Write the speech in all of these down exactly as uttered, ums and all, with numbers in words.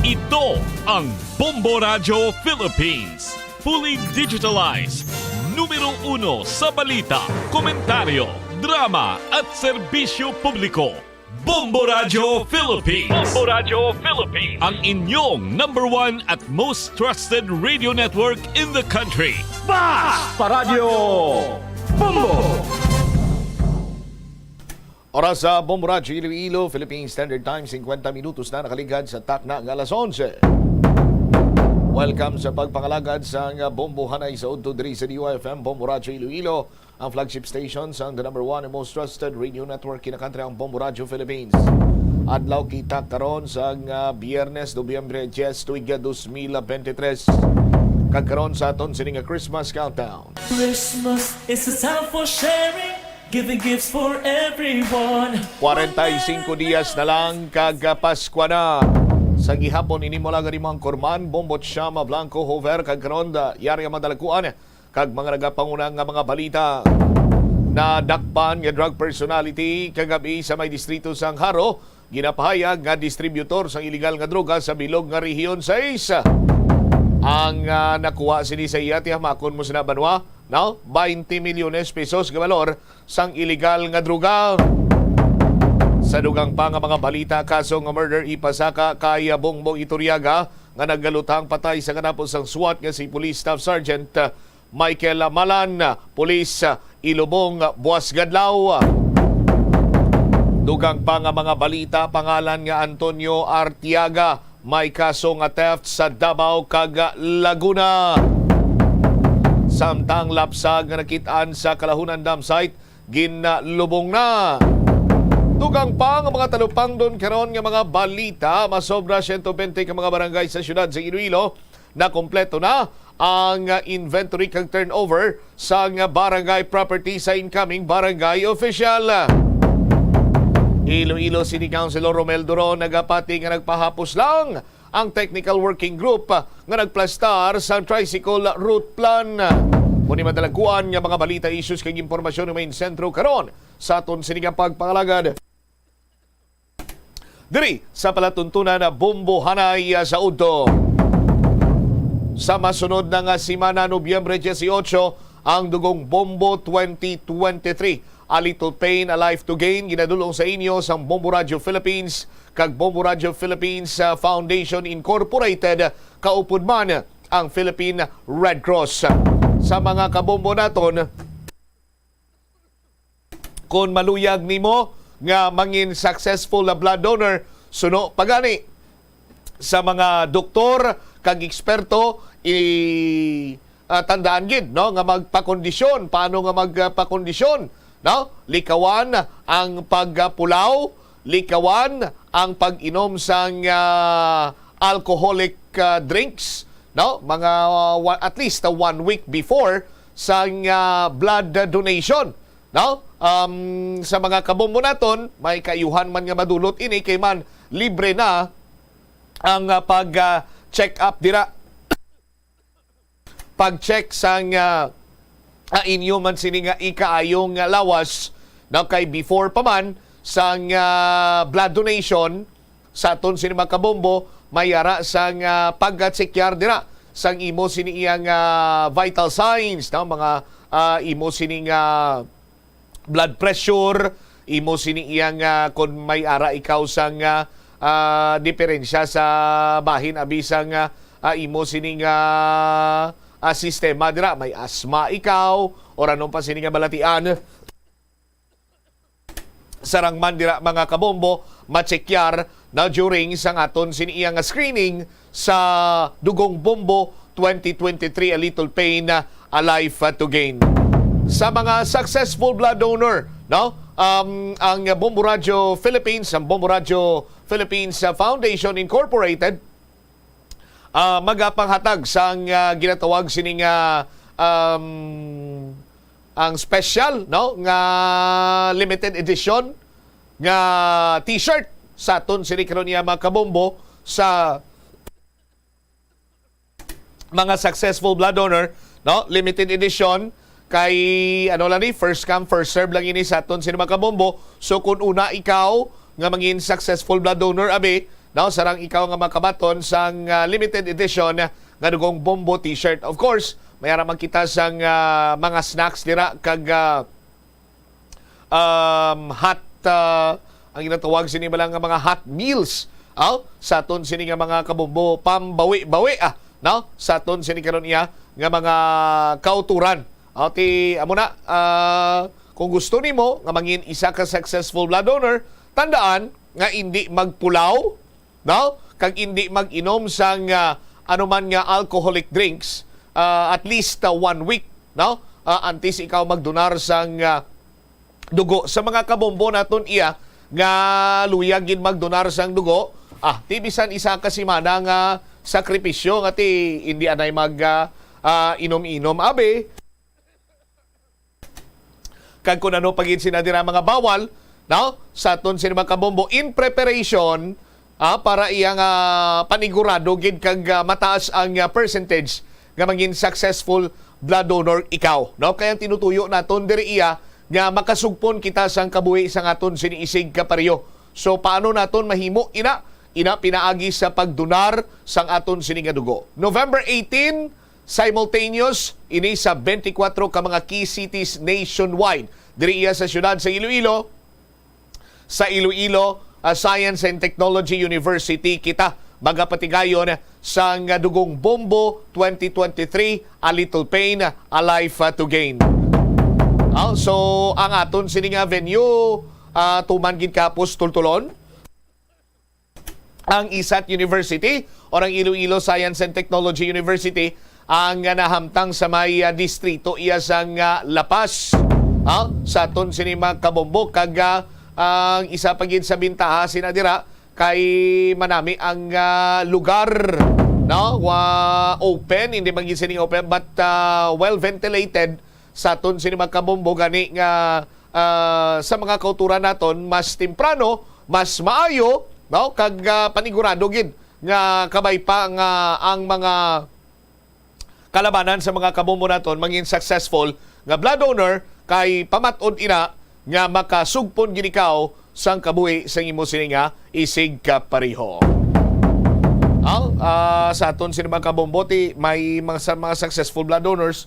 Ito ang Bombo Radyo Philippines. Fully digitalized. Numero uno sa balita, komentaryo, drama at serbisyo publiko. Bombo Radyo Philippines. Bombo Radyo Philippines. Ang inyong number one at most trusted radio network in the country. Basta Radyo Bombo! Oras sa Bombo Radyo Iloilo, Philippine Standard Time, singkwenta minutos na nakaligad sa takna nga alas onse. Welcome sa pagpangalagad sa nga Bombo Hanay sa udto diri sa D Y F M, Bombo Radyo Iloilo, ang flagship station sang the number one and most trusted radio network in the country, ang Bombo Radyo Philippines. Adlaw kita karon sa nga Biyernes, Nobyembre diyes, tuig dos mil bente tres. Kag karon sa aton sini nga Christmas countdown. Christmas is a time for sharing, giving gifts for everyone. Kwarenta y singko diyas na lang kag Paskwa na. Sa gihapon ini mo lang mo ang Korman, Bombot Shama Blanco Hover, kag karon da, yari ang madalakuan kag mga nagapanguna nga mga balita. Nadakpan nga drug personality kagabi sa may distrito sang Jaro, ginapahayag nga distributor sang iligal nga droga sa bilog nga Rehiyon sais. Ang, ah, nakuha sini sa iya, tiyamakon mo sina banwa, no? Twenty milyones pesos nga balor sang iligal nga droga. Sa dugang pa nga mga balita, kaso nga murder ipasaka kay Bongbong Iturriaga nga naggalutang patay sa kanapo sang SWAT nga si Police Staff Sergeant Michael Malan, Police, Ilubong, Buas Gadlaw. Dugang pa nga mga balita, pangalan nga Antonio Artiaga, may kaso nga theft sa Davao kag Laguna. Samtang lapsag nga nakit-an sa Kalahunan Dam Site, ginlubong na. Dugang pa nga mga talupangdon karon nga mga balita, masobra siyento bente ka mga barangay sa siyudad sa Iloilo nakompleto na ang inventory kag turnover sang barangay property sa incoming barangay official. Iloilo City Councilor Romel Duron nagapati nga nagpahapos lang ang technical working group nga nagplastar sang tricycle route plan. Muni madalaguan nga mga balita, issues kag impormasyon nga may sentro karon sa aton sini nga pagpangalagad diri sa palatuntunan na Bombo Hanay, ah, sa udto. Sa masunod na nga semana, Nobyembre dieciocho, ang Dugong Bombo twenty twenty-three, A Little Pain, A Life to Gain, ginadul-ong sa inyo sang Bombo Radio Philippines kag Bombo Radio Philippines, ah, Foundation Incorporated, kaupod man ang Philippine Red Cross. Sa mga kabombo naton, kon maluyag nimo nga mangin successful na blood donor, suno pa gani sa mga doktor kag eksperto, i, ah, tandaan gid, no, nga magpakondisyon. Paano nga magpakondisyon, no? Likawan ang pagpulaw, likawan ang pag-inom sang, ah, alcoholic, ah, drinks, no? Mga, ah, wa-, at least, ah, one week before sang, ah, blood donation, no? Um, sa mga kabombo naton, may kaayuhan man nga madulot ini kay man libre na ang, ah, pag, ah, check up dira, pag-check sang, ah, ah, inyo man sini nga ikaayong, ah, lawas, no? Kay before pa man sang, ah, blood donation, sa aton sini mga kabombo, may ara sang, ah, pag-check-up dira sang imo sini iyang, ah, vital signs, no? Mga, ah, imo sini nga blood pressure, imo sini iyang, ah, kon may ara ikaw sang, ah, ah, diferensya sa bahin abi sang, ah, ah, imo sini nga, ah, sistema dira, may asma ikaw or ano pa sini nga balatian. Sarang man dira, mga kabombo, matsekyar na during sang aton sini iya nga screening sa Dugong Bombo twenty twenty-three, A Little Pain, A Life to Gain. Sa mga successful blood donor, no? Um, ang Bombo Radio Philippines, ang Bombo Radio Philippines, uh, Foundation Incorporated, ah, magapanghatag sang, ah, ginatawag sini nga, um, ang special, no, nga limited edition nga t-shirt sa aton sini karon niya, mga kabombo, sa mga successful blood donor, no, limited edition. Kay, ano lang ni, first come, first serve lang ini sa aton sini, mga kabombo. So, kung una ikaw nga mangin successful blood donor, abi, No, sarang ikaw nga makabaton sang, ah, limited edition nga Dugong Bombo T-shirt. Of course, may ara man kita sang, ah, mga snacks dira kag, ah, um, hot, ah, ang ginatawag sini bala nga mga hot meals, aw, sa aton sini nga mga kabombo, pambawi-bawi, ah, no? Sa aton sini karon iya nga mga kauturan. Aw, ti, amo na, ah, kung gusto nimo nga mangin isa ka successful blood donor, tandaan nga indi magpulaw, no? Kag indi mag-inom sang, ah, anuman nga alcoholic drinks, ah, at least, ah, one week, no? Ah, antes ikaw magdonar sang, ah, dugo. Sa mga kabombo naton iya nga luyag gid magdonar sang dugo, ah, ti bisan isa ka semana nga sakripisyo nga ti indi anay mag, ah, ah, inom-inom. Abi, kag kun ano pa gid sina dira mga bawal, no? Sa aton sini mga kabombo, in preparation, ah, para iya nga panigurado gid kag, ah, mataas ang, ah, percentage nga mangin successful blood donor ikaw, no? Kaya ang tinutuyo naton diri iya nga makasugpon kita sang kabuhi sang aton sini isig kapareho. So, paano naton mahimo ina? Ina pinaagi sa pagdonar sang aton sini nga dugo. November eighteen, simultaneous ini sa twenty-four ka mga key cities nationwide. Diri iya sa siyudad sa Iloilo, sa Iloilo, ah, Science and Technology University, kita magapatigayon sang Dugong Bombo twenty twenty-three, A Little Pain, A Life, ah, to Gain. Ah, so, ang aton sini nga venue, ah, tuman gid kapos tultulon ang ISAT University or ang Iloilo Science and Technology University ang nahamtang sa may, ah, distrito iya sang, ah, La Paz. Ah, sa aton sini mga kabombo kag, ah, ang isa pa gid sa bintaha sina dira kay manami ang, ah, lugar, no? Wa open, hindi man gid sini open, but, ah, well ventilated sa aton sini mga kabombo gani nga, ah, sa mga kauturan naton mas temprano, mas maayo, no? Kag, ah, panigurado gid nga kabay pa nga ang mga kalabanan sa mga kabombo naton mangin successful nga blood donor kay pamat-od ina nga makasugpon gid ikaw sang kabuhi sang imo sini nga isig kapareho. Ah, ah, sa aton sini mga kabombo ti may mga, sa mga successful blood donors,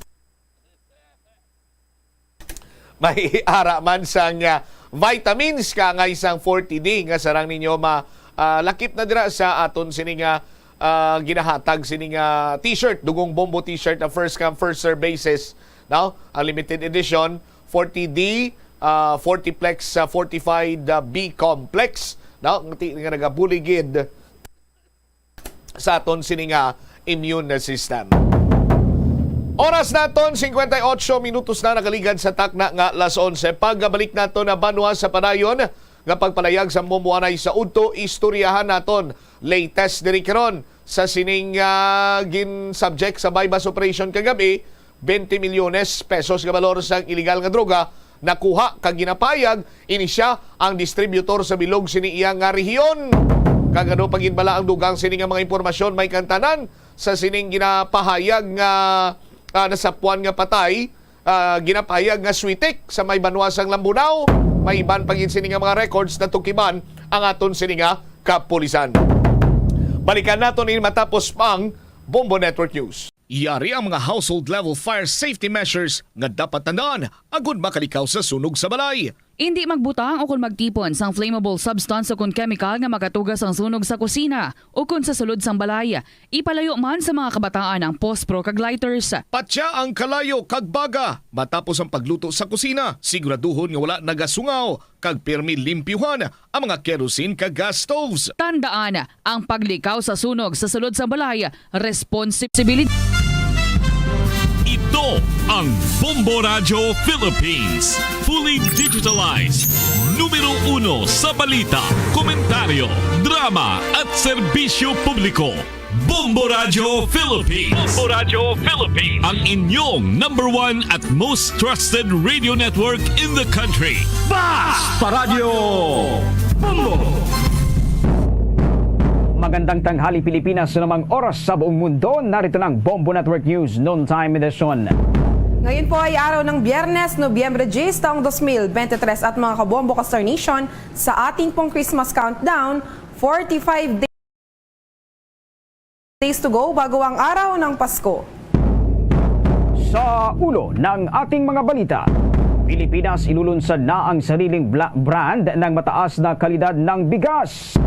may ara man sang, ah, vitamins kaangay sang forty D nga sarang ninyo ma, ah, lakip na dira sa aton sini nga, ah, ginahatag sini nga t-shirt, Dugong Bombo t-shirt, a first come first serve basis, no? Ang limited edition, forty D, ah, forty plex, ah, fortified, ah, B complex, no? Nga ti-, nga nagabulig gid sa aton sini nga immune system. Oras naton, cincuenta y ocho minutos na nakaligad sa takna nga las onse. Pagbalik naton na banwa sa padayon nga pagpalayag sa Bombo anay sa udto, istoryahan naton latest diri karon sa sining, ah, gin-subject sa buy-bust operation kagab-i, twenty milyones pesos nga balor sang iligal nga droga nakuha kag ginapahayag ini sia ang distributor sa bilog sini iya nga rehiyon. Kag ano pa gid bala ang dugang sini nga mga impormasyon, may kantanan sa sining ginapahayag nga, ah, nasapuan nga patay, ah, ginapahayag nga switik sa may banwa sang Lambunao. May iban pa gid sini nga mga records natukiban ang aton sini nga kapulisan. Balikan naton ini matapos pang Bombo Network News. Yari ang mga household level fire safety measures nga dapat tandaan agud makalikaw sa sunog sa balay. Indi magbutang o kon magtipon sang flammable substance o kon chemical nga makatugas ang sunog sa kusina o kon sa sulod sang balay. Ipalayo man sa mga kabataan ang pospro kag lighters. Patya ang kalayo kag baga matapos ang pagluto sa kusina. Siguraduhon nga wala nagasungaw kag pirmi limpyuhan ang mga kerosene kag gas stoves. Tandaan, ang paglikaw sa sunog sa sulod sang balay, responsibilidad. Ito ang Bombo Radyo Philippines. Fully digitalized. Numero uno sa balita, komentaryo, drama at serbisyo publiko. Bombo Radyo Philippines. Bombo Radyo Philippines. Ang inyong number one at most trusted radio network in the country. Basta Radyo Bombo! Magandang tanghali, Pilipinas, sa namang oras sa buong mundo. Narito na ang Bombo Network News Noontime Edition. Ngayon po ay araw ng Biyernes, Nobyembre diyes, taong dos mil bente tres, at mga kabombo ka Star Nation, sa ating pong Christmas countdown, forty-five days Days to go bago ang araw ng Pasko. Sa ulo ng ating mga balita, Pilipinas ilulunsad na ang sariling bla-, brand ng mataas na kalidad ng bigas.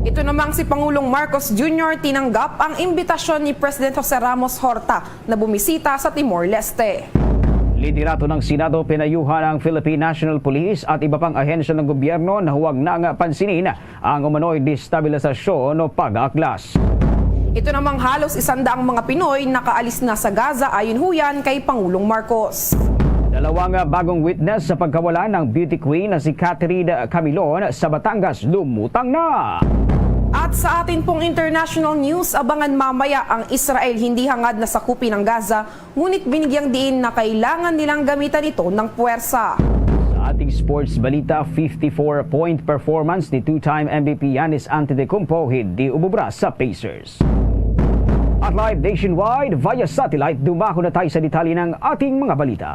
Ito namang si Pangulong Marcos Junior tinanggap ang imbitasyon ni President Jose Ramos Horta na bumisita sa Timor-Leste. Liderato ng Senado, pinayuhan ang Philippine National Police at iba pang ahensya ng gobyerno na huwag nang pansinin ang umano'y destabilisasyon o pag-aaklas. Ito namang halos isandaang mga Pinoy nakaalis na sa Gaza ayon huyan kay Pangulong Marcos. Dalawang bagong witness sa pagkawala ng beauty queen na si Catherine Camilon sa Batangas lumutang na. At sa atin pong international news, abangan mamaya ang Israel hindi hangad na sakupin ang Gaza, ngunit binigyang diin na kailangan nilang gamitan ito ng puwersa. Sa ating sports balita, fifty-four point performance ni two-time M V P Giannis Antetokounmpo hindi umubra sa Pacers. At live nationwide via satellite, dumako na tayo sa detalye ng ating mga balita.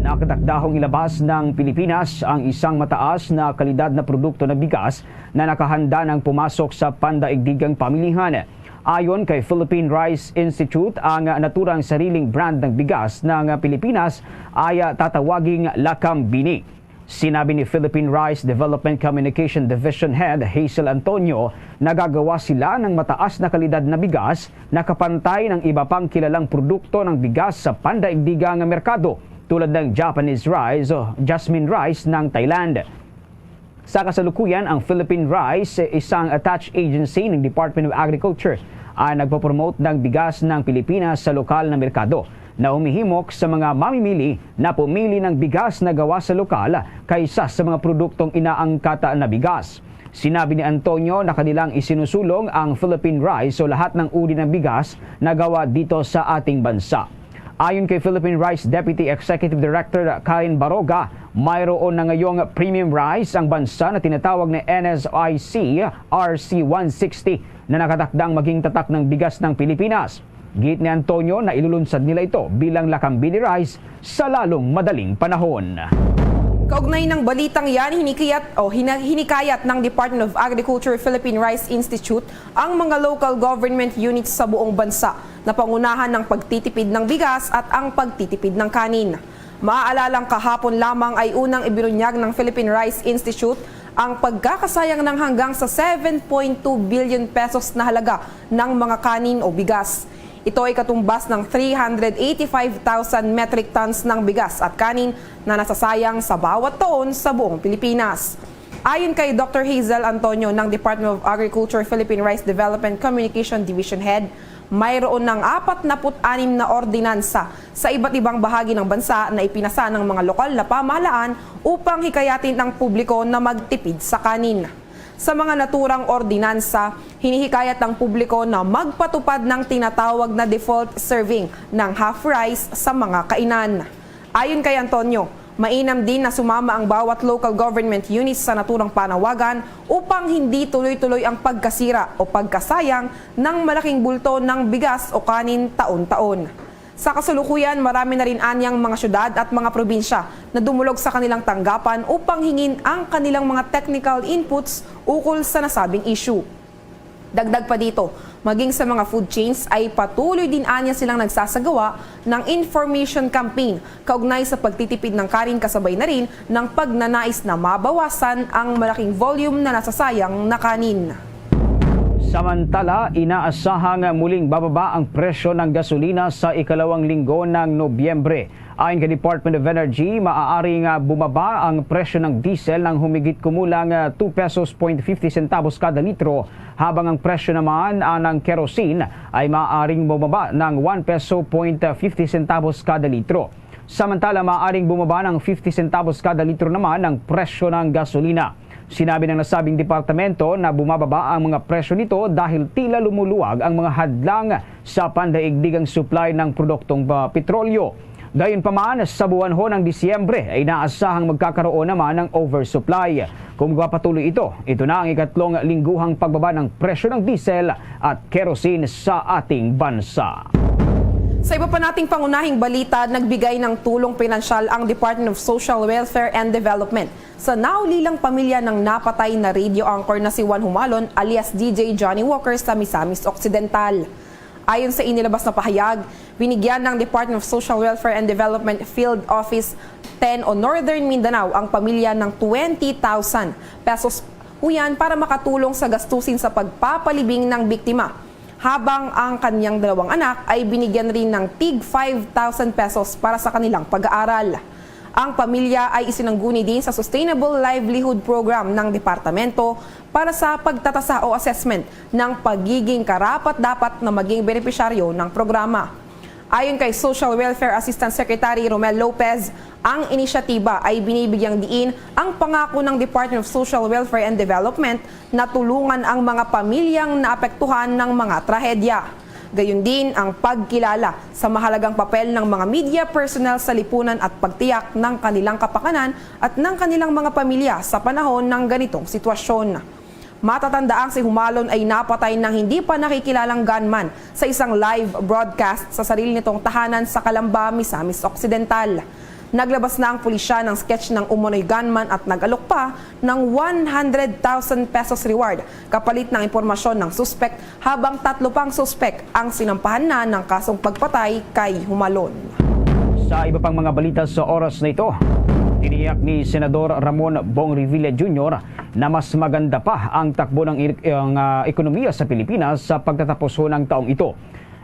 Nakatakdahong ilabas ng Pilipinas ang isang mataas na kalidad na produkto ng bigas na nakahanda ng pumasok sa pandaigdigang pamilihan. Ayon kay Philippine Rice Institute, ang naturang sariling brand ng bigas ng Pilipinas ay tatawaging Lakambini. Sinabi ni Philippine Rice Development Communication Division Head Hazel Antonio, nagagawa sila ng mataas na kalidad na bigas na kapantay ng iba pang kilalang produkto ng bigas sa pandaigdigang merkado, tulad ng Japanese rice o jasmine rice ng Thailand. Sa kasalukuyan, ang Philippine Rice, isang attached agency ng Department of Agriculture, ang nagpopromote ng bigas ng Pilipinas sa lokal na merkado na humihimok sa mga mamimili na pumili ng bigas na gawa sa lokal kaysa sa mga produktong inaangkat na bigas. Sinabi ni Antonio na kanilang isinusulong ang Philippine Rice o lahat ng uri ng bigas na gawa dito sa ating bansa. Ayon kay Philippine Rice Deputy Executive Director Karen Baroga, mayroon na ngayong premium rice ang bansa na tinatawag na N S I C R C one sixty na nakatakdang maging tatak ng bigas ng Pilipinas. Giit ni Antonio na ilulunsad nila ito bilang Lakambini Rice sa lalong madaling panahon. Kaugnay ng balitang yan, hinikiyat o hina-, hinikayat ng Department of Agriculture Philippine Rice Institute ang mga local government units sa buong bansa na pangunahan ng pagtitipid ng bigas at ang pagtitipid ng kanin. Maaalalang kahapon lamang ay unang ibinunyag ng Philippine Rice Institute ang pagkakasayang ng hanggang sa seven point two billion pesos na halaga ng mga kanin o bigas. Ito ay katumbas ng three hundred eighty-five thousand metric tons ng bigas at kanin na nasasayang sa bawat taon sa buong Pilipinas. Ayon kay Doctor Hazel Antonio ng Department of Agriculture Philippine Rice Development Communication Division Head, mayroon ng apat na put anim na ordinansa sa iba't ibang bahagi ng bansa na ipinasa ng mga lokal na pamahalaan upang hikayatin ang publiko na magtipid sa kanin. Sa mga naturang ordinansa, hinihikayat ang publiko na magpatupad ng tinatawag na default serving ng half rice sa mga kainan. Ayon kay Antonio, mainam din na sumama ang bawat local government units sa naturang panawagan upang hindi tuloy-tuloy ang pagkasira o pagkasayang ng malaking bulto ng bigas o kanin taon-taon. Sa kasalukuyan, marami na rin anyang mga syudad at mga probinsya na dumulog sa kanilang tanggapan upang hingin ang kanilang mga technical inputs ukol sa nasabing issue. Dagdag pa dito, maging sa mga food chains ay patuloy din anya silang nagsasagawa ng information campaign kaugnay sa pagtitipid ng kanin, kasabay na rin ng pagnanais na mabawasan ang malaking volume na nasasayang na kanin. Samantala, inaasahang muling bababa ang presyo ng gasolina sa ikalawang linggo ng Nobyembre. Ayon kay Department of Energy, maaaring, ah, bumaba ang presyo ng diesel ng humigit kumulang, ah, two pesos point fifty centavos kada litro, habang ang presyo naman, ah, ng kerosene ay maaaring bumaba ng one peso point fifty centavos kada litro. Samantala, maaaring bumaba ng fifty centavos kada litro naman ang presyo ng gasolina. Sinabi ng nasabing departamento na bumababa ang mga presyo nito dahil tila lumuluwag ang mga hadlang sa pandaigdigang supply ng produktong, ah, petrolyo. Gayunpaman, sa buwan ho ng Disyembre ay inaasahang magkakaroon naman ng oversupply. Kung magpapatuloy ito, ito na ang ikatlong lingguhang pagbaba ng presyo ng diesel at kerosene sa ating bansa. Sa iba pa nating pangunahing balita, nagbigay ng tulong pinansyal ang Department of Social Welfare and Development sa naulilang pamilya ng napatay na radio anchor na si Juan Humalon alias D J Johnny Walker sa Misamis Occidental. Ayon sa inilabas na pahayag, binigyan ng Department of Social Welfare and Development Field Office ten o Northern Mindanao ang pamilya ng twenty thousand pesos huyan para makatulong sa gastusin sa pagpapalibing ng biktima, habang ang kanyang dalawang anak ay binigyan rin ng tig five thousand pesos para sa kanilang pag-aaral. Ang pamilya ay isinangguni din sa Sustainable Livelihood Program ng departamento para sa pagtatasa o assessment ng pagiging karapat-dapat na maging benepisyaryo ng programa. Ayon kay Social Welfare Assistant Secretary Romel Lopez, ang inisyatiba ay binibigyang diin ang pangako ng Department of Social Welfare and Development na tulungan ang mga pamilyang naapektuhan ng mga trahedya. Gayon din ang pagkilala sa mahalagang papel ng mga media personnel sa lipunan at pagtiyak ng kanilang kapakanan at ng kanilang mga pamilya sa panahon ng ganitong sitwasyon. Matatandaang si Humalon ay napatay ng hindi pa nakikilalang gunman sa isang live broadcast sa sarili nitong tahanan sa Calamba, Misamis Occidental. Naglabas na ang pulisya ng sketch ng umano'y gunman at nag-alok pa ng one hundred thousand pesos reward kapalit ng impormasyon ng suspek, habang tatlo pang suspek ang sinampahan na ng kasong pagpatay kay Humalon. Sa iba pang mga balita sa oras na ito, tiniyak ni Senador Ramon Bong Revilla Junior na mas maganda pa ang takbo ng ir-, ang, ah, ekonomiya sa Pilipinas sa pagtatapos ho ng taong ito.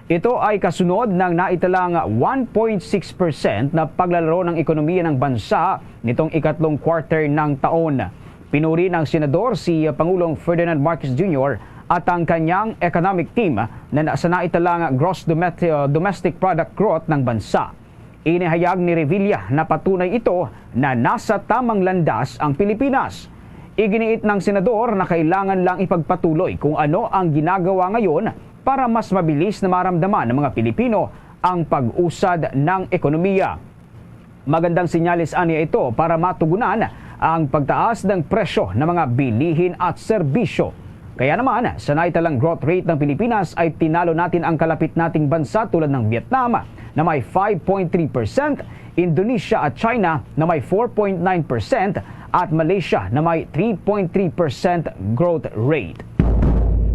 Ito ay kasunod ng naitalang one point six percent na paglalaro ng ekonomiya ng bansa nitong ikatlong quarter ng taon. Pinuri ng Senador si Pangulong Ferdinand Marcos Junior at ang kanyang economic team na, na sa naitalang gross domet-, uh, domestic product growth ng bansa. Inihayag ni Revilla na patunay ito na nasa tamang landas ang Pilipinas. Iginiit ng Senador na kailangan lang ipagpatuloy kung ano ang ginagawa ngayon para mas mabilis na maramdaman ng mga Pilipino ang pag-usad ng ekonomiya. Magandang senyales anya ito para matugunan ang pagtaas ng presyo ng mga bilihin at serbisyo. Kaya naman, sa naitalang growth rate ng Pilipinas ay tinalo natin ang kalapit nating bansa tulad ng Vietnam na may five point three percent, Indonesia at China na may four point nine percent, at Malaysia na may three point three percent growth rate.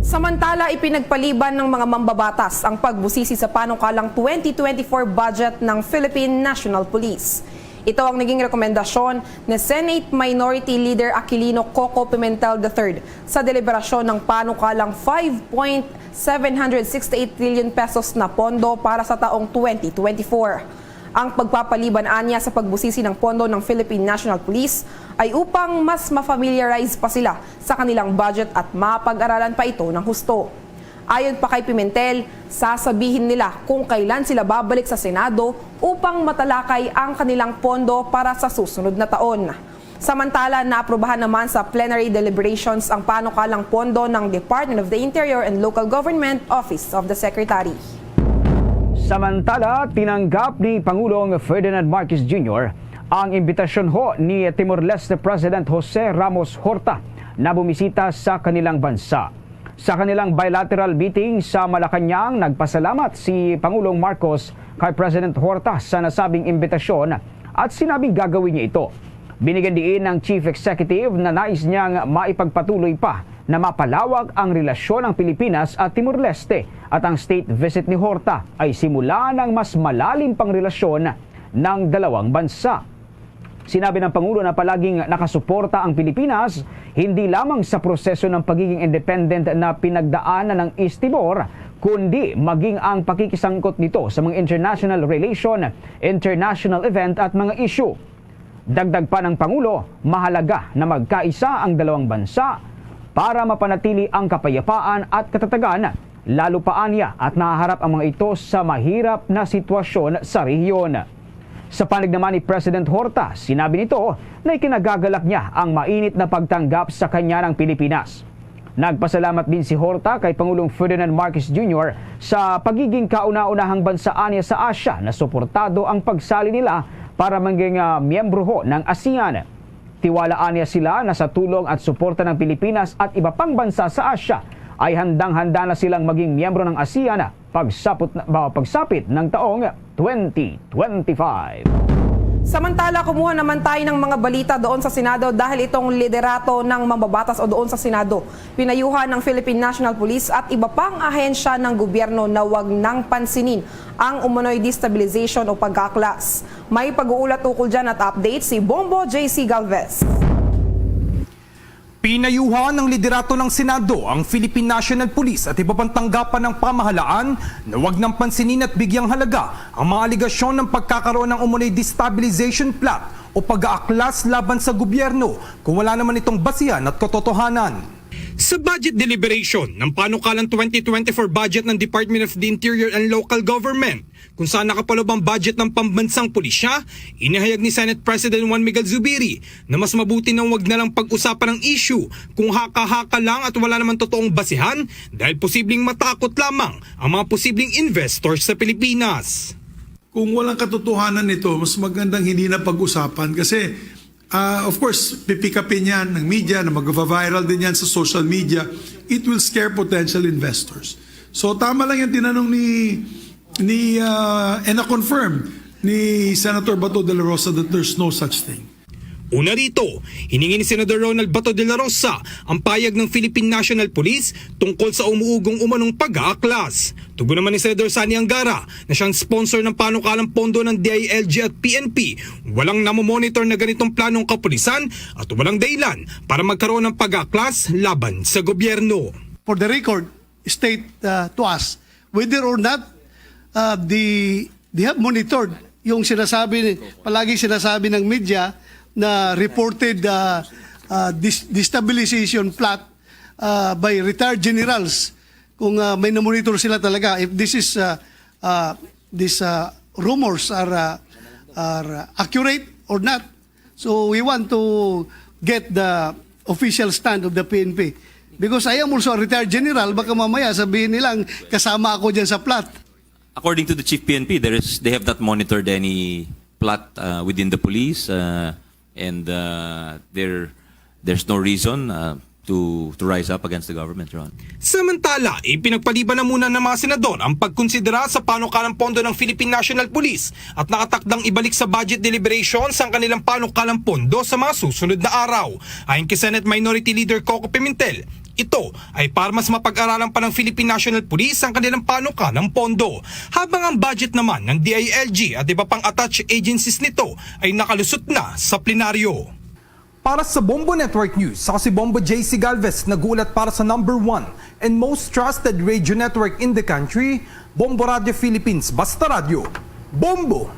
Samantala, ipinagpaliban ng mga mambabatas ang pagbusisi sa panukalang twenty twenty-four budget ng Philippine National Police. Ito ang naging rekomendasyon ni Senate Minority Leader Aquilino Coco Pimentel the third sa deliberasyon ng panukalang five point seven hundred sixty-eight trillion pesos na pondo para sa taong twenty twenty-four. Ang pagpapaliban anya sa pagbusisi ng pondo ng Philippine National Police ay upang mas ma-familiarize pa sila sa kanilang budget at mapag-aralan pa ito ng husto. Ayon pa kay Pimentel, sasabihin nila kung kailan sila babalik sa Senado upang matalakay ang kanilang pondo para sa susunod na taon. Samantala, naaprubahan naman sa plenary deliberations ang panukalang pondo ng Department of the Interior and Local Government, Office of the Secretary. Samantala, tinanggap ni Pangulong Ferdinand Marcos Junior ang imbitasyon ho ni Timor-Leste President Jose Ramos Horta na bumisita sa kanilang bansa. Sa kanilang bilateral meeting sa Malacañang, nagpasalamat si Pangulong Marcos kay President Horta sa nasabing imbitasyon at sinabing gagawin niya ito. Binigyan diin ng Chief Executive na nais niyang maipagpatuloy pa na mapalawak ang relasyon ng Pilipinas at Timor-Leste, at ang state visit ni Horta ay simula ng mas malalim pang relasyon ng dalawang bansa. Sinabi ng Pangulo na palaging nakasuporta ang Pilipinas hindi lamang sa proseso ng pagiging independent na pinagdaanan ng East Timor, kundi maging ang pakikisangkot nito sa mga international relation, international event at mga issue. Dagdag pa ng Pangulo, mahalaga na magkaisa ang dalawang bansa para mapanatili ang kapayapaan at katatagan, lalo pa anya at nahaharap ang mga ito sa mahirap na sitwasyon sa rehiyon. Sa panig naman ni President Horta, sinabi nito na ikinagagalak niya ang mainit na pagtanggap sa kanya ng Pilipinas. Nagpasalamat din si Horta kay Pangulong Ferdinand Marcos Junior sa pagiging kauna-unahang bansa anya sa Asia na suportado ang pagsali nila para maging, ah, miyembro ho ng ASEAN. Tiwala anya sila na sa tulong at suporta ng Pilipinas at iba pang bansa sa Asia ay handang-handa na silang maging miyembro ng ASEAN pagsapot na, ba, pagsapit ng taong twenty twenty-five. Samantala, kumuha naman tayo ng mga balita doon sa Senado dahil itong liderato ng mambabatas o doon sa Senado, pinayuhan ng Philippine National Police at iba pang ahensya ng gobyerno na wag nang pansinin ang umano'y destabilization o pag-aaklas. May pag-uulat ukol dyan at update si Bombo J C Galvez. Pinayuhan ng liderato ng Senado ang Philippine National Police at iba pang tanggapan ng pamahalaan na wag nang pansinin at bigyang halaga ang mga alegasyon ng pagkakaroon ng umano'y destabilization plot o pag-aaklas laban sa gobyerno kung wala naman itong basihan at katotohanan. Sa budget deliberation ng panukalang twenty twenty-four budget ng Department of the Interior and Local Government, kung saan nakapaloob ang budget ng pambansang pulisya, inihayag ni Senate President Juan Miguel Zubiri na mas mabuti nang wag na lang pag-usapan ang issue kung haka-haka lang at wala naman totoong basihan dahil posibleng matakot lamang ang mga posibleng investors sa Pilipinas. Kung walang katotohanan nito, mas magandang hindi na pag-usapan kasi, ah, of course, pipikapin yan ng media na mag-viral din yan sa social media. It will scare potential investors. So, tama lang yung tinanong ni, ni, ah, and na-confirm ni Senator Bato de la Rosa that there's no such thing. Una rito, hiningi ni Senador Ronald Bato de la Rosa ang payag ng Philippine National Police tungkol sa umuugong umanong pag-aaklas. Tugon naman ni Senador Sonny Angara na siyang sponsor ng panukalang pondo ng D I L G at P N P, walang namomonitor na ganitong planong kapulisan at walang dahilan para magkaroon ng pag-aaklas laban sa gobyerno. For the record, state, uh, to us whether or not, uh, the, they have monitored yung sinasabi, palagi sinasabi ng media na reported, uh, uh, dis-, destabilization plot, uh, by retired generals. Kung, uh, may na-monitor sila talaga, if this is, uh, uh, these, uh, rumors are, uh, are accurate or not. So we want to get the official stand of the P N P. Because I am also a retired general, baka mamaya sabihin nilang kasama ako dyan sa plot. According to the Chief P N P, there is, they have not monitored any plot, uh, within the police, uh, and, uh, there, there's no reason, uh, to, to rise up against the government, Your Honor. Samantala, ipinagpaliban na muna ng mga senador ang pagkonsidera sa panukalang pondo ng Philippine National Police at nakatakdang ibalik sa budget deliberations ang kanilang panukalang pondo sa mga susunod na araw. Ayon kay Senate Minority Leader Coco Pimentel, ito ay para mas mapag-aralan pa ng Philippine National Police ang kanilang panukalang pondo, habang ang budget naman ng D I L G at iba pang attached agencies nito ay nakalusot na sa plenaryo. Para sa Bombo Network News, ako si Bombo J C Galvez, nag-uulat para sa number one and most trusted radio network in the country, Bombo Radio Philippines. Basta Radyo, Bombo!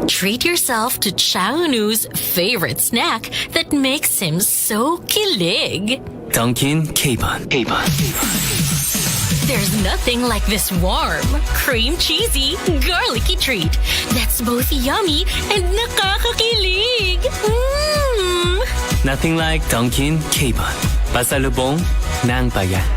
Treat yourself to Chang Unu's favorite snack that makes him so kilig. Dunkin' K-Bun. K-Bun. There's nothing like this warm, cream cheesy, garlicky treat that's both yummy and nakakakilig. Mm! Nothing like Dunkin' K-Bun. Pasalubong ng bayan.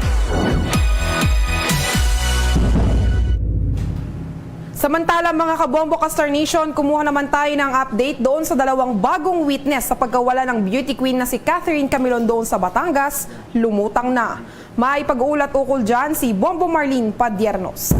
Samantala, mga kabombo ka Star Nation, kumuha naman tayo ng update doon sa dalawang bagong witness sa pagkawala ng beauty queen na si Catherine Camilon doon sa Batangas. Lumutang na. May pag-uulat ukol dyan si Bombo Marlene Padiernos.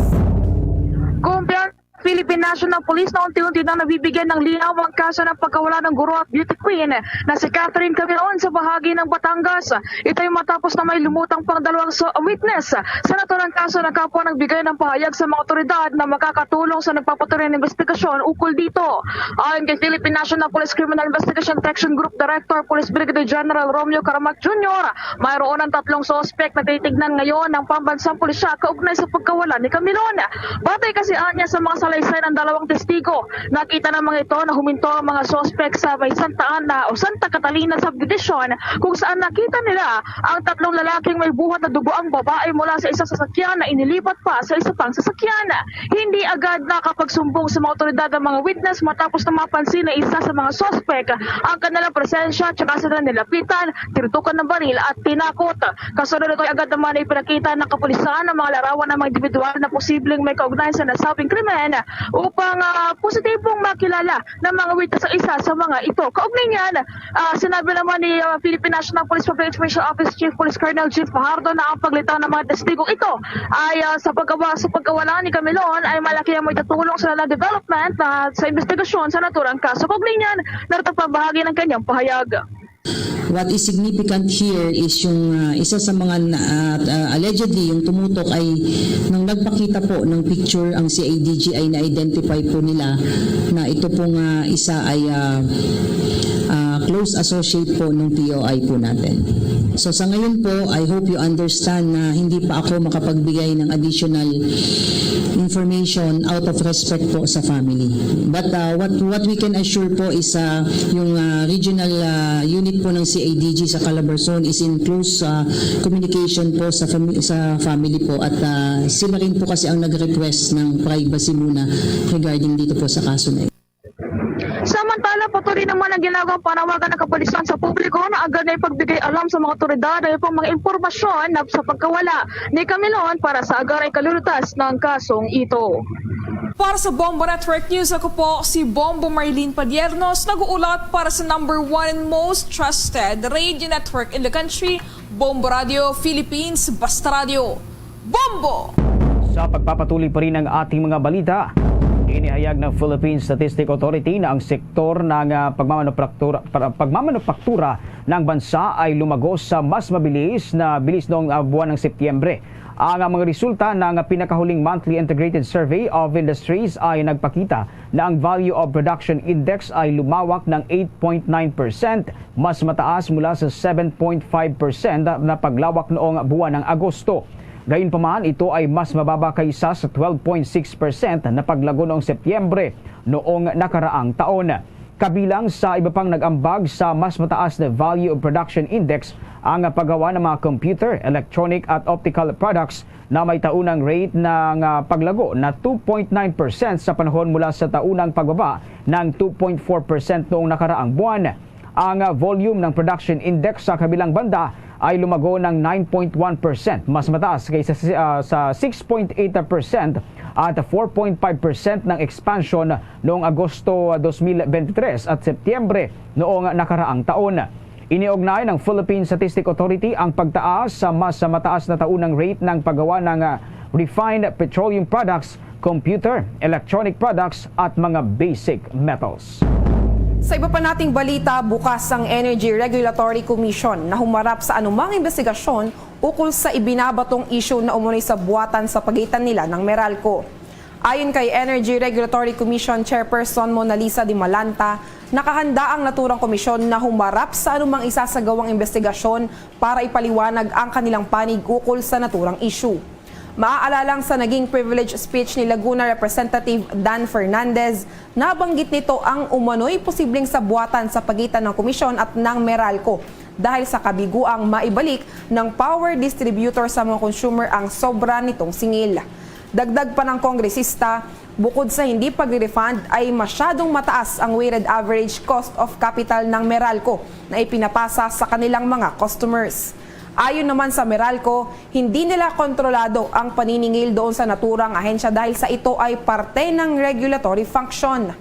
Kumpleto, Philippine National Police na unti-unti nang nabibigyan ng linaw ang kaso ng pagkawala ng guro at beauty queen na si Catherine Camilon sa bahagi ng Batangas. Ito ay matapos na may lumutang pang dalawang so-, witness sa naturang kaso na kapwa nagbigay ng pahayag sa mga otoridad na makakatulong sa nagpapatuloy na investigasyon ukol dito. Ayon kay Philippine National Police Criminal Investigation Section Group Director Police Brigadier General Romeo Caramac Junior, mayroon ang tatlong suspek na tinitignan ngayon ng pambansang pulisya kaugnay sa pagkawala ni Camilon. Batay kasi anya sa mga salaysay ng dalawang testigo, nakita ng mga ito na huminto ang mga suspek sa may Santa Ana o Santa Catalina subdivision, kung saan nakita nila ang tatlong lalaking may buhat na dugo ang babae mula sa isang sasakyan na inilipat pa sa isa pang sasakyan. Hindi agad nakapagsumbong sa mga otoridad ang mga witness matapos na mapansin na isa sa mga suspek ang kanilang presensya, tsaka sila nilapitan, tinutukan ng baril at tinakot. Kasunod nito ay agad naman na ipinakita ng kapulisan ang mga larawan ng mga individual na posibleng may kaugnay sa nasabing krimen. upang, ah, positibong makilala ng mga witness sa isa sa mga ito. Kaugnay niyan, ah, sinabi naman ni, ah, Philippine National Police Public Information Office Chief Police Colonel Jeff Fajardo na ang paglitaw ng mga testigong ito ay, ah, sa pagkawa-, sa pagkawala ni Camilon ay malaki ang maitutulong sa lalang development at sa investigasyon sa naturang kaso. Kaugnay niyan, narito ang pagbahagi ng kanyang pahayag. What is significant here is yung, ah, isa sa mga na-, ah, ah, allegedly yung tumutok ay nung nagpakita po ng picture ang C I D G ay na-identify po nila na ito pong, ah, isa ay, ah, ah, close associate po ng P O I po natin. So sa ngayon po, I hope you understand na hindi pa ako makapagbigay ng additional information out of respect po sa family. But, ah, what what we can assure po is, ah, yung, ah, regional, ah, unit po ng C I D G sa Calabarzon is in close, ah, communication po sa fami-, sa family po, at, ah, sila rin po kasi ang nag-request ng privacy muna regarding dito po sa kaso na ito. Samantala, patuloy naman ang ginagawang panawagan ng kapulisan sa publiko na agad na ipagbigay alam sa mga otoridad ang ipang mga impormasyon na sa pagkawala ni Camilon para sa agaray kalulutas ng kasong ito. Para sa Bombo Network News, ako po si Bombo Marlene Padiernos, nag-uulat para sa number one and most trusted radio network in the country, Bombo Radio Philippines, Basta Radio. Bombo! Sa pagpapatuloy pa rin ng ating mga balita, inihayag ng Philippine Statistics Authority na ang sektor ng, ah, pagmamanupaktura, para, pagmamanupaktura ng bansa ay lumago sa mas mabilis na bilis noong, ah, buwan ng Setyembre. Ang, ah, mga resulta ng pinakahuling Monthly Integrated Survey of Industries ay nagpakita na ang Value of Production Index ay lumawak ng eight point nine percent, mas mataas mula sa seven point five percent na paglawak noong buwan ng Agosto. Gayunpaman, ito ay mas mababa kaysa sa twelve point six percent na paglago noong Setyembre noong nakaraang taon. Kabilang sa iba pang nag-ambag sa mas mataas na Value of Production Index ang paggawa ng mga computer, electronic at optical products na may taunang rate ng, ah, paglago na two point nine percent sa panahon mula sa taunang pagbaba ng two point four percent noong nakaraang buwan. Ang, ah, volume ng production index sa kabilang banda ay lumago ng nine point one percent, mas mataas kaysa si-, ah, sa six point eight percent at four point five percent ng expansion noong Agosto, ah, dos mil bente tres at Setyembre noong nakaraang taon. Iniugnay ng Philippine Statistics Authority ang pagtaas sa mas mataas na taunang rate ng paggawa ng, ah, refined petroleum products, computer, electronic products at mga basic metals. Sa iba pa nating balita, bukas ang Energy Regulatory Commission na humarap sa anumang investigasyon ukol sa ibinabatong isyu na umunoy sa buwatan sa pagitan nila ng Meralco. Ayon kay Energy Regulatory Commission Chairperson Mona Lisa Dimalanta, nakahanda ang naturang komisyon na humarap sa anumang isasagawang investigasyon para ipaliwanag ang kanilang panig ukol sa naturang isyu. Maaalalang sa naging privilege speech ni Laguna Representative Dan Fernandez, nabanggit nito ang umano'y posibleng sabuatan sa pagitan ng komisyon at ng Meralco dahil sa kabiguang maibalik ng power distributor sa mga consumer ang sobra nitong singil. Dagdag pa ng kongresista, bukod sa hindi pagre-refund ay masyadong mataas ang weighted average cost of capital ng Meralco na ipinapasa sa kanilang mga customers. Ayon naman sa Meralco, hindi nila kontrolado ang paniningil doon sa naturang ahensya dahil sa ito ay parte ng regulatory function.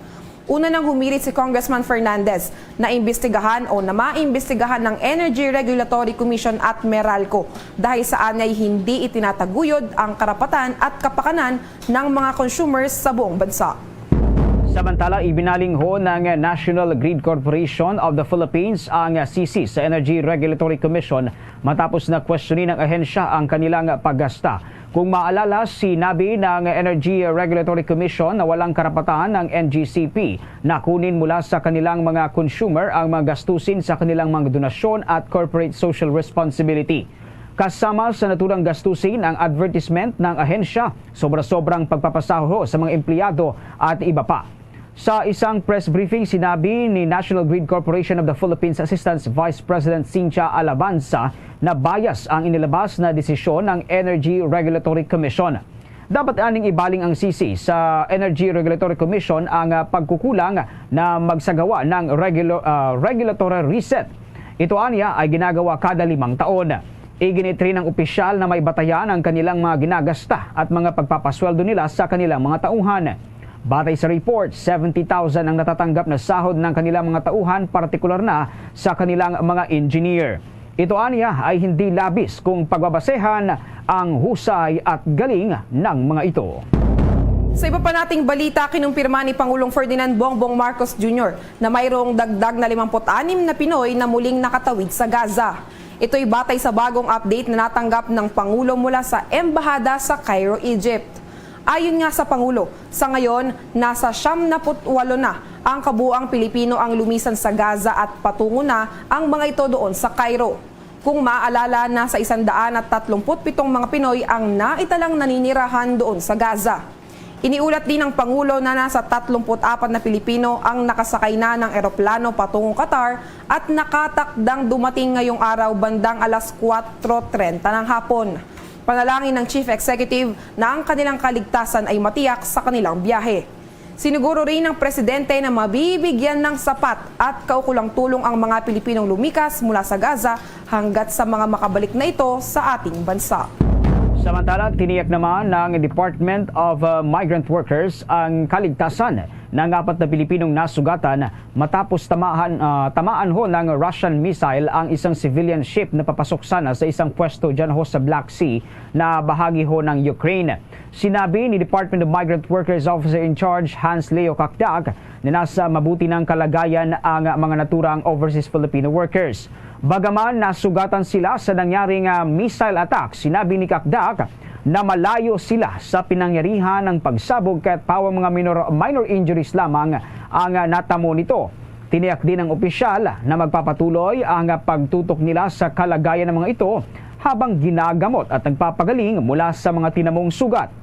Una nang humirit si Congressman Fernandez na imbestigahan o na maimbestigahan ng Energy Regulatory Commission at Meralco dahil sa anyay hindi itinataguyod ang karapatan at kapakanan ng mga consumers sa buong bansa. Samantala, ibinaling ho ng National Grid Corporation of the Philippines ang sisi sa Energy Regulatory Commission matapos na kwestiyonin ng ahensya ang kanilang paggasta. Kung maalala, sinabi ng Energy Regulatory Commission na walang karapatan ang N G C P na kunin mula sa kanilang mga consumer ang mga gastusin sa kanilang mga donasyon at corporate social responsibility. Kasama sa naturang gastusin ang advertisement ng ahensya, sobra-sobrang pagpapasahod sa mga empleyado at iba pa. Sa isang press briefing, sinabi ni National Grid Corporation of the Philippines Assistant Vice President Cynthia Alabanza na bias ang inilabas na desisyon ng Energy Regulatory Commission. Dapat aning ibaling ang sisi sa Energy Regulatory Commission ang, ah, pagkukulang na magsagawa ng regulo-, ah, regulatory reset. Ito anya ay ginagawa kada limang taon. Iginit rin ng opisyal na may batayan ang kanilang mga ginagasta at mga pagpapasweldo nila sa kanilang mga tauhan. Batay sa report, seventy thousand ang natatanggap na sahod ng kanilang mga tauhan, partikular na sa kanilang mga engineer. Ito aniya ay hindi labis kung pagbabasehan ang husay at galing ng mga ito. Sa iba pa nating balita, kinumpirma ni Pangulong Ferdinand Bongbong Marcos Junior na mayroong dagdag na limampu't anim na Pinoy na muling nakatawid sa Gaza. Ito'y batay sa bagong update na natanggap ng Pangulo mula sa Embahada sa Cairo, Egypt. Ayon nga sa Pangulo, sa ngayon, nasa siyam na put walo na ang kabuang Pilipino ang lumisan sa Gaza at patungo na ang mga ito doon sa Cairo. Kung maaalala, nasa isang daan at tatlumpu't pitong mga Pinoy ang naitalang naninirahan doon sa Gaza. Iniulat din ng Pangulo na nasa tatlumpu't apat na Pilipino ang nakasakay na ng eroplano patungo Qatar at nakatakdang dumating ngayong araw bandang alas kuwatro trenta ng hapon. Panalangin ng Chief Executive na ang kanilang kaligtasan ay matiyak sa kanilang biyahe. Siniguro rin ng Presidente na mabibigyan ng sapat at kaukulang tulong ang mga Pilipinong lumikas mula sa Gaza hanggat sa mga makabalik na ito sa ating bansa. Samantala, tiniyak naman ng Department of, uh, Migrant Workers ang kaligtasan ng apat na Pilipinong nasugatan matapos tamahan, ah, tamaan ho ng Russian missile ang isang civilian ship na papasok sana sa isang pwesto dyan ho sa Black Sea na bahagi ho ng Ukraine. Sinabi ni Department of Migrant Workers Officer in Charge Hans Leo Cacdac na nasa mabuti ng kalagayan ang mga naturang overseas Filipino workers. Bagaman nasugatan sila sa nangyaring, ah, missile attack, sinabi ni Cacdac na malayo sila sa pinangyarihan ng pagsabog, kaya't pawang mga minor, minor injuries lamang ang, ah, natamo nito. Tiniyak din ng opisyal na magpapatuloy ang, ah, pagtutok nila sa kalagayan ng mga ito habang ginagamot at nagpapagaling mula sa mga tinamong sugat.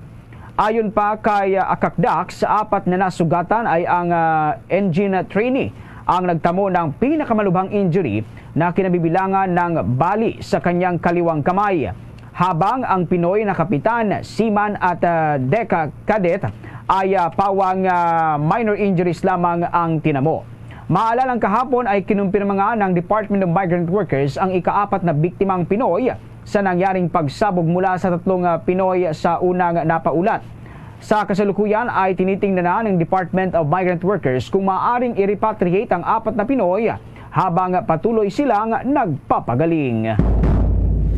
Ayon pa kay, ah, Cacdac, sa apat na nasugatan ay ang, ah, engine trainee ang nagtamo ng pinakamalubhang injury na kinabibilangan ng bali sa kanyang kaliwang kamay, habang ang Pinoy na kapitan, seaman at, ah, deck cadet ay, ah, pawang, ah, minor injuries lamang ang tinamo. Maalalang kahapon ay kinumpirma nga ng Department of Migrant Workers ang ikaapat na biktimang Pinoy sa nangyaring pagsabog mula sa tatlong, ah, Pinoy sa unang napaulat. Sa kasalukuyan ay tinitingnan na ng Department of Migrant Workers kung maaaring i-repatriate ang apat na Pinoy habang patuloy silang nagpapagaling.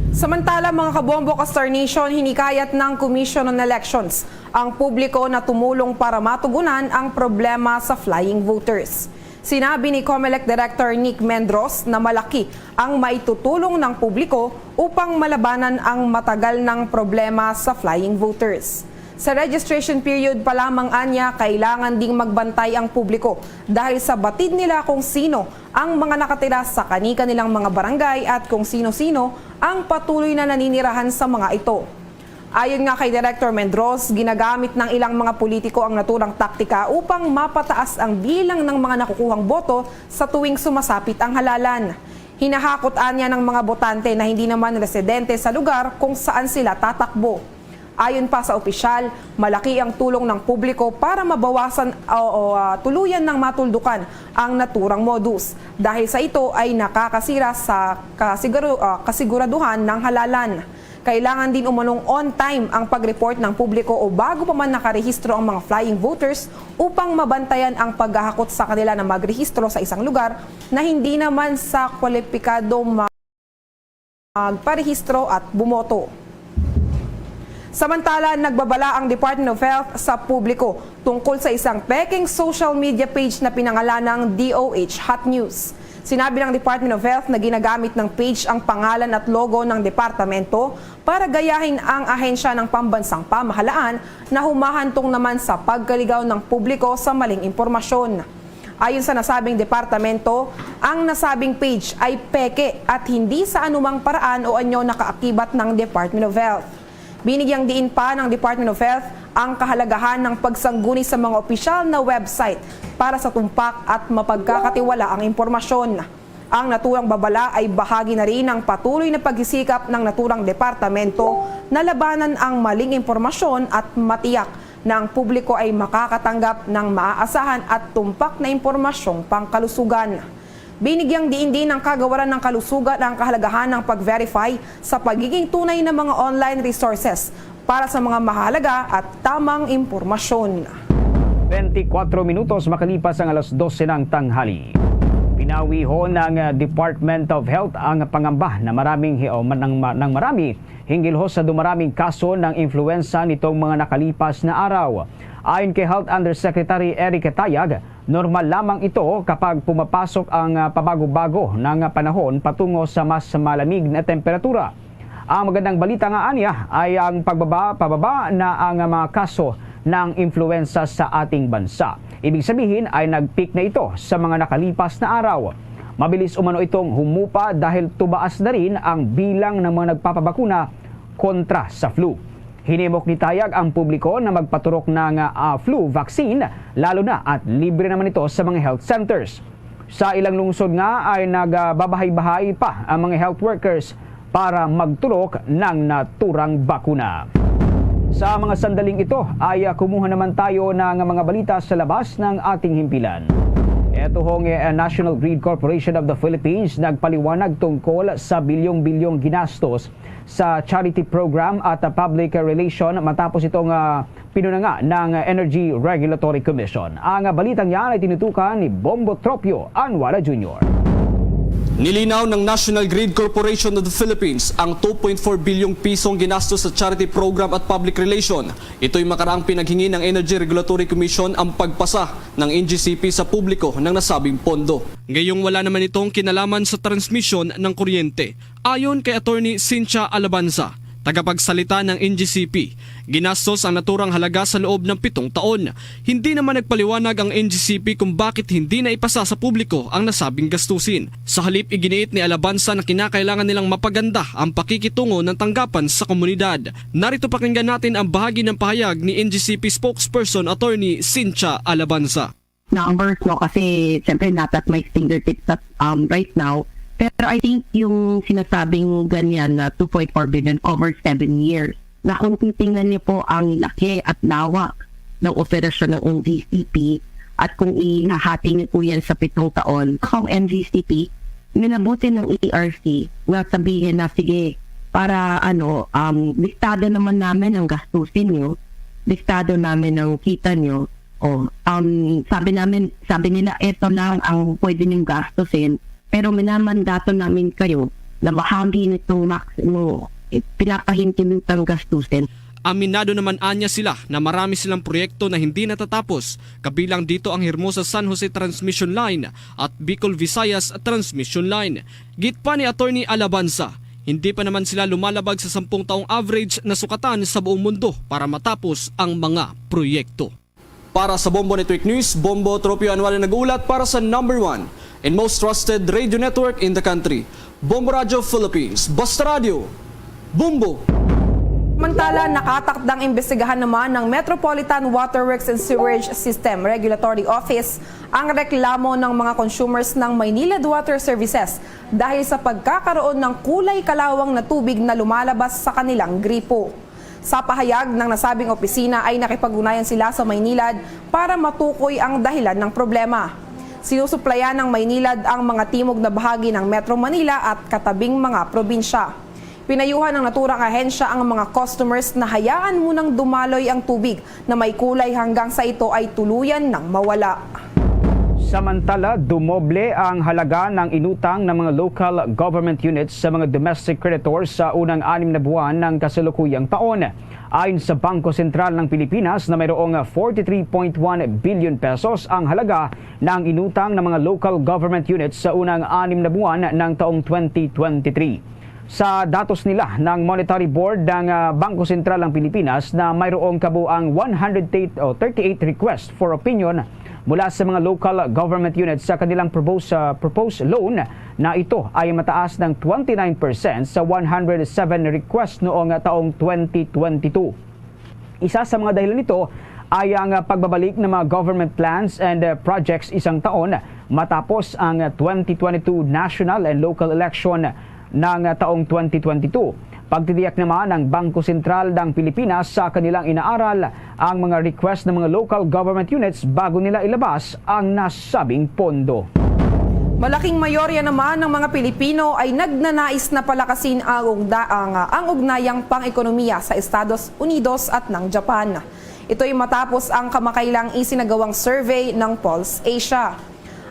Samantala, mga kabombo ka Star Nation, hinikayat ng Commission on Elections ang publiko na tumulong para matugunan ang problema sa flying voters. Sinabi ni Comelec Director Nick Mendros na malaki ang maitutulong ng publiko upang malabanan ang matagal ng problema sa flying voters. Sa registration period pa lamang anya, kailangan ding magbantay ang publiko dahil sa batid nila kung sino ang mga nakatira sa kani-kanilang mga barangay at kung sino-sino ang patuloy na naninirahan sa mga ito. Ayon nga kay Director Mendros, ginagamit ng ilang mga politiko ang naturang taktika upang mapataas ang bilang ng mga nakukuhang boto sa tuwing sumasapit ang halalan. Hinahakot anya ng mga botante na hindi naman residente sa lugar kung saan sila tatakbo. Ayon pa sa opisyal, malaki ang tulong ng publiko para mabawasan o, o, ah, tuluyan ng matuldukan ang naturang modus. Dahil sa ito ay nakakasira sa kasiguro-, ah, kasiguraduhan ng halalan. Kailangan din umanong on time ang pag-report ng publiko o bago pa man nakarehistro ang mga flying voters upang mabantayan ang paghahakot sa kanila na magrehistro sa isang lugar na hindi naman sa kwalipikado ma-, magparehistro at bumoto. Samantala, nagbabala ang Department of Health sa publiko tungkol sa isang peking social media page na pinangalanang D O H Hot News. Sinabi ng Department of Health na ginagamit ng page ang pangalan at logo ng departamento para gayahin ang ahensya ng pambansang pamahalaan na humahantong naman sa pagkaligaw ng publiko sa maling impormasyon. Ayon sa nasabing departamento, ang nasabing page ay peke at hindi sa anumang paraan o anyo nakaakibat ng Department of Health. Binigyang diin pa ng Department of Health ang kahalagahan ng pagsangguni sa mga opisyal na website para sa tumpak at mapagkakatiwalaang impormasyon. Ang naturang babala ay bahagi na rin ng patuloy na pagsisikap ng naturang departamento na labanan ang maling impormasyon at matiyak na ang publiko ay makakatanggap ng maaasahan at tumpak na impormasyong pangkalusugan. Binigyang diin din ng Kagawaran ng Kalusugan ang kahalagahan ng pag-verify sa pagiging tunay na mga online resources para sa mga mahalaga at tamang impormasyon. Twenty-four minutos makalipas ang alas dose ng tanghali. Pinawihon ng, ah, Department of Health ang pangamba na maraming hi-, o ma-, ng ma-, ng marami hinggil ho sa dumaraming kaso ng influenza nitong mga nakalipas na araw. Ayon kay Health Undersecretary Eric Tayag, normal lamang ito kapag pumapasok ang, ah, pabago-bago ng panahon patungo sa mas malamig na temperatura. Ang magandang balita nga ania ay ang pagbaba, pababa na ang mga kaso ng influenza sa ating bansa. Ibig sabihin ay nag-peak na ito sa mga nakalipas na araw. Mabilis umano itong humupa dahil tumaas na rin ang bilang ng mga nagpapabakuna kontra sa flu. Hinimok ni Tayag ang publiko na magpaturok ng, ah, flu vaccine, lalo na at libre naman ito sa mga health centers. Sa ilang lungsod nga ay nagbabahay-bahay pa ang mga health workers para magturok ng naturang bakuna. Sa mga sandaling ito ay, ah, kumuha naman tayo ng mga balita sa labas ng ating himpilan. Ito hong, eh, National Grid Corporation of the Philippines nagpaliwanag tungkol sa bilyong-bilyong ginastos sa charity program at, ah, public relation matapos itong, ah, pinunanga ng Energy Regulatory Commission. Ang balitang yan ay tinutukan ni Bombo Tropio Anwala Junior. Nilinaw ng National Grid Corporation of the Philippines ang two point four bilyong pisong ginastos sa charity program at public relation. Ito'y makaraang pinaghingi ng Energy Regulatory Commission ang pagpasa ng N G C P sa publiko ng nasabing pondo. Ngayong wala naman itong kinalaman sa transmisyon ng kuryente. Ayon kay Attorney Cynthia Alabanza, tagapagsalita ng N G C P, ginastos ang naturang halaga sa loob ng pitong taon. Hindi naman nagpaliwanag ang N G C P kung bakit hindi na ipasa sa publiko ang nasabing gastusin. Sa halip, iginiit ni Alabanza na kinakailangan nilang mapaganda ang pakikitungo ng tanggapan sa komunidad. Narito, pakinggan natin ang bahagi ng pahayag ni N G C P spokesperson Attorney Cynthia Alabanza. Numbers, no? Kasi, siyempre, not at my fingertips at, um, right now. Pero I think yung sinasabing ganyan na two point four billion over seven years, na kung titingnan niyo po ang laki at lawak ng operasyon ng N G C P at kung ihahati niyo po yan sa pitong taon, kung N G C P, minabuti ng E R C na sabihin na, "Sige, para ano, um, listado naman namin ang gastusin niyo, listado namin ang kita niyo." Oh, um, sabi namin, sabi nila, "Eto lang ang pwede niyong gastusin, pero minamandato namin kayo na bahagi nitong maximum, eh, pinapahintulutang gastusin." Aminado naman anya sila na marami silang proyekto na hindi natatapos, kabilang dito ang Hermosa San Jose Transmission Line at Bicol Visayas Transmission Line. Git pa ni Attorney Alabanza, hindi pa naman sila lumalabag sa sampung taong average na sukatan sa buong mundo para matapos ang mga proyekto. Para sa Bombo Network News, Bombo Tropio Anual ang nag-uulat para sa number one and most trusted radio network in the country, Bombo Radio Philippines. Basta Radio, Bombo! Samantala, nakatakdang imbestigahan naman ng Metropolitan Waterworks and Sewerage System Regulatory Office ang reklamo ng mga consumers ng Maynilad Water Services dahil sa pagkakaroon ng kulay kalawang na tubig na lumalabas sa kanilang gripo. Sa pahayag ng nasabing opisina ay nakipag-ugnayan sila sa Maynilad para matukoy ang dahilan ng problema. Sinusuplayan ng Maynilad ang mga timog na bahagi ng Metro Manila at katabing mga probinsya. Pinayuhan ng naturang ahensya ang mga customers na hayaan munang dumaloy ang tubig na may kulay hanggang sa ito ay tuluyan nang mawala. Samantala, dumoble ang halaga ng inutang ng mga local government units sa mga domestic creditors sa unang anim na buwan ng kasalukuyang taon. Ayon sa Bangko Sentral ng Pilipinas na mayroong forty-three point one billion pesos ang halaga ng inutang ng mga local government units sa unang anim na buwan ng taong twenty twenty-three. Sa datos nila ng Monetary Board ng, ah, Bangko Sentral ng Pilipinas na mayroong kabuang one hundred eight o thirty-eight request for opinion mula sa mga local government units sa kanilang propose, ah, proposed loan na ito ay mataas ng twenty-nine percent sa one hundred seven request noong taong twenty twenty-two. Isa sa mga dahilan nito ay ang, ah, pagbabalik ng mga government plans and, ah, projects isang taon matapos ang, ah, twenty twenty-two national and local election ng, ah, taong twenty twenty-two. Pagtitiyak naman ng Bangko Sentral ng Pilipinas sa kanilang inaaral ang mga request ng mga local government units bago nila ilabas ang nasabing pondo. Malaking mayorya naman ng mga Pilipino ay nagnanais na palakasin ang ugda-, ang, ang ugnayang pang-ekonomiya sa Estados Unidos at ng Japan. Ito'y matapos ang kamakailang isinagawang survey ng Pulse Asia.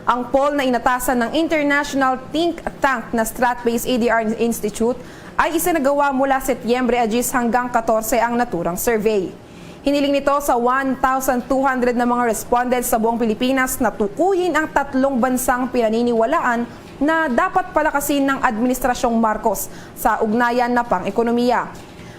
Ang poll na inatasan ng international think tank na Stratbase A D R Institute ay isinagawa mula Setyembre diyes hanggang katorse ang naturang survey. Hiniling nito sa one thousand two hundred na mga respondents sa buong Pilipinas na tukuyin ang tatlong bansang pinaniniwalaan na dapat palakasin ng Administrasyong Marcos sa ugnayan na pang-ekonomiya.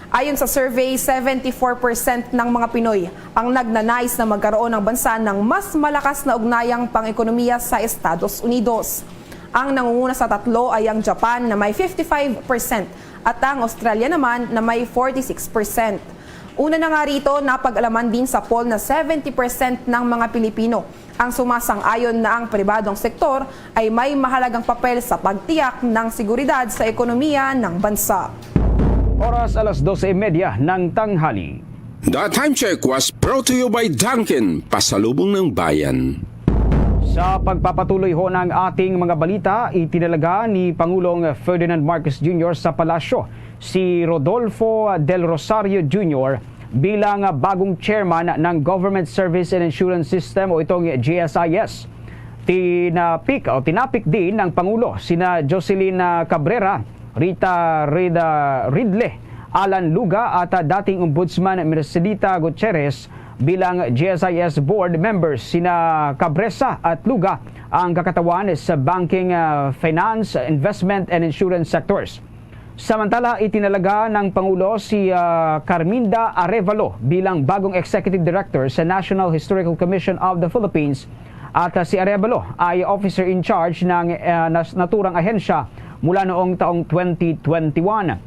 Ayon sa survey, seventy-four percent ng mga Pinoy ang nagnanais na magkaroon ng bansa ng mas malakas na ugnayang pang-ekonomiya sa Estados Unidos. Ang nangunguna sa tatlo ay ang Japan na may fifty-five percent at ang Australia naman na may forty-six percent. Una na nga rito, napag-alaman din sa poll na seventy percent ng mga Pilipino ang sumasang-ayon na ang pribadong sektor ay may mahalagang papel sa pagtiyak ng seguridad sa ekonomiya ng bansa. Oras alas dose y media ng tanghali. The time check was brought to you by Dunkin, pasalubong ng bayan. Sa pagpapatuloy ho ng ating mga balita, itinalaga ni Pangulong Ferdinand Marcos Junior sa palasyo si Rodolfo Del Rosario Junior bilang bagong chairman ng Government Service and Insurance System o itong G S I S. Tinapik o tinapik din ng Pangulo sina Jocelyn Cabrera, Rita Rida Ridle, Alan Luga at dating Ombudsman Mercedita Gutierrez bilang G S I S board members. Sina Cabresa at Luga ang kakatawan sa banking, ah, finance, investment and insurance sectors. Samantala, itinalaga ng Pangulo si, ah, Carminda Arevalo bilang bagong Executive Director sa National Historical Commission of the Philippines at, ah, si Arevalo ay officer in charge ng, ah, nas-, naturang ahensya mula noong taong twenty twenty-one.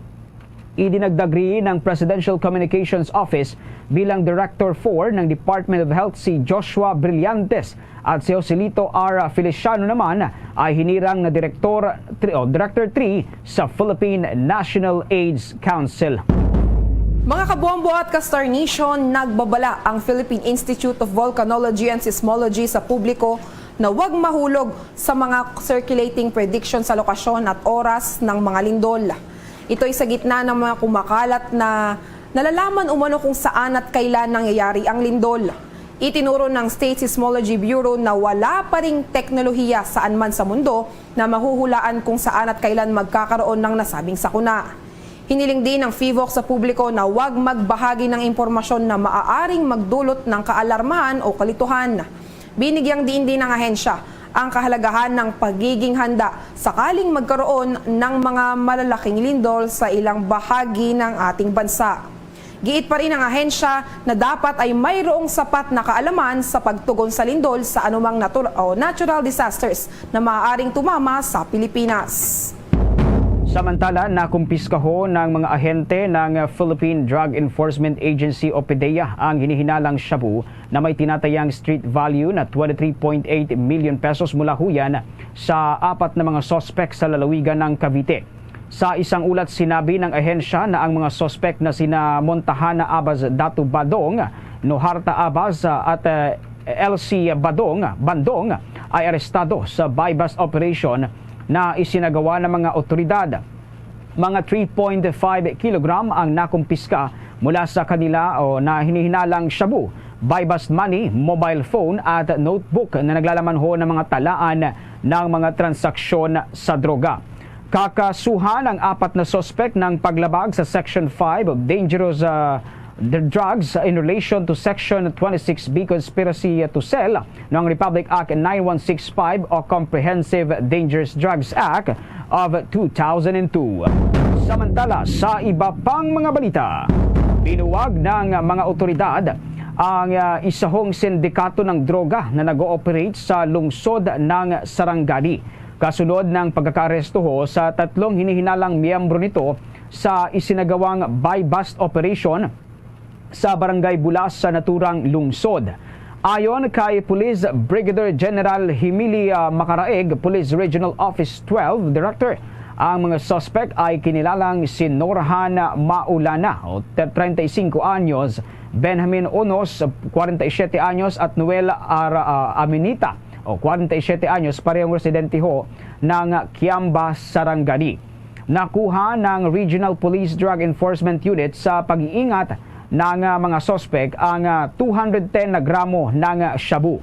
Idinagdag rin ng Presidential Communications Office bilang Director four ng Department of Health si Joshua Brillantes at si Joselito R. Feliciano naman ay hinirang na Direktor three, o Director three sa Philippine National AIDS Council. Mga kabombo at ka-Star Nation, nagbabala ang Philippine Institute of Volcanology and Seismology sa publiko na wag mahulog sa mga circulating prediction sa lokasyon at oras ng mga lindol. Ito'y sa gitna ng mga kumakalat na nalalaman umano kung saan at kailan nangyayari ang lindol. Itinuro ng State Seismology Bureau na wala pa ring teknolohiya saan man sa mundo na mahuhulaan kung saan at kailan magkakaroon ng nasabing sakuna. Hiniling din ng PHIVOLCS sa publiko na wag magbahagi ng impormasyon na maaaring magdulot ng kaalarmahan o kalituhan. Binigyang diin din ng ahensya ang kahalagahan ng pagiging handa sakaling magkaroon ng mga malalaking lindol sa ilang bahagi ng ating bansa. Giit pa rin ng ahensya na dapat ay mayroong sapat na kaalaman sa pagtugon sa lindol sa anumang natur-, o natural disasters na maaaring tumama sa Pilipinas. Samantala, nakumpiska ho ng mga ahente ng Philippine Drug Enforcement Agency o PDEA ang hinihinalang shabu na may tinatayang street value na twenty-three point eight million pesos mula huyan sa apat na mga suspek sa lalawigan ng Cavite. Sa isang ulat, sinabi ng ahensya na ang mga suspek na sina Montahana Abas Datu Badong, Noharta Abas, at, eh, L C Badong, Bandong ay arestado sa buy-bust operation na isinagawa ng mga otoridad. Mga three point five kilogram ang nakumpiska mula sa kanila o na hinihinalang shabu, buy-bust money, mobile phone at notebook na naglalaman ho ng mga talaan ng mga transaksyon sa droga. Kakasuhan ang apat na suspek ng paglabag sa Section five of Dangerous, ah, the drugs in relation to Section twenty-six B, conspiracy to sell, ng Republic Act nine one six five o Comprehensive Dangerous Drugs Act of two thousand and two. Samantala, sa iba pang mga balita, binuwag ng mga otoridad ang, ah, isahong sindikato ng droga na nag-ooperate sa lungsod ng Sarangani, kasunod ng pagkakaaresto ho sa tatlong hinihinalang miyembro nito sa isinagawang buy-bust operation sa Barangay Bulas sa naturang lungsod. Ayon kay Police Brigadier General Himili, ah, Macaraig, Police Regional Office twelve Director, ang mga suspek ay kinilalang si Norhan Maulana, o treinta y cinco anyos, Benjamin Unos, kwarenta y siyete anyos, at Noel Ar-, ah, Aminita, o kwarenta y siyete anyos, parehong residente ho ng Kiamba, Sarangani. Nakuha ng Regional Police Drug Enforcement Unit sa pag-iingat ng, ah, mga suspek ang, ah, two hundred ten na gramo ng, ah, shabu.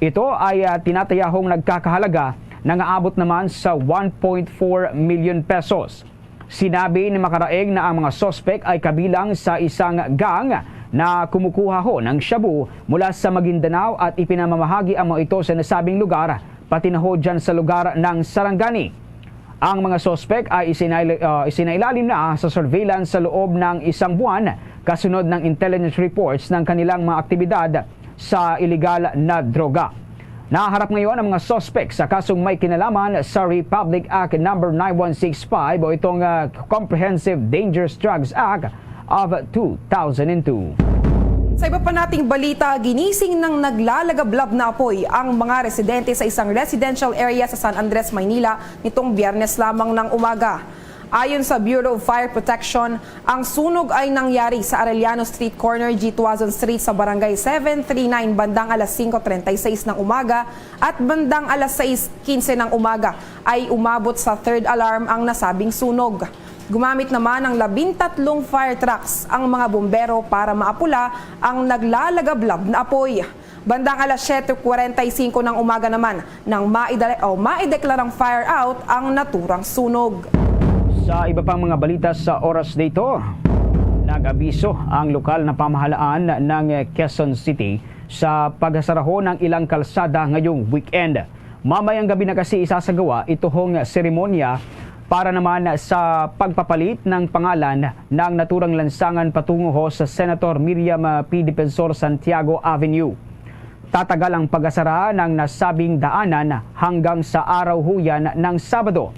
Ito ay, ah, tinatayahong nagkakahalaga na nga abot naman sa one point four million pesos. Sinabi ni Makaraig na ang mga suspek ay kabilang sa isang gang na kumukuha ho ng shabu mula sa Maguindanao at ipinamamahagi amo ito sa nasabing lugar, pati na ho dyan sa lugar ng Sarangani. Ang mga suspek ay isinai-, ah, isinailalim na sa surveillance sa loob ng isang buwan kasunod ng intelligence reports ng kanilang mga aktibidad sa iligal na droga. Naharap ngayon ang mga suspek sa kasong may kinalaman sa Republic Act Number nine one six five o itong, ah, Comprehensive Dangerous Drugs Act of two thousand and two. Sa iba pa nating balita, ginising ng naglalagablab na apoy ang mga residente sa isang residential area sa San Andres, Maynila nitong Biyernes lamang ng umaga. Ayon sa Bureau of Fire Protection, ang sunog ay nangyari sa Arellano Street corner, G Tuazon Street sa Barangay seven three nine bandang alas singko treinta y seis ng umaga at bandang alas sais quince ng umaga ay umabot sa third alarm ang nasabing sunog. Gumamit naman ng labintatlong fire trucks ang mga bombero para maapula ang naglalagablab na apoy. Bandang alas siyete kwarenta y singko ng umaga naman nang maidala-, o maideklarang fire out ang naturang sunog. Sa iba pang mga balita sa oras na ito, nag-abiso ang lokal na pamahalaan ng Quezon City sa pagsasaraho ng ilang kalsada ngayong weekend. Mamayang gabi na kasi isasagawa ituhong seremonya para naman sa pagpapalit ng pangalan ng naturang lansangan patungo ho sa Senator Miriam, ah, P. Defensor Santiago Avenue. Tatagal ang pag-asara ng nasabing daanan hanggang sa araw ho yan ng Sabado.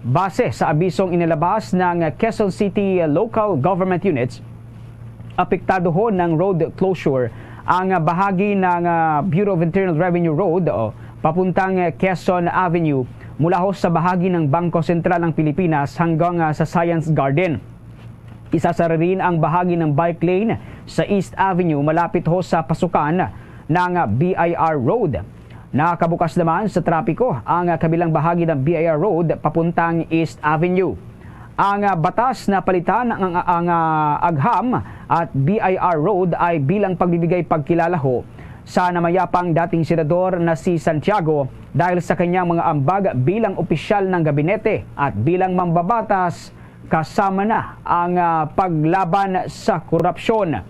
Base sa abisong inilabas ng Quezon City Local Government Units, apektado ho ng road closure ang bahagi ng, ah, Bureau of Internal Revenue Road, o papuntang Quezon Avenue, mula ho sa bahagi ng Bangko Sentral ng Pilipinas hanggang, ah, sa Science Garden. Isasara rin ang bahagi ng bike lane sa East Avenue malapit ho sa pasukan ng B I R Road. Nakabukas naman sa trapiko ang kabilang bahagi ng B I R Road papuntang East Avenue. Ang, ah, batas na palitan ang, ang, ah, agham at B I R Road ay bilang pagbibigay pagkilala ho sa namayapang dating senador na si Santiago dahil sa kanyang mga ambag bilang opisyal ng gabinete at bilang mambabatas, kasama na ang, ah, paglaban sa korupsyon.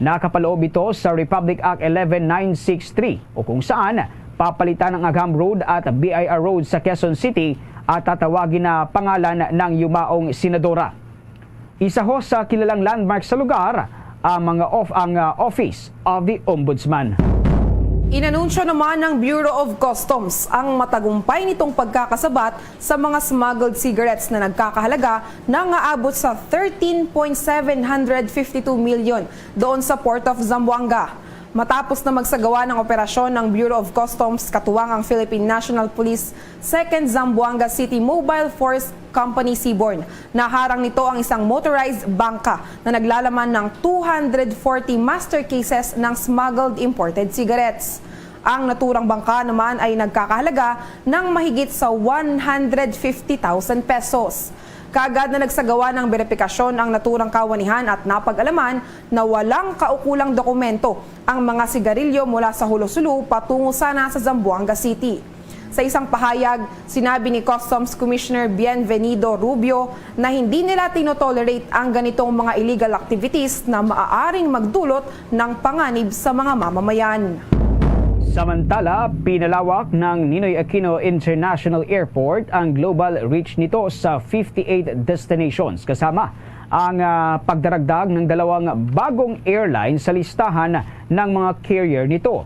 Nakapaloob ito sa Republic Act eleven nine six three, o kung saan papalitan ang Agham Road at B I R Road sa Quezon City at tatawagin na pangalan ng yumaong senadora. Isa ho sa kilalang landmark sa lugar, ang mga of-, ang, ah, Office of the Ombudsman. Inanunsyo naman ng Bureau of Customs ang matagumpay nitong pagkakasabat sa mga smuggled cigarettes na nagkakahalaga na nga abot sa thirteen point seven hundred fifty two million doon sa Port of Zamboanga. Matapos na magsagawa ng operasyon ng Bureau of Customs katuwang ang Philippine National Police Second Zamboanga City Mobile Force Company Seaborn, naharang nito ang isang motorized bangka na naglalaman ng two hundred forty master cases ng smuggled imported cigarettes. Ang naturang bangka naman ay nagkakahalaga ng mahigit sa one hundred fifty thousand pesos. Kaagad na nagsagawa ng beripikasyon ang naturang kawanihan at napag-alaman na walang kaukulang dokumento ang mga sigarilyo mula sa Jolo-Sulu patungo sana sa Zamboanga City. Sa isang pahayag, sinabi ni Customs Commissioner Bienvenido Rubio na hindi nila tinotolerate ang ganitong mga illegal activities na maaaring magdulot ng panganib sa mga mamamayan. Samantala, pinalawak ng Ninoy Aquino International Airport ang global reach nito sa fifty-eight destinations, kasama ang, ah, pagdaragdag ng dalawang bagong airline sa listahan ng mga carrier nito.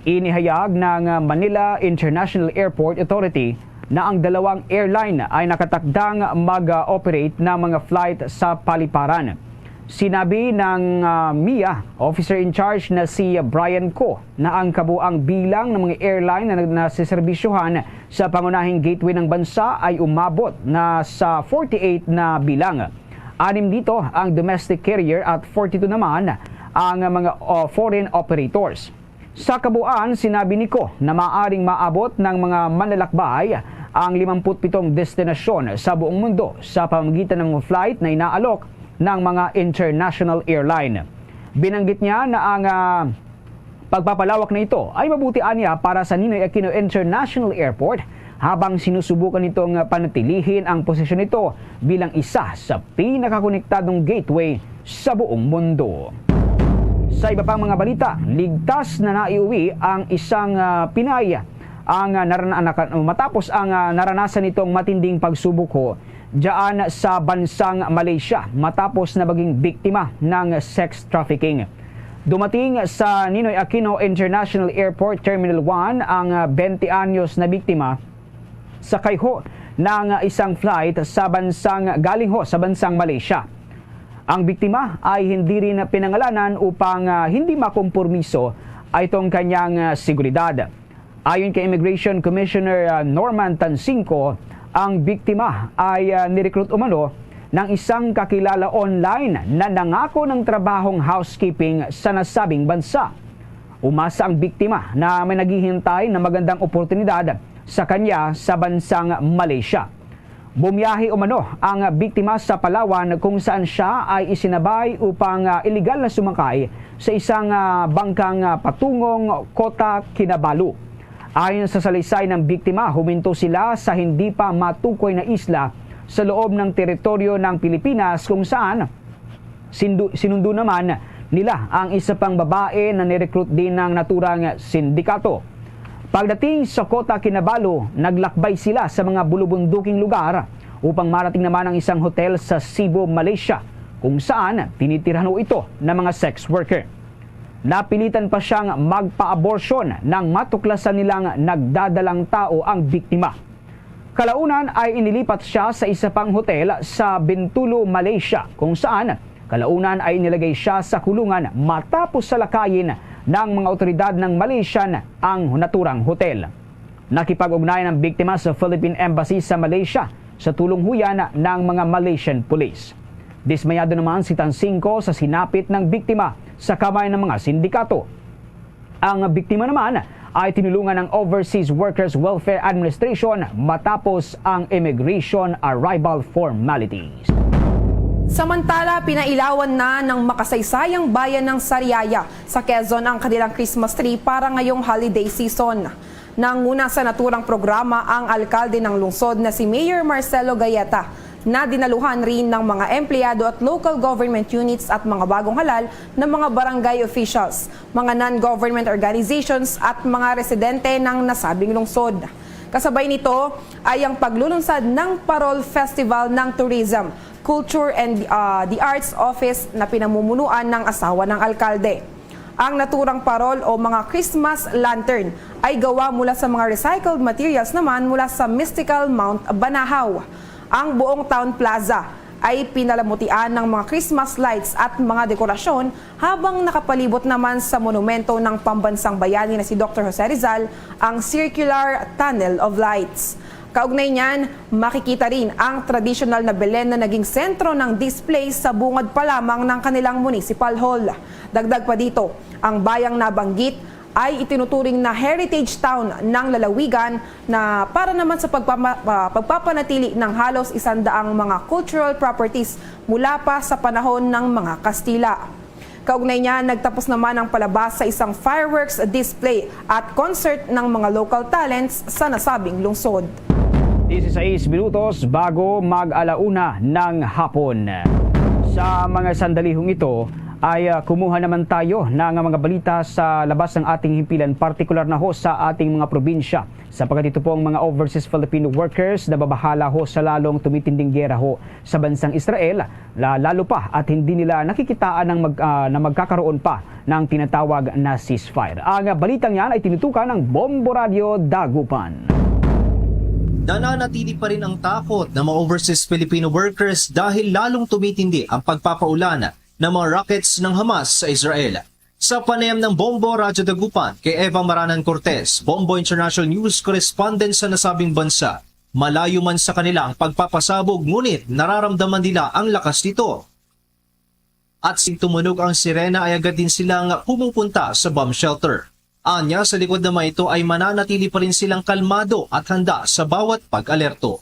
Inihayag ng, ah, Manila International Airport Authority na ang dalawang airline ay nakatakdang mag-operate ng mga flight sa paliparan. Sinabi ng, ah, MIA Officer in Charge na si Brian Ko na ang kabuang bilang ng mga airline na nasiserbisyohan sa pangunahing gateway ng bansa ay umabot na sa forty-eight na bilang. Anim dito ang domestic carrier at forty-two naman ang mga, ah, foreign operators. Sa kabuuan, sinabi ni Ko na maaring maabot ng mga manlalakbay ang limampu't pitong destinasyon sa buong mundo sa pamamagitan ng mga flight na inaalok ng mga international airline. Binanggit niya na ang, ah, pagpapalawak na ito ay mabuti anya para sa Ninoy Aquino International Airport, habang sinusubukan nitong panatilihin ang posisyon nito bilang isa sa pinakakonektadong gateway sa buong mundo. Sa iba pang mga balita, ligtas na naiuwi ang isang, ah, Pinay ang, ah, narana-, naka-, matapos ang, ah, naranasan nitong matinding pagsubok ho dyan sa bansang Malaysia matapos na maging biktima ng sex trafficking. Dumating sa Ninoy Aquino International Airport Terminal one ang, ah, twenty anyos na biktima sakay ho ng isang flight sa bansang, galing ho sa bansang Malaysia. Ang biktima ay hindi rin pinangalanan upang, ah, hindi makompromiso itong kanyang, ah, seguridad. Ayon kay Immigration Commissioner, ah, Norman Tansingco, ang biktima ay, ah, nirecruit umano ng isang kakilala online na nangako ng trabahong housekeeping sa nasabing bansa. Umasa ang biktima na may naghihintay na magandang oportunidad sa kanya sa bansang Malaysia. Bumiyahe umano ang biktima sa Palawan, kung saan siya ay isinabay upang, ah, iligal na sumakay sa isang, ah, bangkang, ah, patungong Kota Kinabalu. Ayon sa salaysay ng biktima, huminto sila sa hindi pa matukoy na isla sa loob ng teritoryo ng Pilipinas, kung saan sindu-, sinundo naman nila ang isa pang babae na nirecruit din ng naturang sindikato. Pagdating sa Kota Kinabalu, naglakbay sila sa mga bulubunduking lugar upang marating naman ang isang hotel sa Cebu, Malaysia, kung saan tinitirhan ho ito ng mga sex worker. Napilitan pa siyang magpa-abortion nang matuklasan nilang nagdadalang tao ang biktima. Kalaunan ay inilipat siya sa isa pang hotel sa Bintulu, Malaysia, kung saan kalaunan ay inilagay siya sa kulungan matapos salakayin ng mga awtoridad ng Malaysian ang naturang hotel. Nakipag-ugnayan ang biktima sa Philippine Embassy sa Malaysia sa tulong ho yan ng mga Malaysian police. Dismayado naman si Tansingco sa sinapit ng biktima sa kamay ng mga sindikato. Ang biktima naman ay tinulungan ng Overseas Workers Welfare Administration matapos ang immigration arrival formalities. Samantala, pinailawan na ng makasaysayang bayan ng Sariaya sa Quezon ang kanilang Christmas tree para ngayong holiday season. Nanguna sa naturang programa ang alkalde ng lungsod na si Mayor Marcelo Galleta, na dinaluhan rin ng mga empleyado at local government units at mga bagong halal na mga barangay officials, mga non-government organizations at mga residente ng nasabing lungsod. Kasabay nito ay ang paglulunsad ng Parol Festival ng Tourism, Culture and, ah, the Arts Office na pinamumunuan ng asawa ng alkalde. Ang naturang parol o mga Christmas lantern ay gawa mula sa mga recycled materials naman mula sa Mystical Mount Banahaw. Ang buong Town Plaza ay pinalamutian ng mga Christmas lights at mga dekorasyon, habang nakapalibot naman sa monumento ng pambansang bayani na si Doktor Jose Rizal ang Circular Tunnel of Lights. Kaugnay niyan, makikita rin ang tradisyonal na belen na naging sentro ng display sa bungad pa lamang ng kanilang municipal hall. Dagdag pa dito, ang bayang nabanggit ay itinuturing na heritage town ng lalawigan na para naman sa pagpama-, ah, pagpapanatili ng halos isandaang mga cultural properties mula pa sa panahon ng mga Kastila. Kaugnay niya, nagtapos naman ang palabas sa isang fireworks display at concert ng mga local talents sa nasabing lungsod. Dieciséis minutos bago mag-alauna ng hapon. Sa mga sandalihong ito ay, ah, kumuha naman tayo ng mga balita sa labas ng ating himpilan, partikular na ho sa ating mga probinsya, sapagkat ito pong mga overseas Filipino workers na babahala ho sa lalong tumitinding giyera ho sa bansang Israel, la-, lalo pa at hindi nila nakikitaan ng mag-, ah, na magkakaroon pa ng tinatawag na ceasefire. Ang balitang yan ay tinutukan ng Bombo Radyo Dagupan. Nananatili pa rin ang takot ng mga overseas Filipino workers dahil lalong tumitindi ang pagpapaulan ng mga rockets ng Hamas sa Israel. Sa panayam ng Bombo Radyo Dagupan kay Eva Maranan Cortez, Bombo International News correspondent sa nasabing bansa, malayo man sa kanila ang pagpapasabog, ngunit nararamdaman nila ang lakas nito. At sing tumunog ang sirena ay agad din silang pumupunta sa bomb shelter. Anya, sa likod naman ito ay mananatili pa rin silang kalmado at handa sa bawat pag-alerto.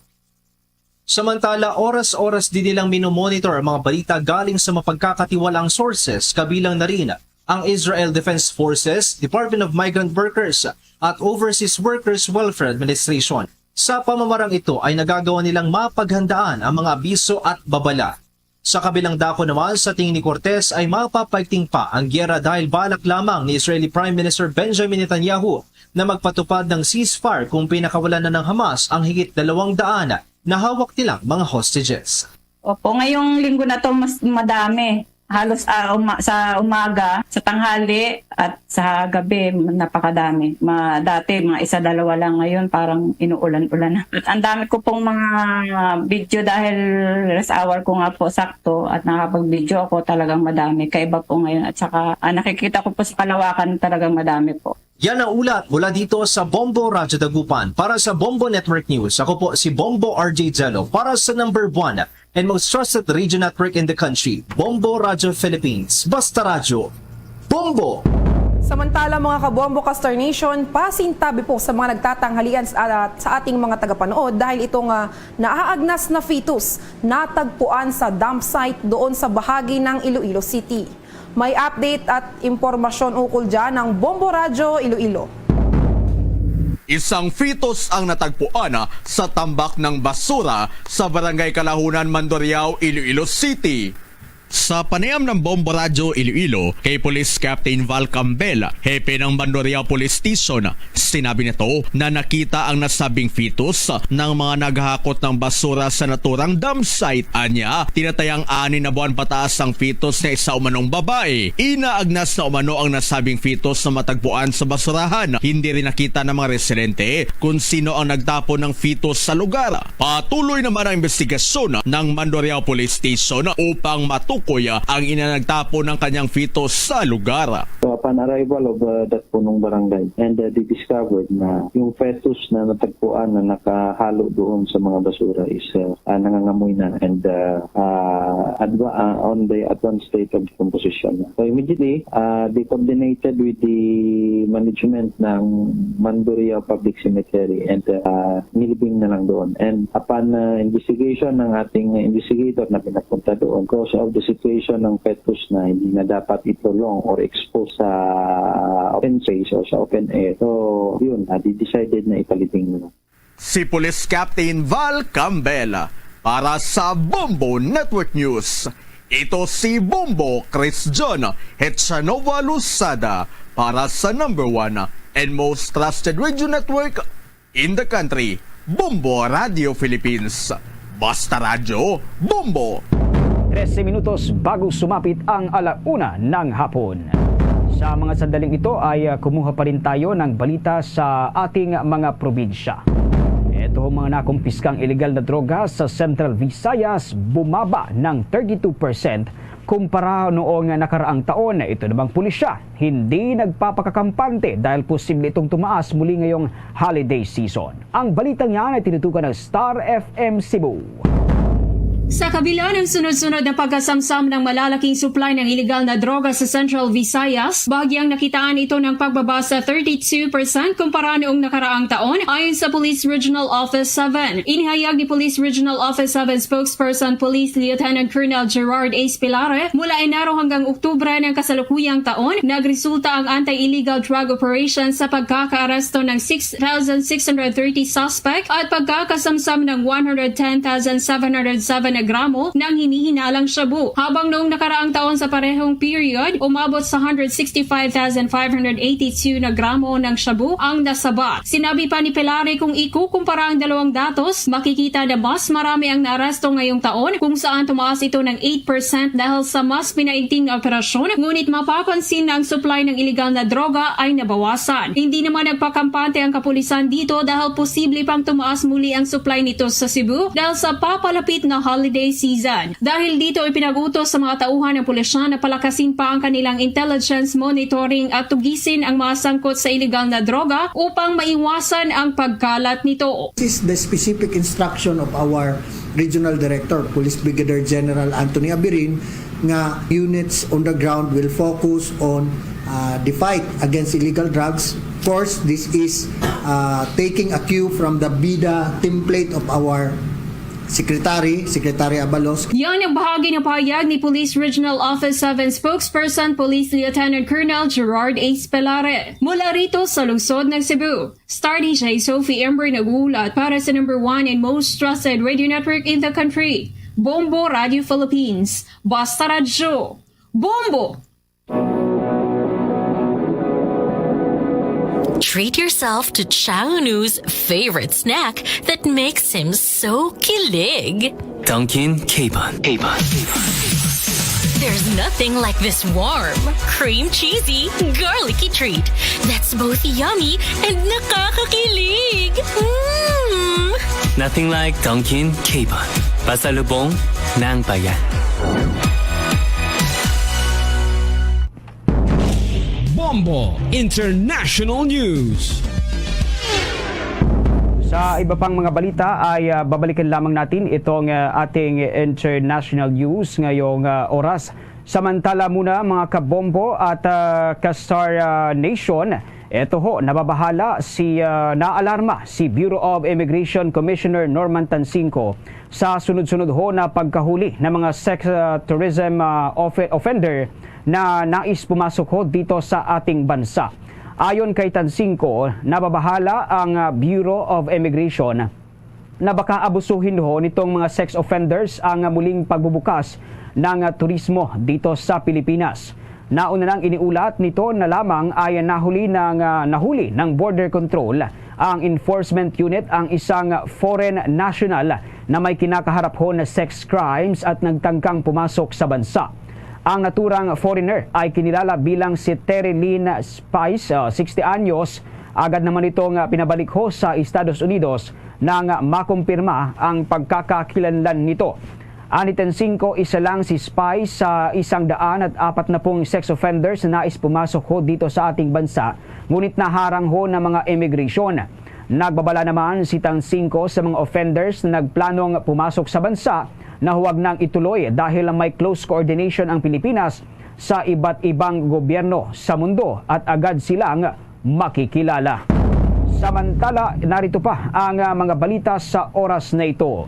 Samantala, oras-oras din nilang minomonitor ang mga balita galing sa mapagkakatiwalaang sources, kabilang na rin ang Israel Defense Forces, Department of Migrant Workers, at Overseas Workers Welfare Administration. Sa pamamarang ito ay nagagawa nilang mapaghandaan ang mga abiso at babala. Sa kabilang dako naman, sa tingin ni Cortez ay mapapaigting pa ang giyera dahil balak lamang ni Israeli Prime Minister Benjamin Netanyahu na magpatupad ng ceasefire kung pinakawalan na ng Hamas ang higit dalawang daan na hawak nilang mga hostages. Opo, ngayong linggo na to mas madami. Halos, ah, uma-, sa umaga, sa tanghali, at sa gabi, napakadami. Ma-, dati, mga isa, dalawa lang. Ngayon, parang inuulan-ulan na. Ang dami ko pong mga video dahil rush hour ko nga po sakto at nakapag-video ako, talagang madami. Kaiba po ngayon. At saka, ah, nakikita ko po sa kalawakan, talagang madami po. Yan ang ulat mula dito sa Bombo Radyo Dagupan. Para sa Bombo Network News, ako po si Bombo R J Jello para sa number one and most trusted radio network in the country, Bombo Radyo Philippines. Basta Radyo, Bombo! Samantala, mga kabombo, Castar Nation, pasintabi po sa mga nagtatanghalian sa, sa ating mga tagapanood dahil ito nga naaagnas na fetus natagpuan sa dump site doon sa bahagi ng Iloilo City. May update at impormasyon ukol dyan ng Bombo Radyo Iloilo. Isang fetus ang natagpuan sa tambak ng basura sa Barangay Kalahunan, Mandurriao, Iloilo City. Sa panayam ng Bombo Radyo Iloilo kay Police Captain Val Cambel, hepe ng Mandurriao Police Station, sinabi nito na nakita ang nasabing fetus ng mga naghahakot ng basura sa naturang dump site. Anya, tinatayang ani na buwan pataas ang fetus na isa umanong babae. Inaagnas na umano ang nasabing fetus na matagpuan sa basurahan. Hindi rin nakita ng mga residente kung sino ang nagtapon ng fetus sa lugar. Patuloy naman ang investigasyon ng Mandurriao Police Station upang matukoy ang ina nagtapon ng kanyang fetus sa lugar. So, upon arrival of, uh, that punong barangay, and, uh, they discovered na yung fetus na natagpuan na nakahalo doon sa mga basura is, uh, uh, nangangamoy na and, uh, uh, adva-, uh, on the advanced state of decomposition. So immediately, uh, they coordinated with the management ng Mandurriao Public Cemetery and, uh, nilibing na lang doon. And upon, uh, investigation ng ating investigator na pinapunta doon, because of the situation ng fetus na hindi na dapat i-prolong or expose sa open space o sa open air. So, yun, uh, they decided na ipalibing na lang. Si Police Captain Val Campbell para sa Bombo Network News. Ito si Bombo Chris John Hetsanova Losada para sa number one and most trusted radio network in the country, Bombo Radio Philippines. Basta Radyo, Bombo! Trese minutos bago sumapit ang ala una ng hapon. Sa mga sandaling ito ay, ah, kumuha pa rin tayo ng balita sa ating mga probinsya. Ito ang mga nakumpiskang iligal na droga sa Central Visayas, bumaba ng thirty-two percent kumpara noong nakaraang taon. Ito namang pulisya hindi nagpapakakampante dahil posible itong tumaas muli ngayong holiday season. Ang balitang yan ay tinutukan ng Star F M Cebu. Sa kabila ng sunod-sunod na pagkasamsam ng malalaking supply ng iligal na droga sa Central Visayas, bahagyang nakitaan ito ng pagbaba sa thirty-two percent kumpara noong nakaraang taon, ayon sa Police Regional Office seven. Inihayag ni Police Regional Office seven Spokesperson Police Lieutenant Colonel Gerard A. Spilare, mula Enero hanggang Oktubre ng kasalukuyang taon, nagresulta ang anti-illegal drug operation sa pagkakaaresto ng six thousand six hundred thirty suspect at pagkakasamsam ng one hundred ten thousand seven hundred seven na gramo ng hinihinalang shabu, habang noong nakaraang taon sa parehong period, umabot sa hundred sixty-five thousand five hundred eighty-two na gramo ng shabu ang nasabat. Sinabi pa ni Pelare, kung ikukumpara ang dalawang datos, makikita na mas marami ang naaresto ngayong taon, kung saan tumaas ito ng eight percent dahil sa mas pinaigting na operasyon, ngunit mapapansin na ang supply ng iligal na droga ay nabawasan. Hindi naman nagpakampante ang kapulisan dito dahil posible pang tumaas muli ang supply nito sa Cebu dahil sa papalapit na holiday season. Dahil dito, ipinag-utos sa mga tauhan ng pulisya na palakasin pa ang kanilang intelligence monitoring at tugisin ang mga sangkot sa iligal na droga upang maiwasan ang pagkalat nito. This is the specific instruction of our Regional Director, Police Brigadier General Anthony Abirin, nga units on the ground will focus on, uh, the fight against illegal drugs. Of course, this is, uh, taking a cue from the BIDA template of our, Secretary, Secretary Abalos. Yan ang bahagi ng pahayag ni Police Regional Office seven Spokesperson Police Lieutenant Colonel Gerard Espelare mula rito sa lungsod ng Cebu. Star D J Sophie Ember nag-uulat para sa number one and most trusted radio network in the country, Bombo Radio Philippines. Basta Radyo, Bombo! Treat yourself to Chang Unu's favorite snack that makes him so kilig. Dunkin' Capon. Capon. There's nothing like this warm, cream cheesy, garlicky treat that's both yummy and nakakakilig. Mm! Nothing like Dunkin' Capon. Pasalubong ng bayan. Bombo International News. Sa iba pang mga balita ay, ah, babalikan lamang natin itong, ah, ating international news ngayong, ah, oras. Samantala muna, mga kabombo at, ah, ka-Star, ah, Nation, eto ho, nababahala si, ah, naalarma si Bureau of Immigration Commissioner Norman Tansinco sa sunod-sunod ho na pagkahuli ng mga sex, ah, tourism, ah, offe-, offender na nais pumasok ho dito sa ating bansa. Ayon kay Tansinco, nababahala ang, ah, Bureau of Immigration na baka abusuhin ho nitong mga sex offenders ang, ah, muling pagbubukas ng, ah, turismo dito sa Pilipinas. Nauna nang iniulat nito na lamang ay nahuli ng, ah, nahuli ng Border Control ang enforcement unit ang isang foreign national na may kinakaharap ho na sex crimes at nagtangkang pumasok sa bansa. Ang naturang foreigner ay kinilala bilang si Terry Lynn Spice, ah, sixty anyos. Agad naman itong, ah, pinabalik ho sa Estados Unidos nang makumpirma ang pagkakakilanlan nito. Ani Tansinco, isa lang si Spice sa isang daan at apat na pung sex offenders na nais pumasok ho dito sa ating bansa, ngunit naharang ho ng mga immigration. Nagbabala naman si Tansinco sa mga offenders na nagplanong pumasok sa bansa na huwag nang ituloy dahil may close coordination ang Pilipinas sa iba't ibang gobyerno sa mundo at agad silang makikilala. Samantala, narito pa ang, ah, mga balita sa oras na ito.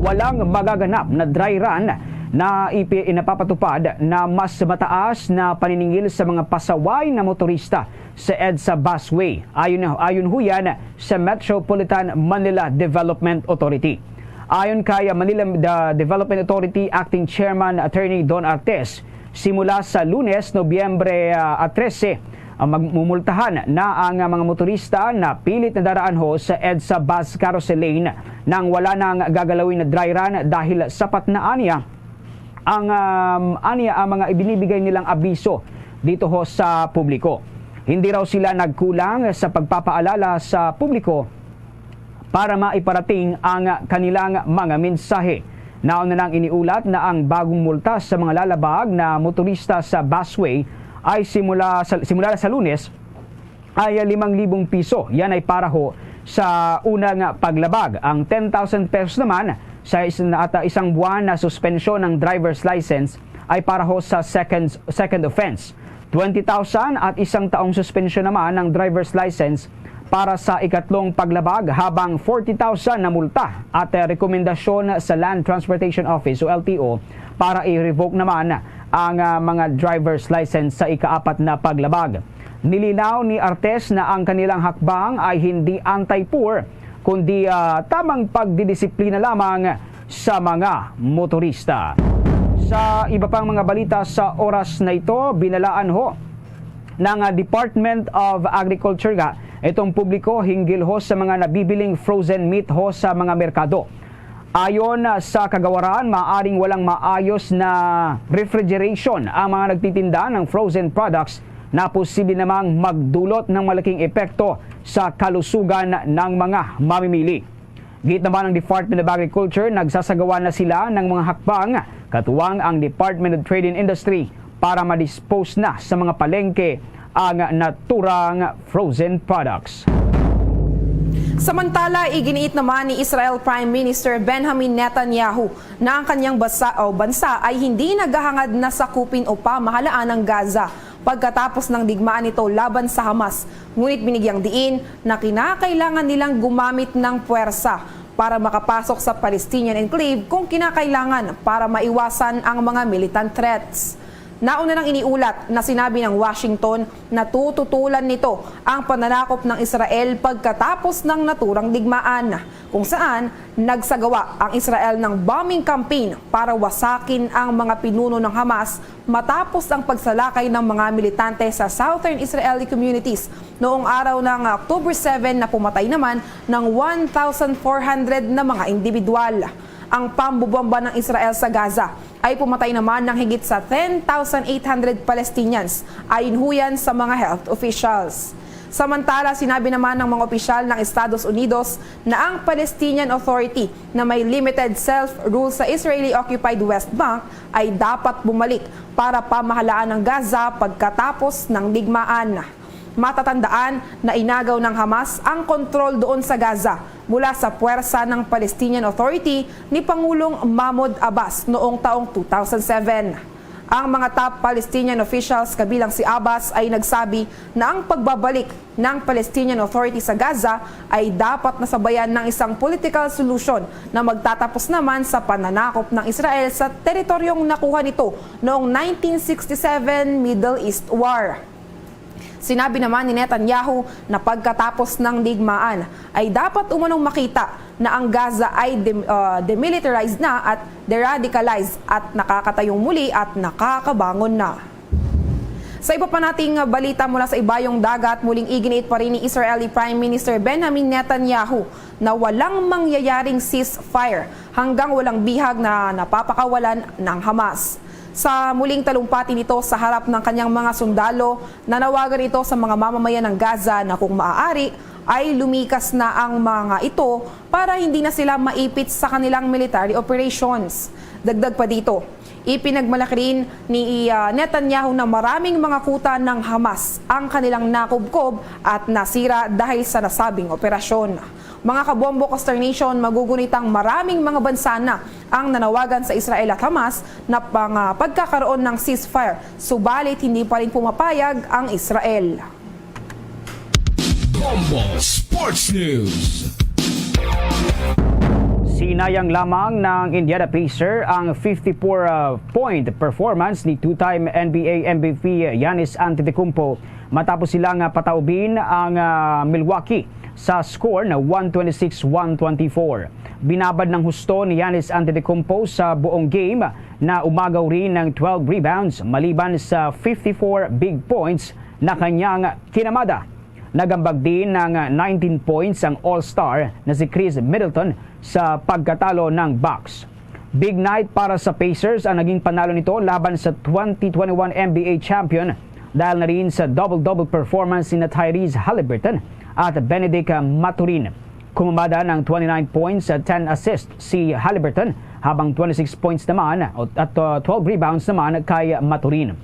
Walang magaganap na dry run na ipi-, inapapatupad na mas mataas na paniningil sa mga pasaway na motorista sa EDSA Busway. Ayon, ayon ho yan sa Metropolitan Manila Development Authority. Ayon kay Manila, the Development Authority Acting Chairman Attorney Don Artes, simula sa Lunes, Nobyembre, ah, trese, ang magmumultahan na ang mga motorista na pilit nadaraan ho sa EDSA Bus Carousel Lane nang wala nang gagalawin na dry run dahil sapat na aniya ang, um, aniya ang mga ibinibigay nilang abiso dito ho sa publiko. Hindi raw sila nagkulang sa pagpapaalala sa publiko para maiparating ang kanilang mga mensahe. Nauna nang iniulat na ang bagong multa sa mga lalabag na motorista sa busway ay simula sa, simula sa Lunes ay limang libong piso. Yan ay para ho sa unang paglabag. Ang ten thousand pesos naman sa is-, at isang buwan na suspensyon ng driver's license ay para ho sa second, second offense. Twenty thousand at isang taong suspensyon naman ng driver's license para sa ikatlong paglabag, habang forty thousand na multa at, eh, rekomendasyon sa Land Transportation Office o L T O para i-revoke naman ang, ah, mga driver's license sa ikaapat na paglabag. Nilinaw ni Artes na ang kanilang hakbang ay hindi anti-poor, kundi, ah, tamang pagdidisiplina lamang sa mga motorista. Sa iba pang mga balita sa oras na ito, binalaan ho ng, ah, Department of Agriculture nga itong publiko hinggil ho sa mga nabibiling frozen meat ho sa mga merkado. Ayon, ah, sa kagawaran, maaring walang maayos na refrigeration ang mga nagtitinda ng frozen products na posible namang magdulot ng malaking epekto sa kalusugan ng mga mamimili. Giit naman ang Department of Agriculture, nagsasagawa na sila ng mga hakbang, katuwang ang Department of Trade and Industry, para ma-dispose na sa mga palengke ang naturang frozen products. Samantala, iginiit naman ni Israel Prime Minister Benjamin Netanyahu na ang kanyang basa-, o bansa ay hindi naghahangad na sakupin o pamahalaan ang Gaza pagkatapos ng digmaan nito laban sa Hamas. Ngunit binigyang diin na kinakailangan nilang gumamit ng puwersa para makapasok sa Palestinian enclave kung kinakailangan para maiwasan ang mga militant threats. Nauna nang iniulat na sinabi ng Washington na tututulan nito ang pananakop ng Israel pagkatapos ng naturang digmaan, kung saan nagsagawa ang Israel ng bombing campaign para wasakin ang mga pinuno ng Hamas matapos ang pagsalakay ng mga militante sa southern Israeli communities noong araw ng October seven na pumatay naman ng one thousand four hundred na mga individual. Ang pambobomba ng Israel sa Gaza ay pumatay naman ng higit sa ten thousand eight hundred Palestinians, ayon huyan sa mga health officials. Samantala, sinabi naman ng mga opisyal ng Estados Unidos na ang Palestinian Authority na may limited self-rule sa Israeli-occupied West Bank ay dapat bumalik para pamahalaan ang Gaza pagkatapos ng digmaan. Matatandaan na inagaw ng Hamas ang kontrol doon sa Gaza mula sa puwersa ng Palestinian Authority ni Pangulong Mahmoud Abbas noong taong two thousand seven. Ang mga top Palestinian officials, kabilang si Abbas, ay nagsabi na ang pagbabalik ng Palestinian Authority sa Gaza ay dapat nasabayan ng isang political solution na magtatapos naman sa pananakop ng Israel sa teritoryong nakuha nito noong nineteen sixty-seven Middle East War. Sinabi naman ni Netanyahu na pagkatapos ng digmaan ay dapat umanong makita na ang Gaza ay dem-, ah, demilitarized na at deradicalized at nakakatayong muli at nakakabangon na. Sa iba pa nating balita mula sa ibayong dagat, muling iginiit pa rin ni Israeli Prime Minister Benjamin Netanyahu na walang mangyayaring ceasefire hanggang walang bihag na napapakawalan ng Hamas. Sa muling talumpati nito sa harap ng kanyang mga sundalo, nanawagan ito sa mga mamamayan ng Gaza na kung maaari ay lumikas na ang mga ito para hindi na sila maipit sa kanilang military operations. Dagdag pa dito, ipinagmalaki rin ni, ah, Netanyahu na maraming mga kuta ng Hamas ang kanilang nakubkob at nasira dahil sa nasabing operasyon. Mga kabombo, Consternation, magugunitang maraming mga bansa na ang nanawagan sa Israel at Hamas na pang, ah, pagkakaroon ng ceasefire, subalit hindi pa rin pumapayag ang Israel. Bombo Sports News. Sinayang lamang ng Indiana Pacer ang fifty-four, uh, point performance ni two-time N B A M V P Giannis Antetokounmpo matapos silang, uh, pataubin ang, uh, Milwaukee sa score na one twenty-six one twenty-four. Binabad ng husto ni Giannis Antetokounmpo sa buong game na umagaw rin ng twelve rebounds maliban sa fifty-four big points na kanyang kinamada. Nagambag din ng nineteen points ang All-Star na si Khris Middleton sa pagkatalo ng Bucks. Big night para sa Pacers ang naging panalo nito laban sa twenty twenty-one N B A champion dahil na rin sa double-double performance ni Tyrese Haliburton at Bennedict Mathurin. Kumamada ng twenty-nine points at ten assists si Haliburton, habang twenty-six points naman at, uh, twelve rebounds naman kay Mathurin.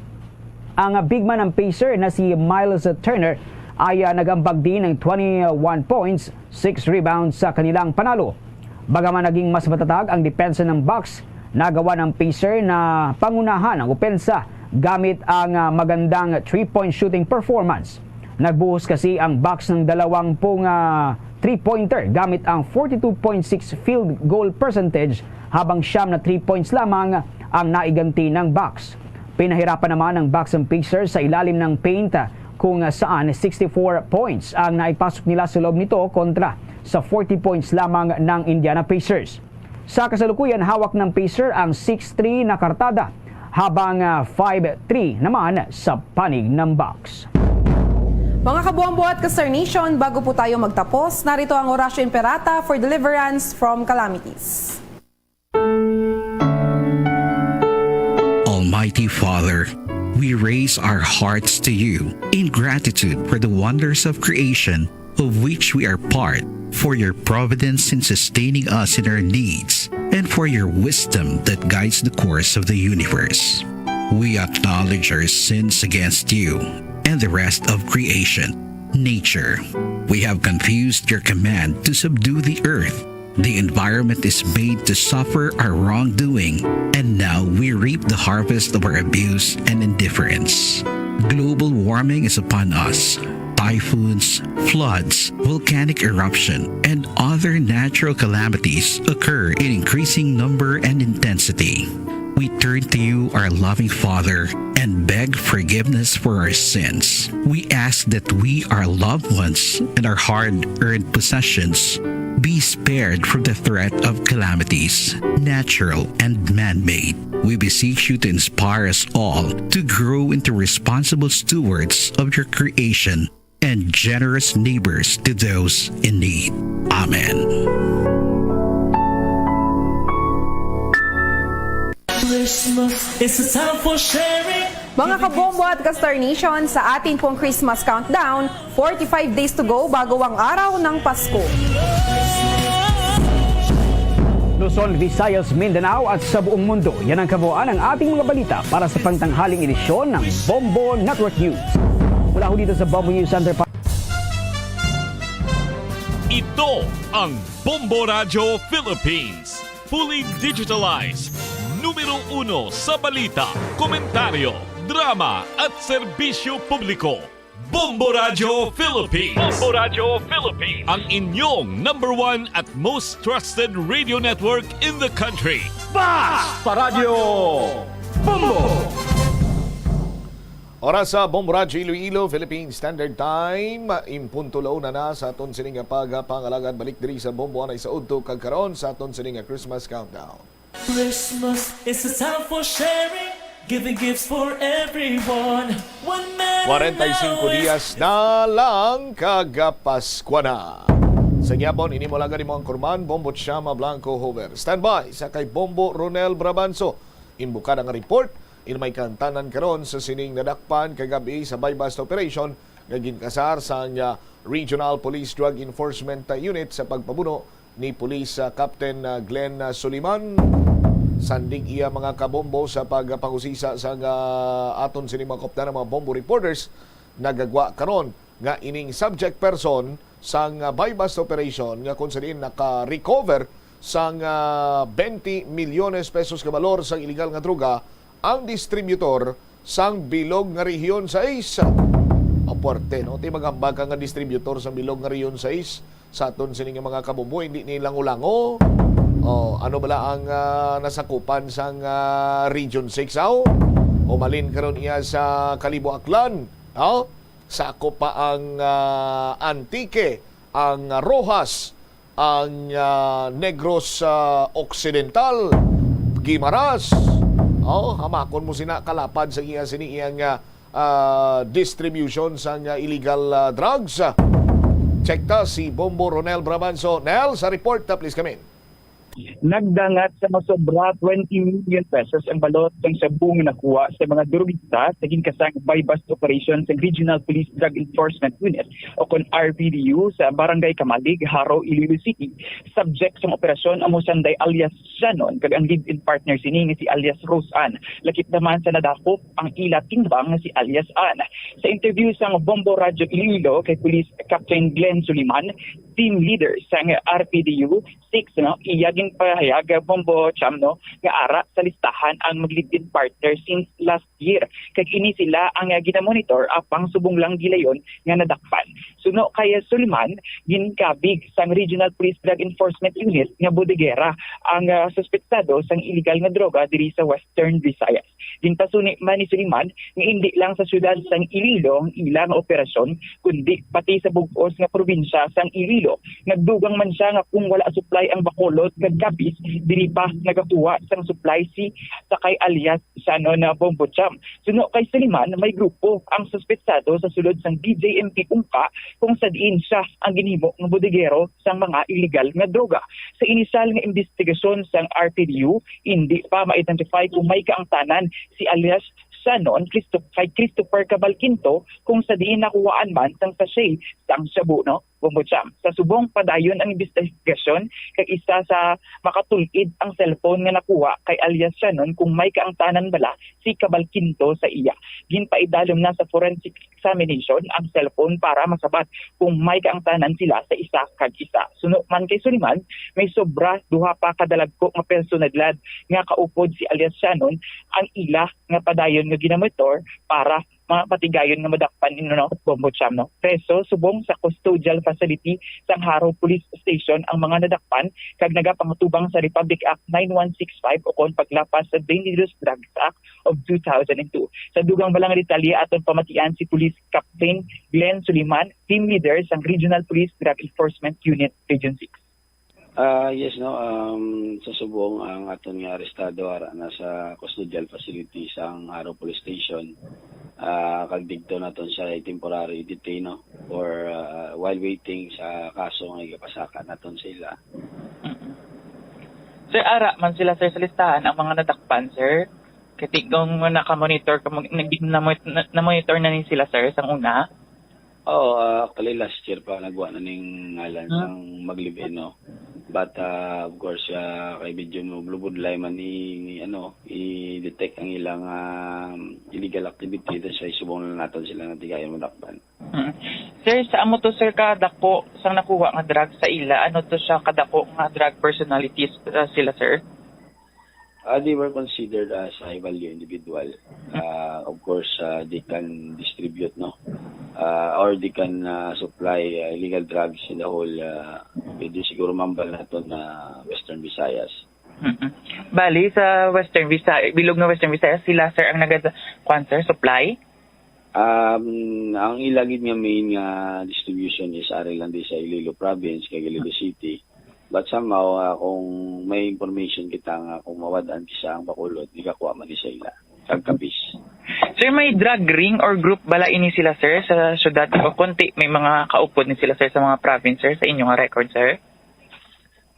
Ang big man ng Pacer na si Miles Turner ay, ah, nag-ambag din ng twenty-one points, six rebounds sa kanilang panalo. Bagaman naging mas matatag ang depensa ng Bucks, nagawa ng Pacer na pangunahan ang opensa gamit ang, ah, magandang three-point shooting performance. Nagbuhos kasi ang Bucks ng dalawang pung, ah, three-pointer gamit ang forty-two point six field goal percentage, habang siyam na three points lamang ang naiganti ng Bucks. Pinahirapan naman ng Bucks ang Pacers sa ilalim ng paint, kung saan sixty-four points ang naipasok nila sa loob nito kontra sa forty points lamang ng Indiana Pacers. Sa kasalukuyan, hawak ng Pacer ang six three na kartada, habang, ah, five three naman sa panig ng Bucks. Mga kabombo at ka-Star Nation, bago po tayo magtapos, narito ang Orasyo Imperata for deliverance from calamities. Almighty Father, we raise our hearts to you in gratitude for the wonders of creation of which we are part, for your providence in sustaining us in our needs, and for your wisdom that guides the course of the universe. We acknowledge our sins against you and the rest of creation, nature. We have confused your command to subdue the earth. The environment is made to suffer our wrongdoing, and now we reap the harvest of our abuse and indifference. Global warming is upon us. Typhoons, floods, volcanic eruption, and other natural calamities occur in increasing number and intensity. We turn to you, our loving Father, and beg forgiveness for our sins. We ask that we, our loved ones, and our hard earned possessions be spared from the threat of calamities, natural and man made. We beseech you to inspire us all to grow into responsible stewards of your creation and generous neighbors to those in need. Amen. Christmas is a time for sharing. Mga kabombo at ka-Star Nation, sa atin pong Christmas countdown, forty-five days to go bago ang araw ng Pasko. Luzon, Visayas, Mindanao at sa buong mundo, yan ang kabuuan ng ating mga balita para sa pangtanghaling edisyon ng Bombo Network News. Mula ho dito sa Bombo News Center, pa- Ito ang Bombo Radyo Philippines. Fully digitalized. Numero uno sa balita, komentaryo, drama at serbisyo publiko. Bombo Radyo Philippines. Bombo Radyo Philippines. Ang inyong number one at most trusted radio network in the country. Bas Paradyo Bombo! Oras sa Bombo Radyo Iloilo, Philippine Standard Time. Impunto launa na sa aton sini nga pagpangalagad balik diri sa Bombo anay sa udto kag karon sa aton sini nga Christmas countdown. Christmas is a time for sharing, giving gifts for everyone. One man Kwarenta y singko now dias na lang kag Paskwa na. Sa gihapon, ini mo lang gani mo ang kurman, Bombo Chama Blanco Hover. Standby sa kay Bombo Ronel Brabanso. Imbukada nga report, in may kaangtanan karon sa sining nadakpan kagabi sa buy-bust operation nga ginkasar sang, ah, Regional Police Drug Enforcement, ah, Unit sa pagpabuno ni Police, ah, Captain, ah, Glenn, ah, Soliman. Sandig iya mga kabombo sa pagpangusisa sang, ah, aton sining mga kaupdan, mga bombo reporters, nagagwa karon nga ining subject person sang, ah, buy-bust operation nga kung sa diin naka-recover sang, ah, twenty milyones pesos ka balor sang iligal nga droga ang distributor sang bilog nga Rehiyon sais. Mapuerte, no? Ti maghambal ka nga distributor sang bilog nga Rehiyon sais sa aton sini nga mga kabombo, hindi ni lango-lango. Oh, ano bala ang, ah, nasakupan sang, ah, Region six, aw? Umalin karon iya sa Kalibo, Aklan, no? Sakop pa ang, ah, Antique, ang, ah, Roxas, ang, ah, Negros, ah, Occidental, Guimaras. Oh, hamakon mo sina kalapad sa iya sini iyang, ah, ah, distribution sang, ah, illegal, ah, drugs. Check ta si Bombo Ronel Brabanso. Nel, sa report ta, please come in. Nagdangat sa masobra twenty million pesos ang balor sang shabu nga nakuha sa mga drugista sa ginkasang buy-bust operation sa Regional Police Drug Enforcement Unit o kon R P D U sa Barangay Camalig, Jaro, Iloilo City. Subject sang operasyon amo sanday alias Shannon kag ang live-in partner sini nga si alias Rose Ann. Lakip naman sa nadakop ang ila timbang nga si alias Ann. Sa interview sang Bombo Radyo Iloilo kay Police Captain Glenn Suliman, team leader sang R P D U, six, no, iya ginpahayag, Bombo Cham, no, nga ara sa listahan ang mag-live-in partner since last year, kag ini sila ang, ah, ginamonitor apang subong lang gilayon nga nadakpan. Suno kay Suliman, ginkabig sang Regional Police Drug Enforcement Unit nga bodegera ang, ah, suspetsado sang iligal nga droga diri sa Western Visayas. Ginpasuni man ni Suliman nga indi lang sa siyudad sang Iloilo ang ila nga operasyon, kundi pati sa bug-os nga probinsya sang Iloilo. Nagdugang man siya nga kung wala supply ang Bacolod kag Capiz, diri pa nagakuha sang supply si Sakay alias Shannon Bombo Cham. Suno kay Suliman, may grupo ang suspetsado sa sulod sang D J M P Ungka kung sa diin siya ang ginhimo nga bodegero sang mga iligal nga droga. Sa inisyal nga imbestigasyon sang R P D U, indi pa ma-identify kung may kaangtanan si alias Shannon Christo-, kay Christopher Cabalquinto kung sa diin nakuhaan man sang sachet sang shabu, no? Bombo Cham. Sa subong, padayon ang imbestigasyon kag isa sa makatul-id ang cellphone nga nakuha kay alias Shannon kung may kaangtanan bala si Cabalquinto sa iya. Ginpaidalom na sa forensic examination ang cellphone para masabat kung may kaangtanan sila sa isa kag isa. Suno man kay Suliman, may sobra duha pa ka dalagko nga personalidad nga kaupod si alias Shannon ang ila nga padayon nga ginamonitor para mga patigayon nga madakpan, no, Bombo Cham, no? Preso subong sa custodial facility sang Jaro Police Station ang mga nadakpan kag nagapangatubang sa Republic Act nine one six five ukon paglapas sa Dangerous Drugs Act of two thousand and two. Sa dugang bala nga detalye, aton pamatian si Police Captain Glenn Suliman, team leader sang Regional Police Drug Enforcement Unit Region six. Ah, yes, no. Um, sa subong, ang aton nga arestado ara na sa custodial facility sang Jaro Police Station. Ah, kag didto naton siya i-temporary detain, no, for, ah, while waiting sa kaso nga igapasaka naton sa ila. Mm. Sir, ara man sila, sir, sa listahan ang mga nadakpan, sir. Kay kung naka-monitor ka, mag-, nag-, namon-, na-, na-monitor na ni sila, sir, sang una. Oo, ah, actually, last year pa nagwa na ning ngalan Hmm. sang mag-live-in, no? But, ah, of course, ah, kay medyo mabudlay man i-, ano, i-detect ang ilang, ah, illegal activity, that's why subong na naton sila nga tigayon madakpan. Hmm. Sir, sa amo to, sir, kadako sang nakuha nga drug sa ila, ano to siya kadako nga drug personalities, ah, sila, sir? Ah, they were considered as high value individual. Ah, of course, ah, they can distribute, no? Ah, or they can, ah, supply, ah, illegal drugs in the whole, ah, pwede siguro mambal naton na Western Visayas. Mm-mm. Bali, sa Western Visayas, bilog nga Western Visayas, sila, sir, ang nagad-, kwan, sir, supply? Um, ang ila gid nga main nga distribution is ari lang di sa Iloilo Province kag Iloilo City. But somehow, ah, kung may information kita nga kung mawad-an kisa ang Bacolod, igakuha man ni sa ila kag kabis. Sir, may drug ring or group bala ini sila, sir, sa syudad? O konti, may mga kaupod ni sila, sir, sa mga province, sir, sa inyo nga record, sir?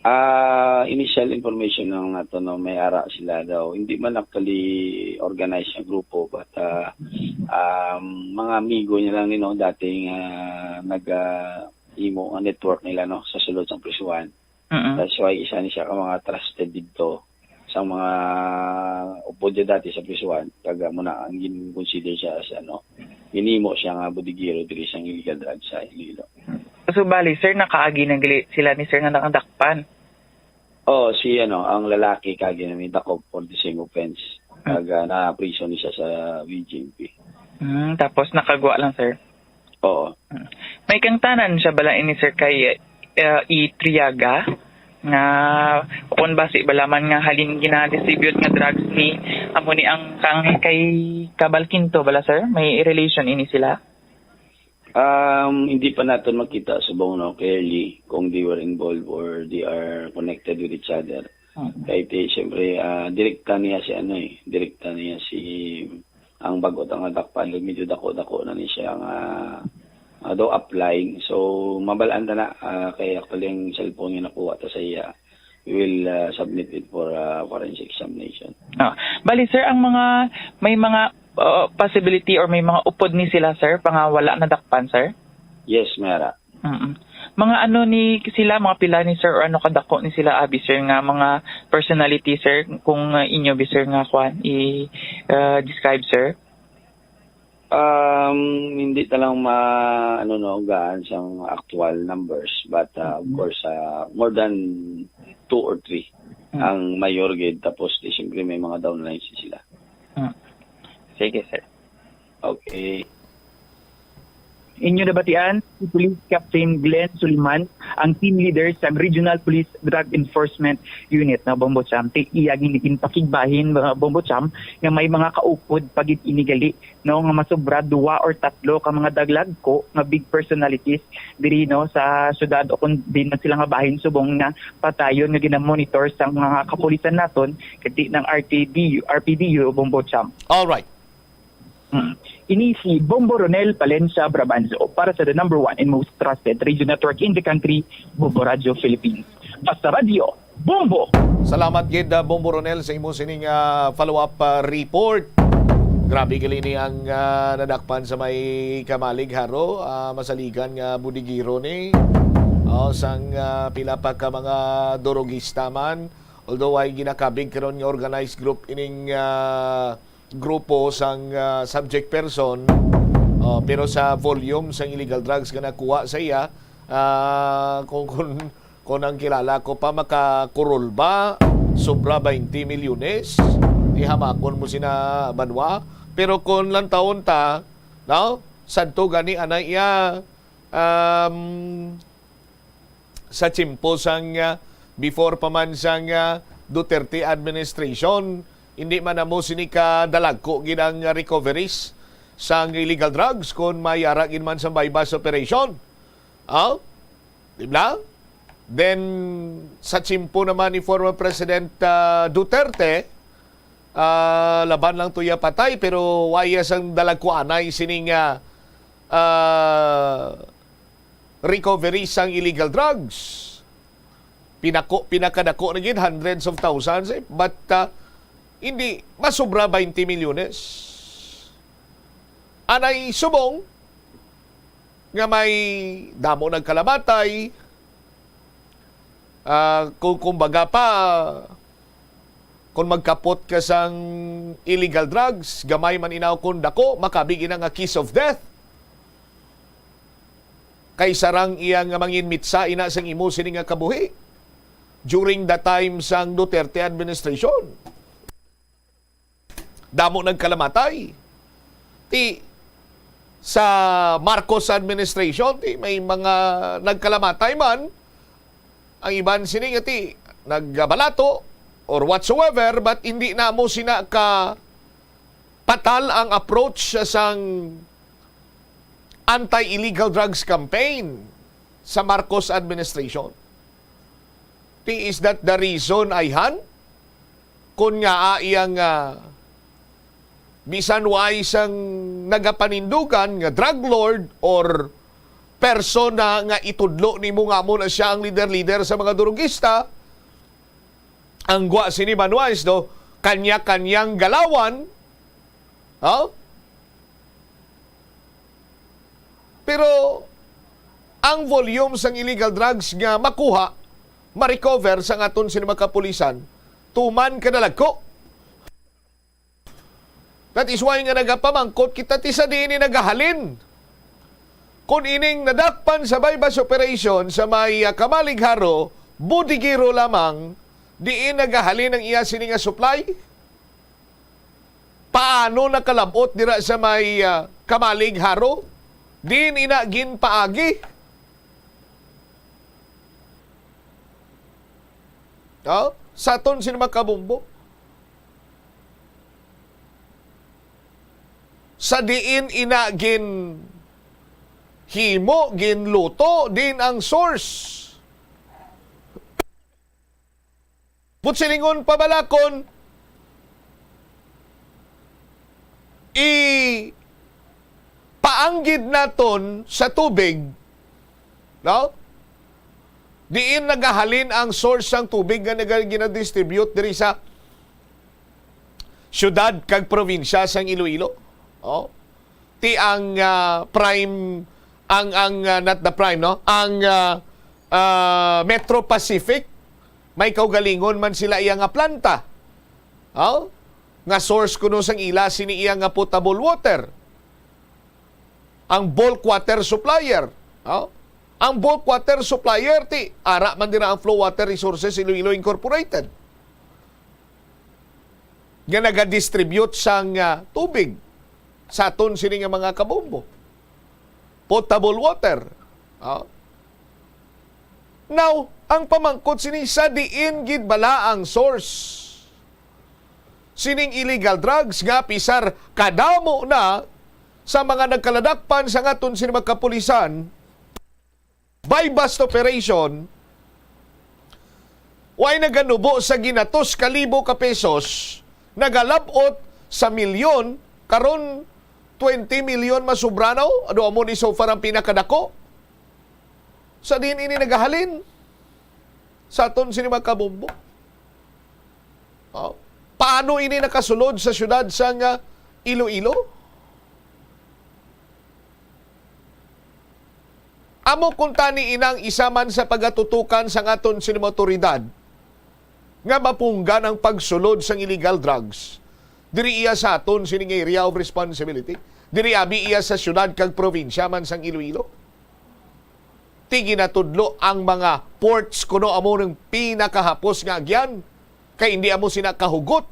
Ah, initial information lang nato, no, may ara sila daw. Hindi man actually organized nga grupo, but, ah, um, mga amigo niya lang, you know, dating, ah, nag, ah, imo ang network nila, no, sa sulod sang prisuhan. Mm-mm. That's why isa ni siya ka mga trusted didto sa mga upod niya dati sa prisuhan. Kag amo na ang gin-consider siya as, ano, ginimo siya nga bodeguero diri sa illegal drugs sa Iloilo. So, bali, sir, nakaagi na gali sila ni sir nga nakadakpan? Oo, si, ano, ang lalaki kagi na may dakop for the same offense. Hmm. Kag, ah, na-prison ni siya sa V G M P. Hmm, tapos nakagwa lang, sir? Oo. Hmm. May kangtanan siya bala ini, sir, kay, ah, i-Triaga nga kung basi bala man nga halin gina-distribute nga drugs ni, amo ni ang kang kay Cabal Quinto bala, sir? May relation ini sila? Um, hindi pa naton makita subong, no, clearly kung they were involved or they are connected with each other. Mm. Kay ti, siyempre, ah, direkta niya si ano eh, direkta niya si ang bago ta nga dakpan, medyo dako-dako na ni siya nga, ah, daw applying. So, mabalaan ta na, ah, kay actually ang cellphone nga nakuha ta sa iya, we will, ah, submit it for, ah, forensic examination. Ah, bali, sir, ang mga, may mga, uh, possibility or may mga upod ni sila, sir, pa nga wala nadakpan, sir? Yes, may ara. Mm-mm. Mga ano ni sila, mga pila ni sir, or ano kadako ni sila, abi, sir, nga mga personality, sir, kung, uh, inyo bi, sir, nga kwan, i, uh, describe, sir? Um, hindi ta lang ma-, ano, no, gaan sang actual numbers, but, uh, of Mm. course, uh, more than two or three Mm. ang mayor gid, tapos di siyempre may mga downlines sila. Mm. Sige, sir. Okay. Inyo nabatian si Police Captain Glenn Suliman, ang team leader sa Regional Police Drug Enforcement Unit, no, Bombo Cham. Ti-, iya gid ginpakigbahin, uh, Bombo Cham, nga may mga kaupod pa gid ini gali, no, nga masobra duwa or tatlo ka mga dalagko nga big personalities diri, no, sa syudad o kon diin man sila nga bahin subong nga padayon nga ginamonitor sa mga kapulisan naton, kag ti ng R T D U, R P D U, Bombo Cham. All right. Hmm. Ini si Bombo Ronel Palencia Brabanzo para sa the number one and most trusted radio network in the country, Bombo Radio Philippines. Basta Radio, Bombo! Salamat gid, ah, Bombo Ronel, sa imo sining, ah, follow-up, ah, report. Grabe gali ni ang, ah, nadakpan sa may Camalig, Jaro, ah, masaligan nga bodeguero ni. Oh, sang, ah, pila pa ka mga durogista man. Although ay ginakabig karon nga organized group ining, ah, grupo sang, ah, subject person, oh, pero sa volume sang illegal drugs nga nakuha sa iya, ah, kung, kung, kung ang kilala ko pa, makakurol ba sobra twenty milyones? Ihamakon mo sina banwa. Pero kung lantawon ta, No? Sadto gani anay iya, um, sa tiyempo sang, ah, before pa man sang, ah, Duterte administration, hindi man amo sini ka dalagko gid ang recoveries sang illegal drugs kon may ara gid man sa buy-bust operation. Ah? Di ba? Then, sa tiyempo naman ni former President, ah, Duterte, ah, laban lang to iya patay, pero wa iya sang dalagko anay sining, ah, ah, recovery sang illegal drugs. Pinako, pinakadako na gid, hundreds of thousands, eh. But, ah, hindi, masobra twenty milyones. Anay subong nga may damo nagkalamatay, ah, kung, kumbaga pa, kung magkapot ka sang illegal drugs, gamay man inaw kung dako, makabig ina nga kiss of death. Kay sarang iya nga manginmitsa ina sang imo sini nga kabuhi during the time sang Duterte administration. Damo nagkalamatay. Ti, sa Marcos administration, ti, may mga nagkalamatay man. Ang iban sini nga ti, nagbalato or whatsoever, but hindi na mo sina ka patal ang approach sang anti-illegal drugs campaign sa Marcos administration. Ti, is that the reason, ayhan? Kon ngaa iya nga bisan way sang nagapanindugan nga drug lord or persona nga itudlo nimo nga amo na siya ang leader-leader sa mga durugista, ang gwa sini, Manuais, no, kanya-kanyang galawan, ha? Pero ang volume sang illegal drugs nga makuha, ma-recover sang aton sini mga kapulisan, tuman kadalagko. That is why nga nagapamangkot kita ti sa diin ni nagahalin. Kung ining nadakpan sa buy-bust operation sa may, ah, Kamalig Jaro, bodeguero lamang, diin nagahalin ang iya sini nga supply? Paano nakalab-ot dira sa may, ah, Kamalig Jaro? Diin ina ginpaagi? Oh, sa aton sini mga kabombo. Sa diin ina ginhimo, ginluto, diin ang source? But silingon pa bala kon i paanggid naton sa tubig, no? Diin nagahalin ang source sang tubig nga naga-, ginadistribute diri sa siyudad kag probinsya sang Iloilo? Oh. Ti ang, ah, prime, ang, ang, ah, not the prime, no? Ang, ah, ah, Metro Pacific, may kaugalingon man sila iya nga planta. Oh? Nga source kuno sang ila sini iya nga potable water. Ang bulk water supplier. Oh? Ang bulk water supplier, ti, ara man dira ang Flow Water Resources Iloilo Incorporated, nga nagadistribute sang, ah, tubig sa aton sini nga mga kabombo. Potable water. Ah. Now, ang pamangkot sini, sa diin gid bala ang source sining illegal drugs nga pisar kadamo na sa mga nagkaladakpan sa aton sini mga kapulisan, buy-bust operation, way naganubo sa ginatos ka libo ka pesos, nagalab-ot sa milyon, karon twenty milyon masubra na, o. Ano amo ni so far ang pinakadako? Sa diin ini nagahalin? Sa aton sini mga kabombo. Oh. Paano ini nakasulod sa siyudad sang, ah, Iloilo? Amo kuntani ina ang isa man sa pagatutukan sang aton sini mga awtoridad nga mapunggan ang pagsulod sang illegal drugs diri iya sa aton sini nga area of responsibility, diri abi iya sa siyudad kag probinsya man sang Iloilo. Ti ginatudlo ang mga ports kuno amo ning pinakahapos nga agyan, kay hindi amo sina kahugot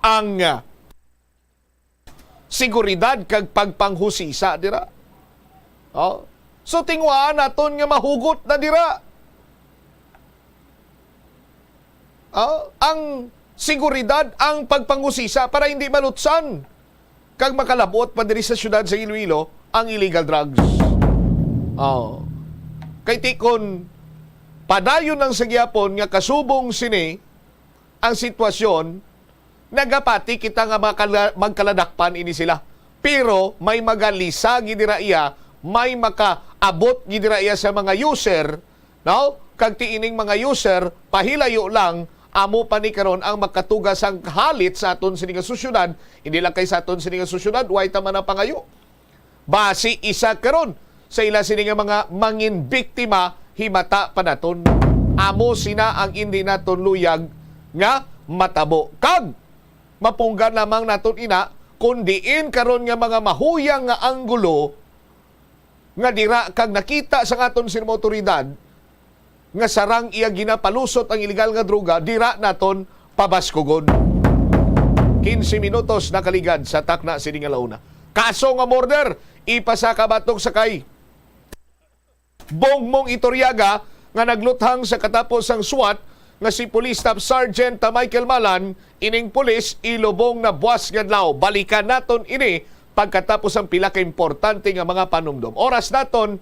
ang, ah, seguridad kag pagpanghusisa dira. Oh. So, tinguhaan naton nga mahugot na dira. Oh, ang seguridad, ang pagpanghusisa para hindi malutsan kag makalabot pa diri sa siyudad sa Iloilo ang illegal drugs. Oh. Kay tikon, padayon lang sa gihapon nga kasubong sini ang sitwasyon, nagapati kita nga makala-, magkaladakpan ini sila. Pero may magalisa gid dira iya, may makaabot gid dira iya sa mga user, no? Kag ti ining mga user, pahilayo lang, amo pa ni karon ang makatuga sang halit sa aton sini nga sosyedad, hindi lang kay sa aton sini nga sosyedad, way ta man ang pangayo. Basi isa karon sa ila sini nga mga mangin biktima, himata pa naton. Amo sina ang indi naton luyag nga matabo. Kag mapunggan lamang naton ina kon diin karon nga mga mahuyang nga anggulo nga dira kag nakita sang aton sini mga awtoridad nga sarang iya ginapalusot ang iligal nga droga, dira naton pabaskugon. Quince minutos nakaligad sa takna sini nga launa. Kaso nga murder, ipasaka batok sa kay Bongmong Iturriaga nga nagluthang sa katapos sang SWAT nga si Police Staff Sergeant Michael Malan, ining pulis ilubong na buwas nga adlaw. Balikan naton ini pagkatapos ang pila ka importante nga mga panumdom. Oras naton.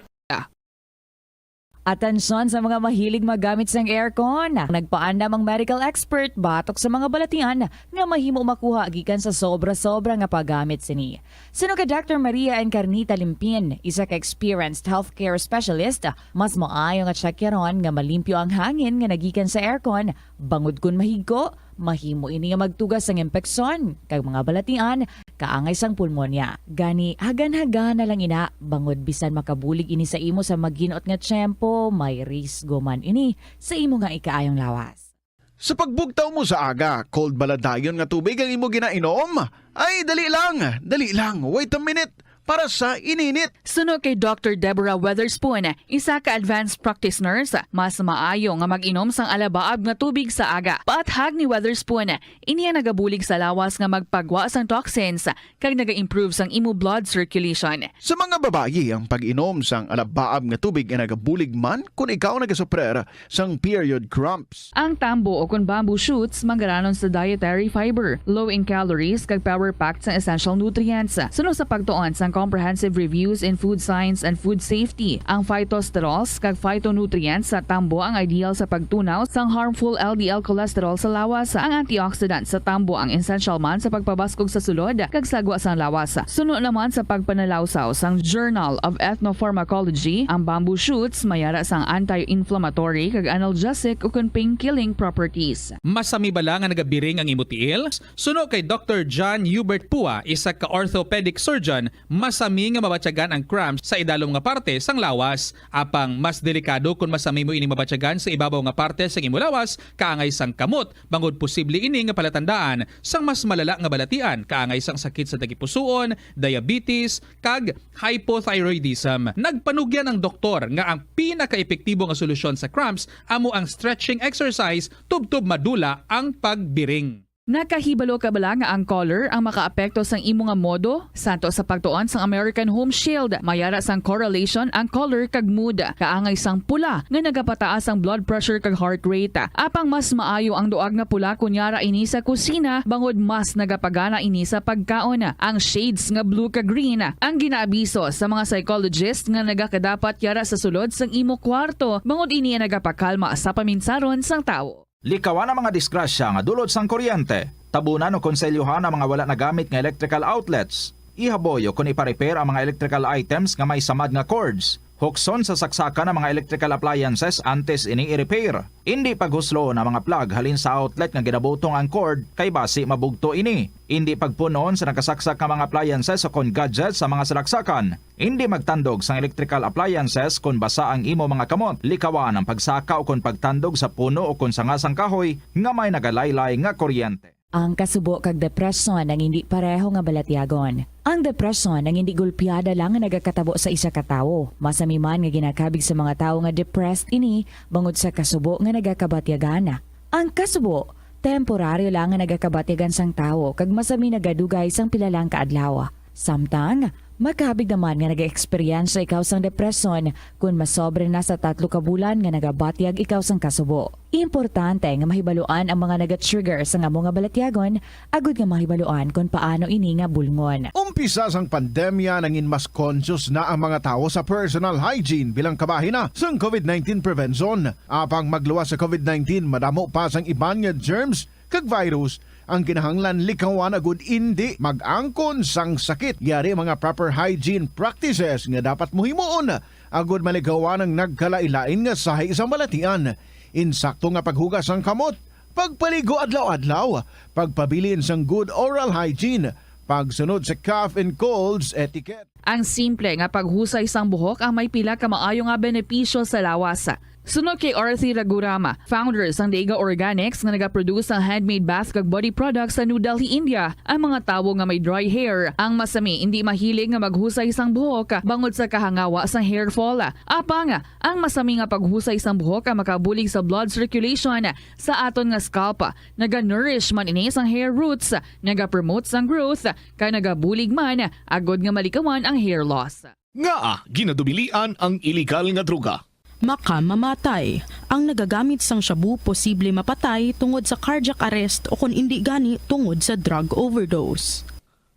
Atensyon sa mga mahilig magamit sang aircon. Nagpaandam ang medical expert batok sa mga balatian nga mahimo makuha gikan sa sobra-sobra nga paggamit sini. Suno kay Doctor Maria Encarnita Limpin, isa ka experienced healthcare specialist, mas maayo nga tsakyaron nga malimpyo ang hangin nga nagikan sa aircon, bangod kon mahigko, mahimo ini nga magtuga sang impeksyon kag mga balatian kaangay sang pulmonya. Gani, hagan-hagan na lang ina, bangod bisan makabulig ini sa imo sa maginot nga tiyempo, may risgo man ini sa imo nga ikaayong lawas. Sa pagbugtaw mo sa aga, cold bala dayon nga tubig ang imo ginainom? Ay, dali lang, dali lang, wait a minute, para sa ininit. Suno kay Doctor Deborah Weatherspoon, isa ka advanced practice nurse, mas maayo nga mag-inom sang alabaab nga tubig sa aga. Paathag ni Weatherspoon, ini ang nagabulig sa lawas nga magpagwa sang toxins kag naga-improve sang imo blood circulation. Sa mga babayi, ang pag-inom sang alabaab nga tubig ay nagabulig man kon ikaw nagasuprer sang period cramps. Ang tambo o kon bamboo shoots manggaranon sa dietary fiber, low in calories, kag power-packed sang essential nutrients. Suno sa pagtuon sang Comprehensive Reviews in Food Science and Food Safety, ang phytosterols kag phytonutrients sa tambo ang ideal sa pagtunaw sang harmful L D L cholesterol sa lawas. Ang antioxidant sa tambo ang essential man sa pagpabaskog sa sulod kag sagwa sang lawas. Suno naman sa pagpanalawsaw sang Journal of Ethnopharmacology, ang bamboo shoots may ara sang anti-inflammatory kag analgesic ukon pain-killing properties. Masami bala nga nagabiring ang imo tiil? Suno kay Doctor John Hubert Pua, isa ka orthopedic surgeon, masami nga mabatyagan ang cramps sa idalom nga parte sang lawas. Apang mas delikado kon masami mo ini mabatyagan sa ibabaw nga parte sang imo lawas, kaangay sang kamot, bangod posible ini nga palatandaan sang mas malala nga balatian, kaangay sang sakit sa tagipusoon, diabetes, kag hypothyroidism. Nagpanugyan ang doktor nga ang pinakaepektibo nga solusyon sa cramps amo ang stretching exercise tubtob madula ang pagbiring. Nakahibalo ka bala nga ang color ang makaapekto sang imo nga modo? Santo sa pagtuon sang American Home Shield, may ara sang correlation ang color kag mood. Kaangay sang pula nga nagapataas ang blood pressure kag heart rate. Apang mas maayo ang duag nga pula kon yara ini sa kusina, bangod mas nagapagana ini sa pagkaon. Ang shades nga blue kag green ang ginaabiso sa mga psychologist nga nagakadapat yara sa sulod sang imo kwarto, bangod ini ang nagapakalma sa paminsaron sang tawo. Likawan ang mga disgrasya nga dulot sang kuryente. Tabunan o konselyohan ang mga wala nagamit nga electrical outlets. Ihaboy o kon ipa-repair ang mga electrical items nga may samad nga cords. Hukson sa saksakan ang mga electrical appliances antes ini i-repair. Indi paghusloon ang mga plug halin sa outlet nga ginabutong ang cord, kay basi mabugto ini. Indi pagpun-on sa nakasaksak nga mga appliances o kon gadgets sa mga salaksakan. Indi magtandog sang electrical appliances kon basa ang imo mga kamot. Likawan ang pagsaka o kon pagtandog sa puno o kon sanga sang kahoy nga may nagalaylay nga kuryente. Ang kasubo kag depresyon ang indi pareho nga balatyagon. Ang depresyon ang indi gulpiada lang nga nagakatabo sa isa ka tawo. Masami man nga ginakabig sa mga tawo nga depressed ini bangod sa kasubo nga nagakabatyagan. Ang kasubo, temporaryo lang nga nagakabatyagan sang tawo kag masami nagadugay sang pila lang ka adlaw. Samtang, makabig naman nga nag-eksperyensya ikaw sang depresyon kon masobra na sa tatlo ka bulan nga nagabatyag ikaw sang kasubo. Importante nga mahibaluan ang mga naga-trigger sang amo nga balatyagon agud nga mahibaluan kon paano ini nga bulngon. Umpisa sang pandemya, nangin mas conscious na ang mga tawo sa personal hygiene bilang kabahin na sang covid nineteen prevention. Apang magluwas sa covid nineteen, madamo pa sang iban nga germs kag virus ang kinahanglan likawan agud indi mag-angkon sang sakit. Yari ang mga proper hygiene practices nga dapat mo himuon agud malikawan ang nagkalain-lain nga sahi sang balatian. Insakto nga paghugas sang kamot, pagpaligo adlaw-adlaw, pagpabilin sang good oral hygiene, pagsunod sa cough and colds etiquette. Ang simple nga paghusay sang buhok ang may pila ka maayo nga benepisyo sa lawas. Suno kay Arthi Raghuram, founder sang Deiga Organics nga nagaproduce sang handmade bath kag body products sa New Delhi, India, ang mga tawo nga may dry hair ang masami indi mahilig nga maghusay sang buhok bangod sa kahangawa sang hair fall. Apang, ang masami nga paghusay sang buhok ang makabulig sa blood circulation sa aton nga scalp. Naga-nourish man ini sang hair roots, naga-promote sang growth, kag nagabulig man agud nga malikawan ang hair loss. Ngaa ginadumilian ang iligal nga droga? Makamamatay. Ang nagagamit sang shabu posible mapatay tungod sa cardiac arrest o kon indi gani tungod sa drug overdose.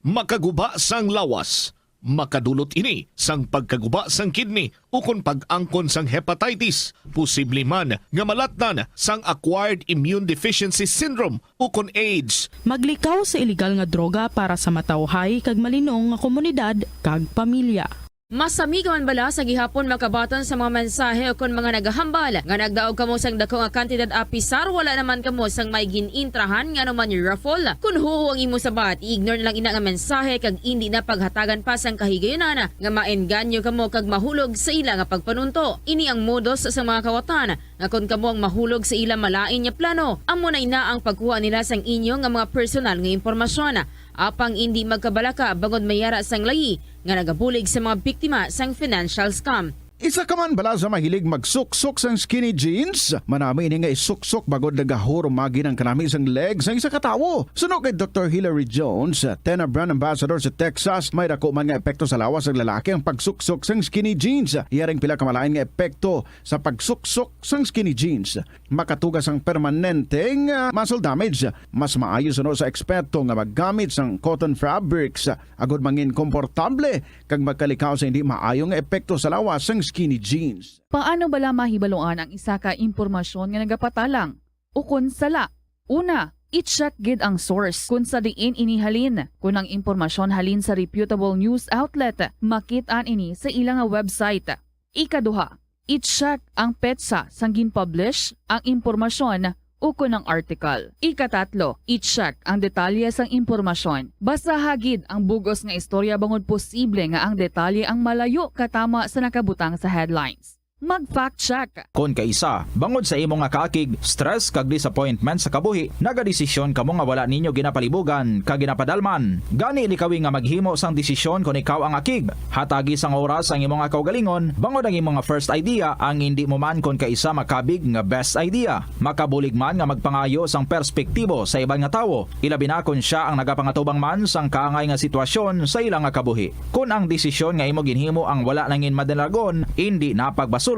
Makaguba sang lawas. Makadulot ini sang pagkaguba sang kidney ukon pag-angkon sang hepatitis. Posible man nga malatnan sang acquired immune deficiency syndrome ukon AIDS. Maglikaw sa iligal nga droga para sa matawhay kag malinong nga komunidad kag pamilya. Masami ka man bala sa gihapon makabaton sa mga mensahe ukon mga nagahambal nga nagdaog kamo sang dako nga kantidad apisar wala naman kamo sang may gin-intrahan nga anuman raffle? Kon huo ang imo sabat, i-ignore na lang ina nga mensahe kag indi na paghatagan pa sang kahigayunan nga maengganyo kamo kag mahulog sa ila nga pagpanunto. Ini ang modus sa mga kawatan nga kon kamo ang mahulog sa ila malain nga plano, amo na ina ang pagkuha nila sang inyo nga mga personal nga impormasyon. Apang indi magkabalaka bangod may yara sang layi nga nagabulig sa mga biktima sang financial scam. Isa ka man bala sa mahilig magsuksok sang skinny jeans? Manami ini nga isuksok bangod nagahurumagi ang kanami sang leg sang isa ka tawo. Suno kay Doktor Hilary Jones, Tena brand ambassador sa Texas, may dako man nga epekto sa lawas sang lalaki ang pagsuksok sang skinny jeans. Yaring pila ka malain nga epekto sa pagsuksok sang skinny jeans. Makatuga sang permanente nga muscle damage. Mas maayo suno sa eksperto nga maggamit sang cotton fabrics agud mangin komportable kag magkalikaw sa hindi maayo nga epekto sa lawas sang skinny jeans. Paano bala mahibaluan ang isa ka impormasyon nga nagapatalang ukon sala? Una, i-check gid ang source kon sa diin ini halin. Kon ang impormasyon halin sa reputable news outlet, makit-an ini sa ila nga website. Ikaduha, i-check ang petsa sang gin-publish ang impormasyon ukon ang article. Ikatatlo, i-check ang detalye sang impormasyon. Basaha gid ang bug-os nga istorya bangod posible nga ang detalye ang malayo katama sa nakabutang sa headlines. Mag-fact check. Kon kaisa, bangod sa imo nga kaakig, stress kag disappointment sa kabuhi, nagadesisyon kamo nga wala ninyo ginapalibugan kag ginapadalman. Gani likawi nga maghimo sang desisyon kon ikaw ang akig. Hatagi sang oras ang imo nga kaugalingon, bangod ang imo nga first idea ang indi mo man kon kaisa makabig nga best idea. Makabulig man nga magpangayo sang perspektibo sa iban nga tawo, ilabi na kon sia ang nagapangatubang man sang kaangay nga sitwasyon sa ila nga kabuhi. Kon ang desisyon nga imo ginhimo ang wala nangin madalagon, indi na pagbasulon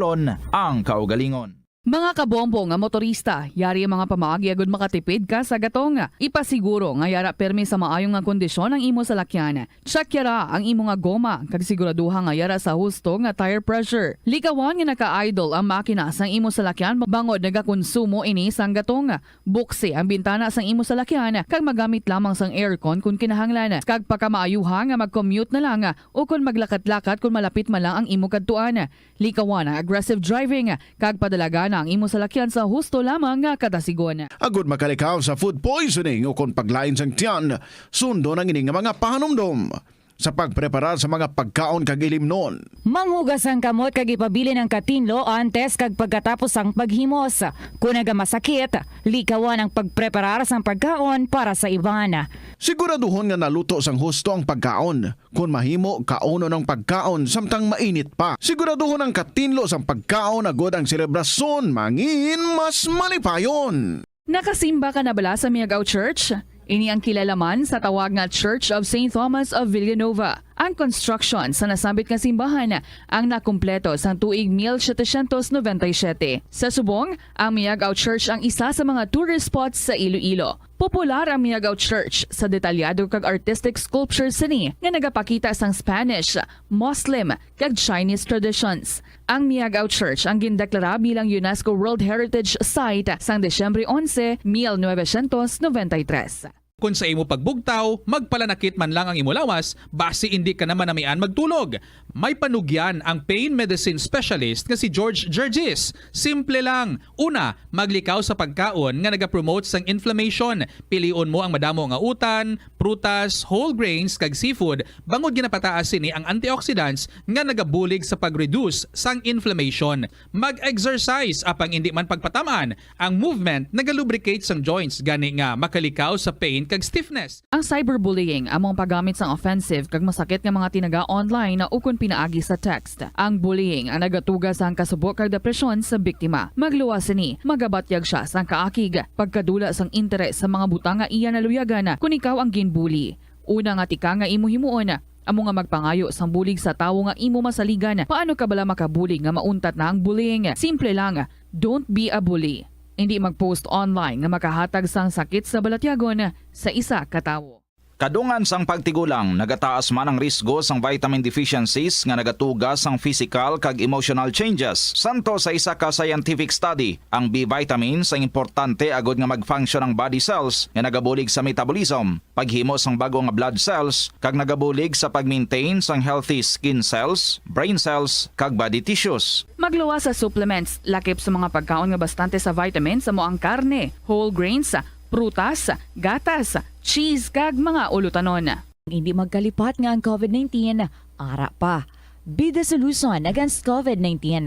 ang kaugalingon. Mga kabombo nga motorista, yari ang mga pamaagi agud makatipid ka sa gatong. Ipasiguro nga yara permi sa maayo nga kondisyon ang imo salakyan. Check yara ang imo nga goma, kag siguraduha nga yara sa husto nga tire pressure. Likawan nga naka-idle ang makina sang imo salakyan bangod nagakonsumo ini sang gatong. Buksi ang bintana sang imo salakyan kag magamit lamang sang aircon kon kinahanglan. Kag pakamaayuha nga mag-commute na lang o kon maglakat-lakat kon malapit man lang ang imo kadtuan. Likawan ang aggressive driving kag padalagana ang imo salakyan sa husto lamang nga kadasigon. Agud makalikaw sa food poisoning o kon paglain sang tiyan, sundon ang ini nga mga pahanumdom. Sa pagpreparar sa mga pagkaon kag ilimnon. Manghugas ang kamot kag ipabilin ang katinlo antes kag pagkatapos sang paghimos. Kon nagamasakit, likawan ang pagpreparar sang pagkaon para sa iban. Siguraduhon nga naluto sang husto ang pagkaon. Kon mahimo, kaunon ang pagkaon samtang mainit pa. Siguraduhon ang katinlo sang pagkaon agud ang selebrasyon mangin mas malipayon. Nakasimba ka na bala sa Miagao Church? Ini ang kilala man sa tawag nga Church of Saint Thomas of Villanova. Ang construction sa nasambit nga simbahan ang nakumpleto sang tuig mil setecientos noventa y siete. Sa subong, ang Miagao Church ang isa sa mga tourist spots sa Iloilo. Popular ang Miagao Church sa detalyado kag artistic sculpture sini nga nagapakita sang Spanish, Muslim, kag Chinese traditions. Ang Miagao Church ang gindeklara bilang UNESCO World Heritage Site sang Disyembre onse, mil novecientos noventa y tres. Kon sa imo pagbugtaw, magpalanakit man lang ang imo lawas, basi indi ka na manamian magtulog. May panugyan ang pain medicine specialist nga si George Gergis. Simple lang. Una, maglikaw sa pagkaon nga nagapromote sang inflammation. Pilion mo ang madamo nga utan, prutas, whole grains, kag seafood, bangod ginapataas sini ang antioxidants nga nagabulig sa pag-reduce sang inflammation. Mag-exercise, apang indi man pagpataman, ang movement nagalubricate sang joints, gani nga makalikaw sa pain kag stiffness. Ang cyberbullying amo ang paggamit sang offensive kag masakit nga mga tinaga online ukon pinaagi sa text. Ang bullying ang nagatuga sang kasubo kag depresyon sa biktima. Magluwas sini, magabatyag sia sang kaakig, pagkadula sang interes sa mga butang nga iya naluyagan kon ikaw ang ginbully. Una nga tika nga imo himuon, amo nga magpangayo sang bulig sa tawo nga imo masaligan. Paano ka bala makabulig nga mauntat na ang bullying? Simple lang, don't be a bully. Indi mag-post online nga makahatag sang sakit sa balatyagon sa isa ka tawo. Kadungan sang pagtigulang, nagataas man ang risgo sang vitamin deficiencies nga nagatuga sang physical kag emotional changes. Santo sa isa ka scientific study, ang B vitamins ang importante agod nga mag-function ang body cells nga nagabulig sa metabolism, paghimo sang bag-o nga blood cells, kag nagabulig sa pag-maintain sang healthy skin cells, brain cells, kag body tissues. Magluwas sa supplements, lakip sa mga pagkaon nga bastante sa vitamins, amo ang karne, whole grains, prutas, gatas, cheese, kag mga ulutanon. Hindi magkalipat nga ang covid nineteen ara pa. Be the solution against covid nineteen.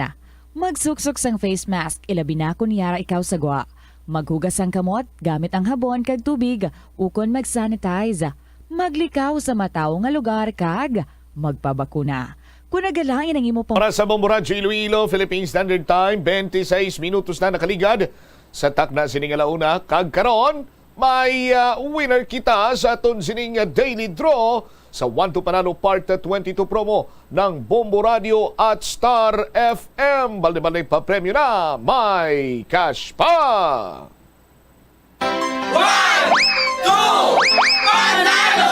Magsuksok sang face mask, ilabi na kon yara ikaw sa gwa. Maghugas sang kamot gamit ang habon kag tubig, ukon mag-sanitize. Maglikaw sa matawo nga lugar kag magpabakuna. Kung nagalain ang imo pang- Para sa Bombo Radyo Iloilo, Philippine Standard Time, twenty-six minutos na nakaligad sa takna sini nga launa. Kag karon, may, ah, winner kita sa aton sining, ah, daily draw sa One to Panalo Part twenty-two promo ng Bombo Radio at Star F M. Balde-balde pa premyo na, may cash pa! One, two, Panalo!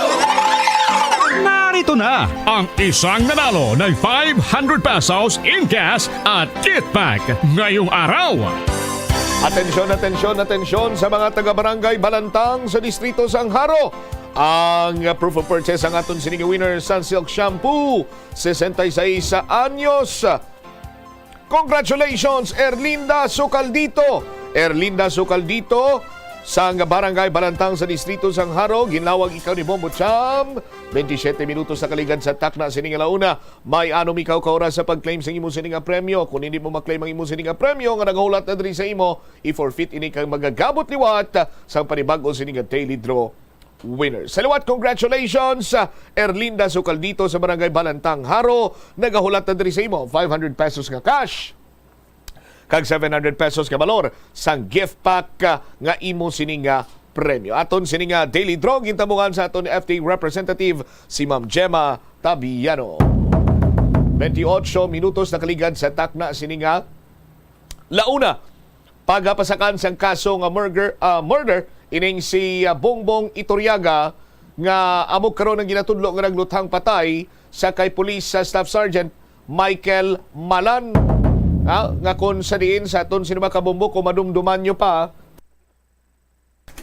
Narito na ang isang nanalo ng five hundred pesos in cash at gift pack ngayong araw. Atensyon, atensyon, atensyon sa mga taga-barangay Balantang sa distrito sang Jaro. Ang proof of purchase ang aton sining winner, Sunsilk Shampoo, sesenta y seis anyos. Congratulations, Erlinda Sucaldito. Erlinda Sucaldito, sang Barangay Balantang sa Distrito sang Jaro, ginlawag ikaw ni Bombo Cham. Twenty-seven minutos na kaligad sa takna sining launa. May anom ikaw ka oras sa pag-claim sa imo sining nga premyo. Kung hindi mo ma-claim ang imo sining nga premyo nga nagahulat na diri sa imo, i-forfeit ini kag magagabot liwat sang panibag-o sining nga daily draw winner. Sa liwat, congratulations, ah, Erlinda Sucaldito sa Barangay Balantang, Jaro. Nagahulat na diri sa imo five hundred pesos nga cash kag seven hundred pesos nga balor sang gift pack, ah, nga imo sini nga premyo. Aton sini nga daily draw gintamungan sa aton F T representative, si Ma'am Gemma Tabiano. Twenty-eight minutos nakaligad sa takna sini nga launa. Pagapasakan sang kaso nga murder, ah, murder ining si, ah, Bongbong Iturriaga, nga amo karon ang ginatudlo nga nagluthang patay sa kay Police, ah, Staff Sergeant Michael Malan, ah, nga kon sa diin sa aton sini mga kabombo, kung madumduman nyo pa,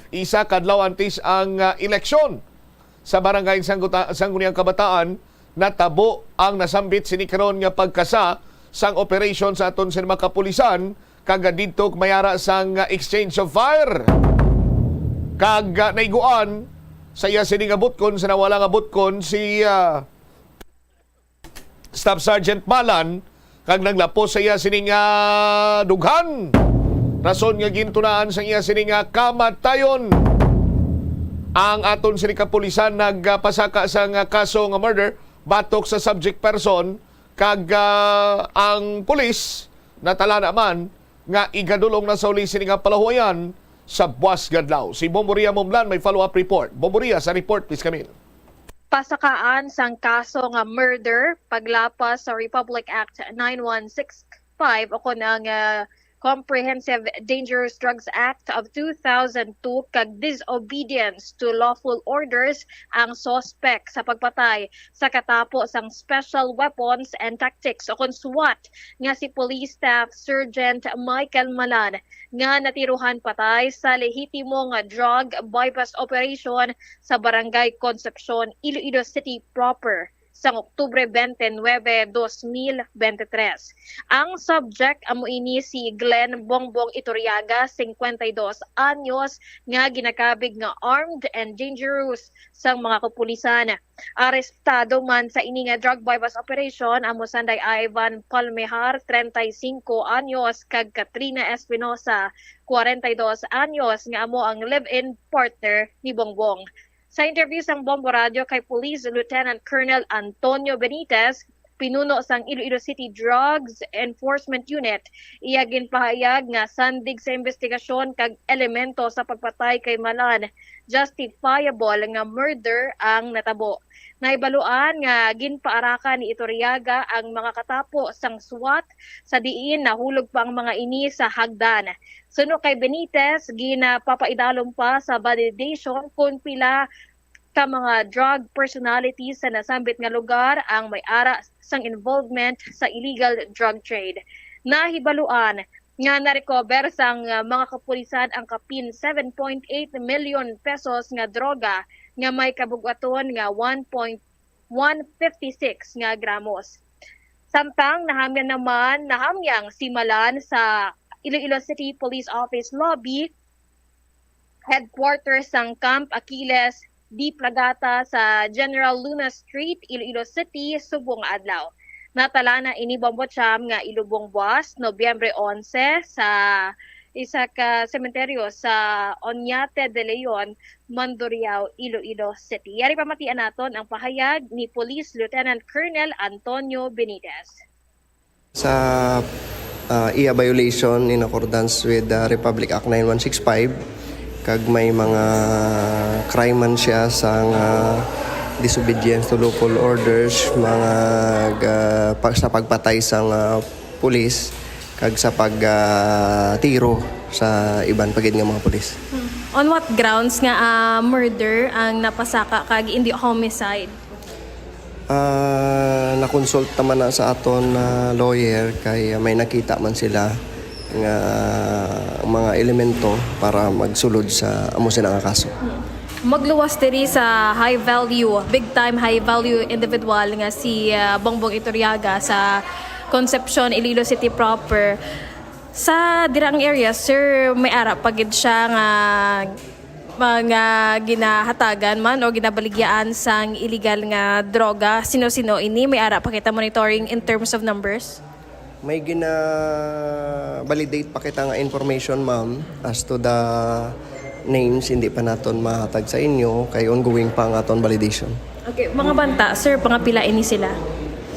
isa ka adlaw antes ang, ah, eleksyon sa Barangay Sangguta-, Sangguniang Kabataan, natabo ang nasambit sini karon nga pagkasa sang operasyon sa aton sini mga kapulisan, kag didto mayara sang, ah, exchange of fire. Kag, ah, naiguan sa iya sini nga butkon, sa nawala nga butkon, si, ah, Staff Sergeant Malan, kag naglapos sa iya sini nga dughan. Rason nga gintunaan sa iya sini nga kamatayon. Ang aton sini kapulisan nagpasaka sa nga kaso nga murder batok sa subject person, kag, ah, ang pulis natala naman nga igadulong na sa uli sini nga palahuayan sa buas nga adlaw. Si Bomboria Mumlan may follow-up report. Bomboria, sa report, please, Camille. Pasakaan sang kaso nga murder, paglapas sa Republic Act nine one six five o kon ang, ah, Comprehensive Dangerous Drugs Act of two thousand two kag disobedience to lawful orders ang suspect sa pagpatay sa katapo sang Special Weapons and Tactics o kon SWAT nga si Police Staff Sergeant Michael Malan, nga natirohan patay sa lehitimo nga drug buy-bust operation sa Barangay Concepcion, Iloilo City proper, sang Oktubre twenty-nine, twenty twenty-three. Ang subject amo ini si Glenn Bongbong Iturriaga, cincuenta y dos anyos, nga ginakabig nga armed and dangerous sang mga kapulisan. Arestado man sa ini nga drug buy-bust operation amo sanday Ivan Palmejar, treinta y cinco anyos, kag Katrina Espinosa, cuarenta y dos anyos, nga amo ang live-in partner ni Bongbong. Sa interview sang Bombo Radio kay Police Lieutenant Colonel Antonio Benitez, pinuno sang Iloilo City Drugs Enforcement Unit, iya ginpahayag nga sandig sa investigasyon kag elemento sa pagpatay kay Malan, justifiable nga murder ang natabo. Nahibaluan nga ginpaarakan ni Iturriaga ang mga katapo sang SWAT, sa diin nahulog pa ang mga ini sa hagdan. Suno kay Benitez, ginapapaidalom pa sa validation kon pila ka mga drug personalities sa nasambit nga lugar ang may ara sang involvement sa illegal drug trade. Nahibaluan nga na-recover sang, ah, mga kapulisan ang kapin seven point eight million pesos nga droga nga may kabug-aton nga one point one fifty six nga gramos. Samtang nahamyan naman, nahamyang si Malan sa Iloilo City Police Office lobby, headquarters sang Camp Achilles de Plagata sa General Luna Street, Iloilo City, subong nga adlaw. Natalana ini, Bombo Cham, nga ilubong buas, Nobyembre onse, sa isa ka sementeryo sa Oñate de Leon, Mandurriao, Iloilo City. Yari pamatian naton ang pahayag ni Police Lieutenant Colonel Antonio Benitez. Sa, ah, iya violation in accordance with the Republic Act nine one six five, kag may mga crime man siya sa nga disobedience to lawful orders, mga ga-, pa-, sa pagpatay sa nga pulis, kag sa pag, ah, tiro sa iban pa gid nga mga pulis. Hmm. On what grounds nga, ah, murder ang napasaka kag hindi homicide? Ah, na-consult naman na sa aton, ah, lawyer kay may nakita man sila nga mga elemento para magsulod sa amo sila nga kaso. Hmm. Magluwas diri sa high value, big time high value individual nga si, ah, Bongbong Iturriaga sa Concepcion, Iloilo City proper. Sa dirang area, sir, may ara pa gid siya nga mga ginahatagan man o ginabaligyaan sang illegal nga droga? Sino-sino ini? May ara pa kita monitoring in terms of numbers? May gina-validate pa kita nga information, ma'am, as to the names. Hindi pa naton mahatag sa inyo kay ongoing pa ang aton validation. Okay, mga banta, sir, pangapila ini sila?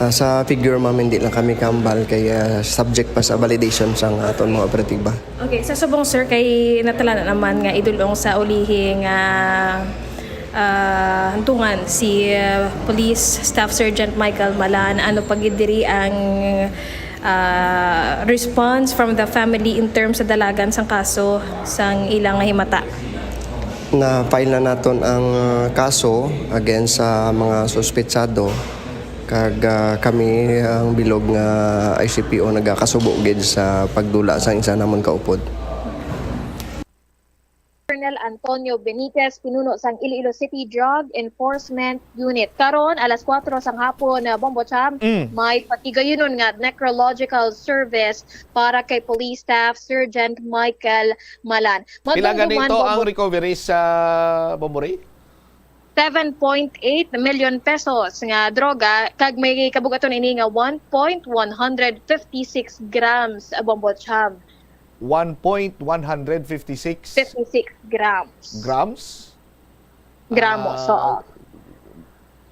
Ah, sa figure, ma'am, hindi lang kami kahambal kay, ah, subject pa sa validation sang aton mga operatiba. Okay, sa subong, sir, kay natala na naman nga idulong sa ulihing, ah, ah, hantungan si, ah, Police Staff Sergeant Michael Malan. Ano pa gid diri ang, ah, response from the family in terms sa dalagan sang kaso sang ilang nga himata? Na-file na naton ang, ah, kaso against sa mga suspetsado, kag, ah, kami ang bilog nga I C P O nagakasubo gid sa pagdula sang isa namon ka upod. Colonel Antonio Benitez, pinuno sang Iloilo City Drug Enforcement Unit. Karon, alas kuwatro sang hapon, ah, Bombo Cham, Mm. may patigayunon nga necrological service para kay Police Staff Sergeant Michael Malan. Pila gani madumduman, to ang Bombo, recovery sa Bombo Ray? Seven point eight million pesos nga droga, kag may kabugaton ini nga one point one hundred fifty-six grams, ah, Bombo Cham. One point one hundred fifty-six Fifty-six grams. Grams? Gramos, Ah, oo.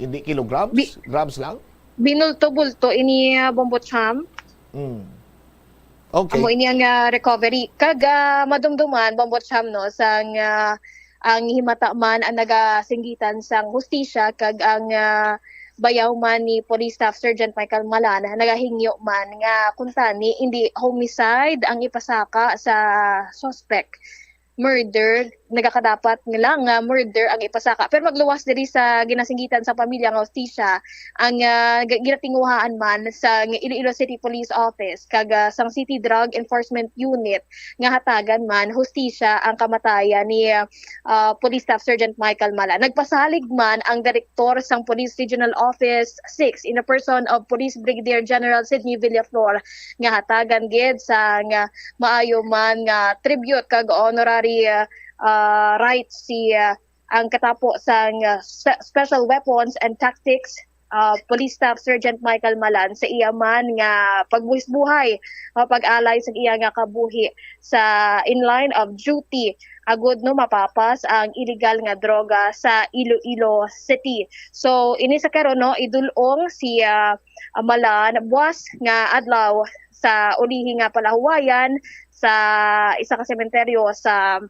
Hindi kilograms? Bi- Grams lang? Binulto-bulto ini, ah, Bombo Cham. Mm. Okay. Amo ini ang ah, recovery. Kag ah, madumduman, Bombo Cham, no, sang ah, ang himata man ang nagasinggitan sang hustisya kag ang ah, bayaw man ni Police Staff Sergeant Michael Malan, nagahingyo man nga kuntani hindi homicide ang ipasaka sa suspect. Murder, nagakadapat lang nga murder ang ipasaka. Pero magluwas diri sa ginasinggitan sa pamilya nga hustisya, ang ah, gi- ginatinguhaan man sa Iloilo City Police Office kag ah, sang City Drug Enforcement Unit nga hatagan man hustisya ang kamatayan ni ah, Police Staff Sergeant Michael Mala. Nagpasalig man ang direktor sang Police Regional Office six in the person of Police Brigadier General Sidney Villaflor nga hatagan gid sang ah, maayo man nga tribute kag honorary ah, ah, rights si ah, ang katapo sang ah, Spe- Special Weapons and Tactics ah, Police Staff Sergeant Michael Malan sa iya man nga pagbuhis-buhay o pag-alay sa iya nga kabuhi sa in line of duty agud no mapapas ang illegal nga droga sa Iloilo City. So ini sa karon no idulong si ah, Malan buwas nga adlaw sa ulihi nga palahuwayan sa isa ka sementeryo sa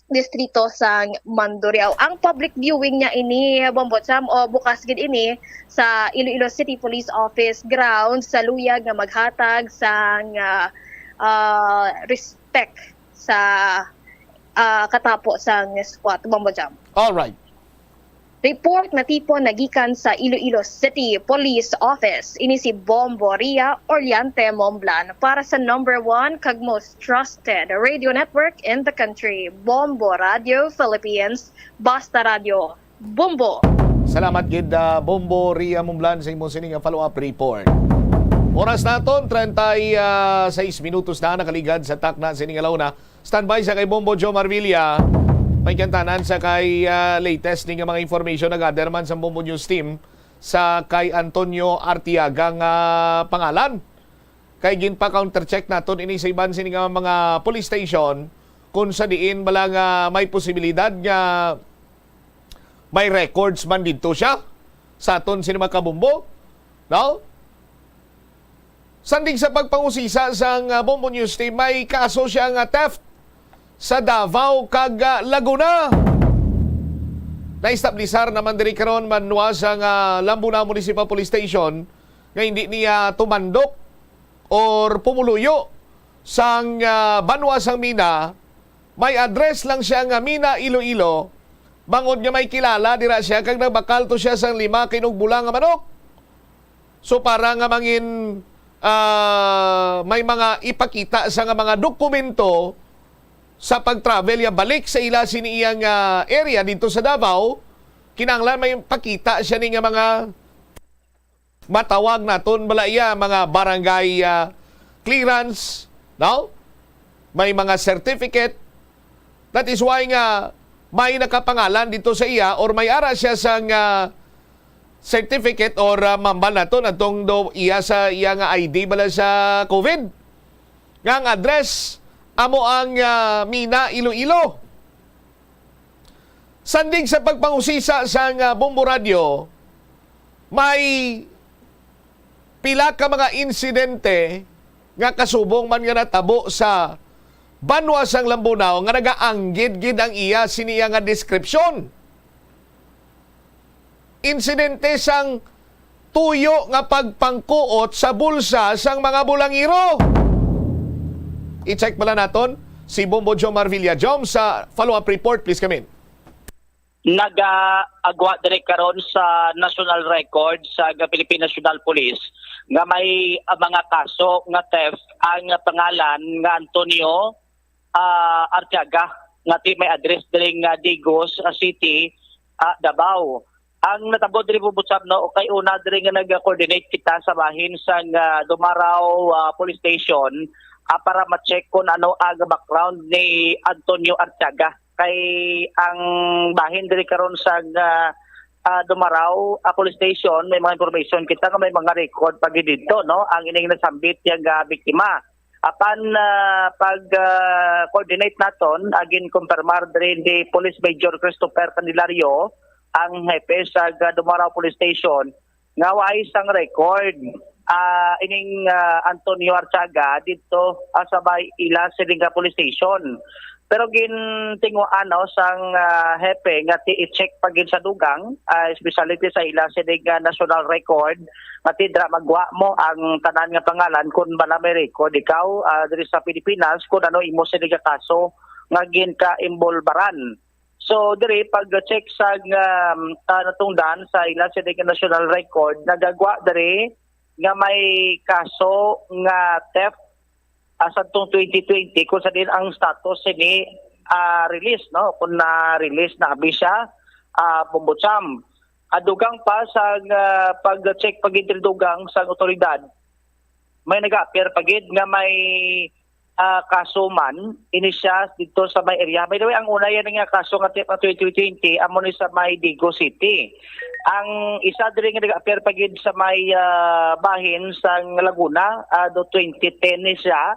distrito sang Mandurriao. Ang public viewing niya ini, Bombo Cham, o bukas gid ini sa Iloilo City Police Office grounds sa luyag nga maghatag sang ah, ah, respect sa ah, katapo sang squad, Bombo Cham. All right. Report natipon na gikan sa Iloilo City Police Office. Ini si Bombo Ria Oriente Momblan para sa number one kag most trusted radio network in the country, Bombo Radio Philippines. Basta Radio, Bombo. Salamat gid ah, Bombo Ria Mumblan sa imong sini nga follow-up report. Oras naton treinta y seis minutos na nakaligad sa takna sini nga launa. Standby sa kay Bombo Joe Marvilla. May kantanan sa kay ah, latest ni nga mga information na gather man sa Bombo News Team sa kay Antonio Artiaga nga pangalan. Kay ginpa-countercheck naton ini sa iban sini nga mga police station kung sa diin bala nga may posibilidad nga may records man didto siya sa aton sini mga kabombo, no? Sandig sa pagpangusisa sang ah, Bombo News Team, may kaso siya nga theft sa Davao kag ah, Laguna. Naestablisar naman diri karon manwa sang ah, Lambunao Municipal Police Station nga hindi niya tumandok or pumuluyo sang ah, banwa sang Mina. May address lang siya nga Mina, Iloilo, bangod nga may kilala dira siya kag nagbakal to siya sang lima ka inugbula nga manok. So para nga mangin ah, may mga ipakita sa nga mga dokumento sa pag-travel ya balik sa ila sini iya nga area dito sa Davao, kinahanglan may pakita siya ni nga mga matawag naton bala iya mga barangay ah, clearance, no? May mga certificate. That is why nga may nakapangalan dito sa iya or may ara siya sa nga certificate or ah, mambal naton atong do iya sa iya nga I D bala sa COVID nga ang address amo ang ah, Mina, Iloilo. Sandig sa pagpangusisa sang ah, Bombo Radio, may pila ka mga insidente nga kasubong man nga natabo sa banwa sang Lambunao nga nagaanggid gid ang iya sini iya nga deskripsyon. Insidente sang tuyo nga pagpangkuot sa bulsa sang mga bulangiro. I-check pala naton si Bombo Jomar Villajom sa follow-up report. Please come in. Nagaagwa diri karon sa national record sa Philippine National Police nga may ah, mga kaso nga theft ang pangalan nga Antonio ah, Arteaga nga ti may address diri nga Digos ah, City, ah, Davao. Ang natabo diri, Bubutsab, no, kay una diri nga nag-coordinate kita sa bahin sa nga Dumaraw ah, Police Station ah, para ma-check kung ano ang background ni Antonio Arteaga. Kay ang bahin diri karon sa nga ah, Dumaraw ah, Police Station, may mga information kita nga may mga record pa gid didto, no, ang ining nasambit nga biktima. Apan ah, pag ah, coordinate naton, agin kumpirmar diri ni Police Major Christopher Candelario, ang hepe sa ga- Dumaraw Police Station, nga waay sang record ah, ining, ah, Antonio Artiaga didto, ah, sa may ila sini nga police station. Pero gintinguhaan, no, sang, ah, hepe nga ti i-check pa gid sa dugang, ah, especially ti sa ila sini nga national record, nga ti dira magwa mo ang tanan nga pangalan kun bala may record ikaw, ah, diri sa Pilipinas kun ano imo sini nga kaso nga ginka-imbolbaran. So diri pag-check sa, um, ah, natungdan sa ila sini nga national record, nagagwa diri nga may kaso nga theft, ah, sadtong twenty twenty, kung sa din ang status sini, ah, release, no? Kung na-release na abi siya, ah, Bombo Cham. Adugang pa sa, ah, pag-check pag dugang sa otoridad, may nag-appear pa gid nga may, ah, kaso man ini siya dito sa may area. By the way, ang una yan nga kaso nga ti-, twenty twenty, amo ni sa may Digos City. Ang isa diri nga nag-appear pa gid sa may, ah, bahin sa Laguna, ah, do twenty ten ni siya.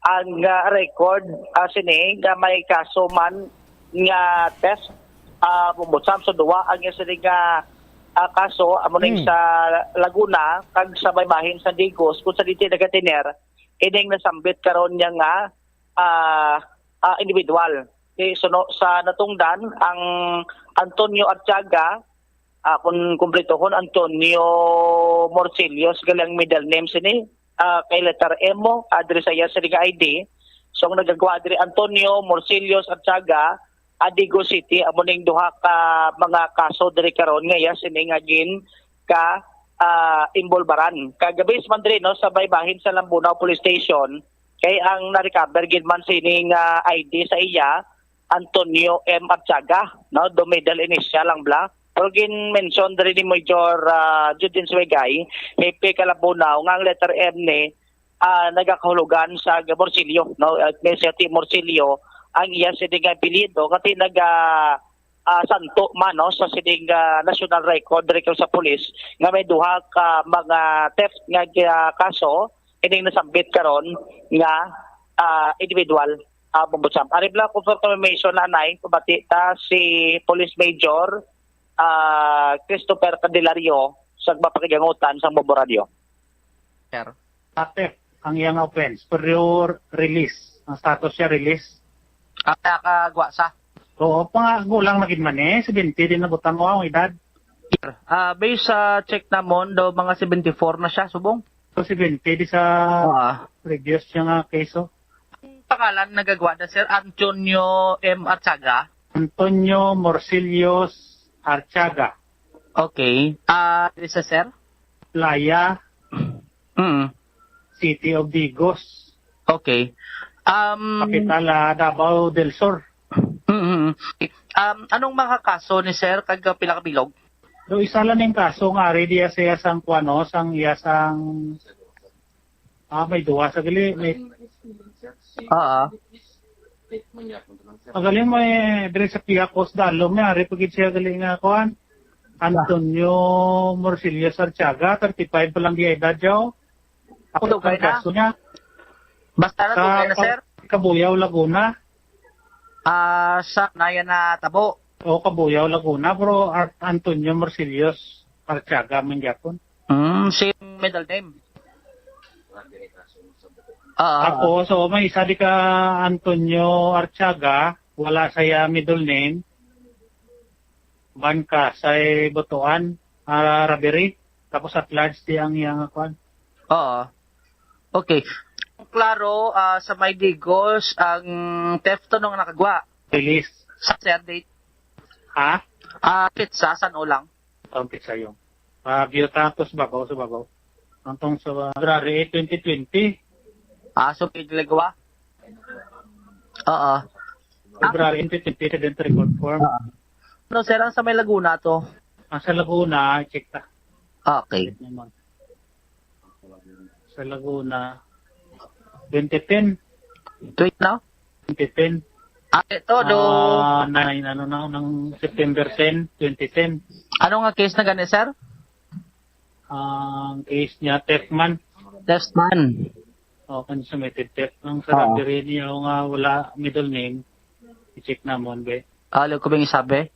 Ang, ah, record, ah, sini nga may kaso man nga theft, ah, Bombo Cham. So, duwa ang iya sini nga, ah, kaso, amo ning Hmm. sa Laguna, kag sa may bahin sa Digos, kung sa dito nagkatiner, ining nasambit karon niya nga, ah, ah, individual. Okay, so, no, sa natungdan, ang Antonio Artiaga, ah, kung kumpletohon, Antonio Morcillos, gali ang middle name sini, ah, kay letter M mo, address sa iya sini nga I D. So, ang nagagwa diri, Antonio Morcillos Artiaga, Adigo City, amo ning duha ka mga kaso diri karon nga iya sini nga gin ka, ah, imbolbaran. Kagabi man diri, no, sa may bahin sa Lambunao Police Station, kay ang na-recover gid man sini nga I D sa iya, Antonio M Artiaga, no, do middle initial lang bla. Pero gin-mention diri ni Major, ah, Judin Suegay, hepe ka Lambunao, nga ang letter M ni, ah, nagakahulugan sa Morcillo, no? At may siya ti Morcillo ang iya sini nga apelyido, kati naga, ah, santo man, no, sa sining, ah, national record, record sa pulis nga may duha ka mga theft nga, ah, kaso ining nasambit karon nga, ah, individual, ah, Bombo Cham. Ari bla ko for confirmation na anay, pabati ta si Police Major, ah, Christopher Candelario sa mapakigangutan sang Bombo Radio. Sir. Theft ang iyang offense, pero release. Ang status siya, release. Ah, nakagwa sa? Oo, pangagulang na gid man eh. Seventy din na butang, oh, ang edad. Sir, ah, based sa check namon, daw mga seventy-four na siya, subong. So, seventy di sa Ah. previous niya nga case, oh. Ang pangalan nagagwa na, sir, Antonio M Artiaga? Antonio Morcillos Artiaga. Okay. Ah, diri sa, sir? Playa, Mm. City of Digos. Okay. Um, Kapital, ah, Davao del Sur. Mm, mm. Um, anong mga kaso ni sir, kag pila ka bilog? Do isa lang ning kaso nga ari diya sa iya sang kuwano, sang iya sang, ah, may duwa sa gali, may Oo. Magaling mo eh, diri sa Piakos, Dalo, may ari pa gid siya gali nga kuan. Antonio Morcillo Sartiaga, thirty-five pa lang di edad, Joe. Ako Dugay ang na. Kaso niya. Basta na Sa dugay na, sir. Kabuyaw, Laguna. Ah, sa naya na tabo. O, Kabuyaw, Laguna, pero Ar-, Antonio Morcillo Artiaga man gyapon. Mm, same middle name. Oo. Tapos, so, may isa di ka Antonio Artiaga, wala sa iya middle name. Ban ka, sa Butuan, ah, Rabiri. Tapos at large di ang iyang kuan. Oo. Okay. Klaro, ah, sa may Digos, ang theft to nung nakagwa. Release. Sa sir date. Ha? Ah, pizza, san ulang? Ang pizza yung. Ah, Biotatos, babaw sa babaw. Ang tong sa February eight, twenty twenty. Ah, so, pigligwa? Oo. February eight, twenty twenty, sa dentro record form. Oo. Ano, sir, ang sa may Laguna to? Ang sa Laguna, check ta. Okay. Check naman. Sa Laguna, twenty ten. Tweet, no? Twenty ten. Ah, ito, do. Ah, nine, ano na, ng September ten, twenty ten. Ano nga case na gani, sir? Ang case niya, theft man. Theft man. O, kung submitted theft. Ang sa Oo. Robbery niya, o nga, wala middle name. I-check namon, be. Ah, alam ko ba yung isabi?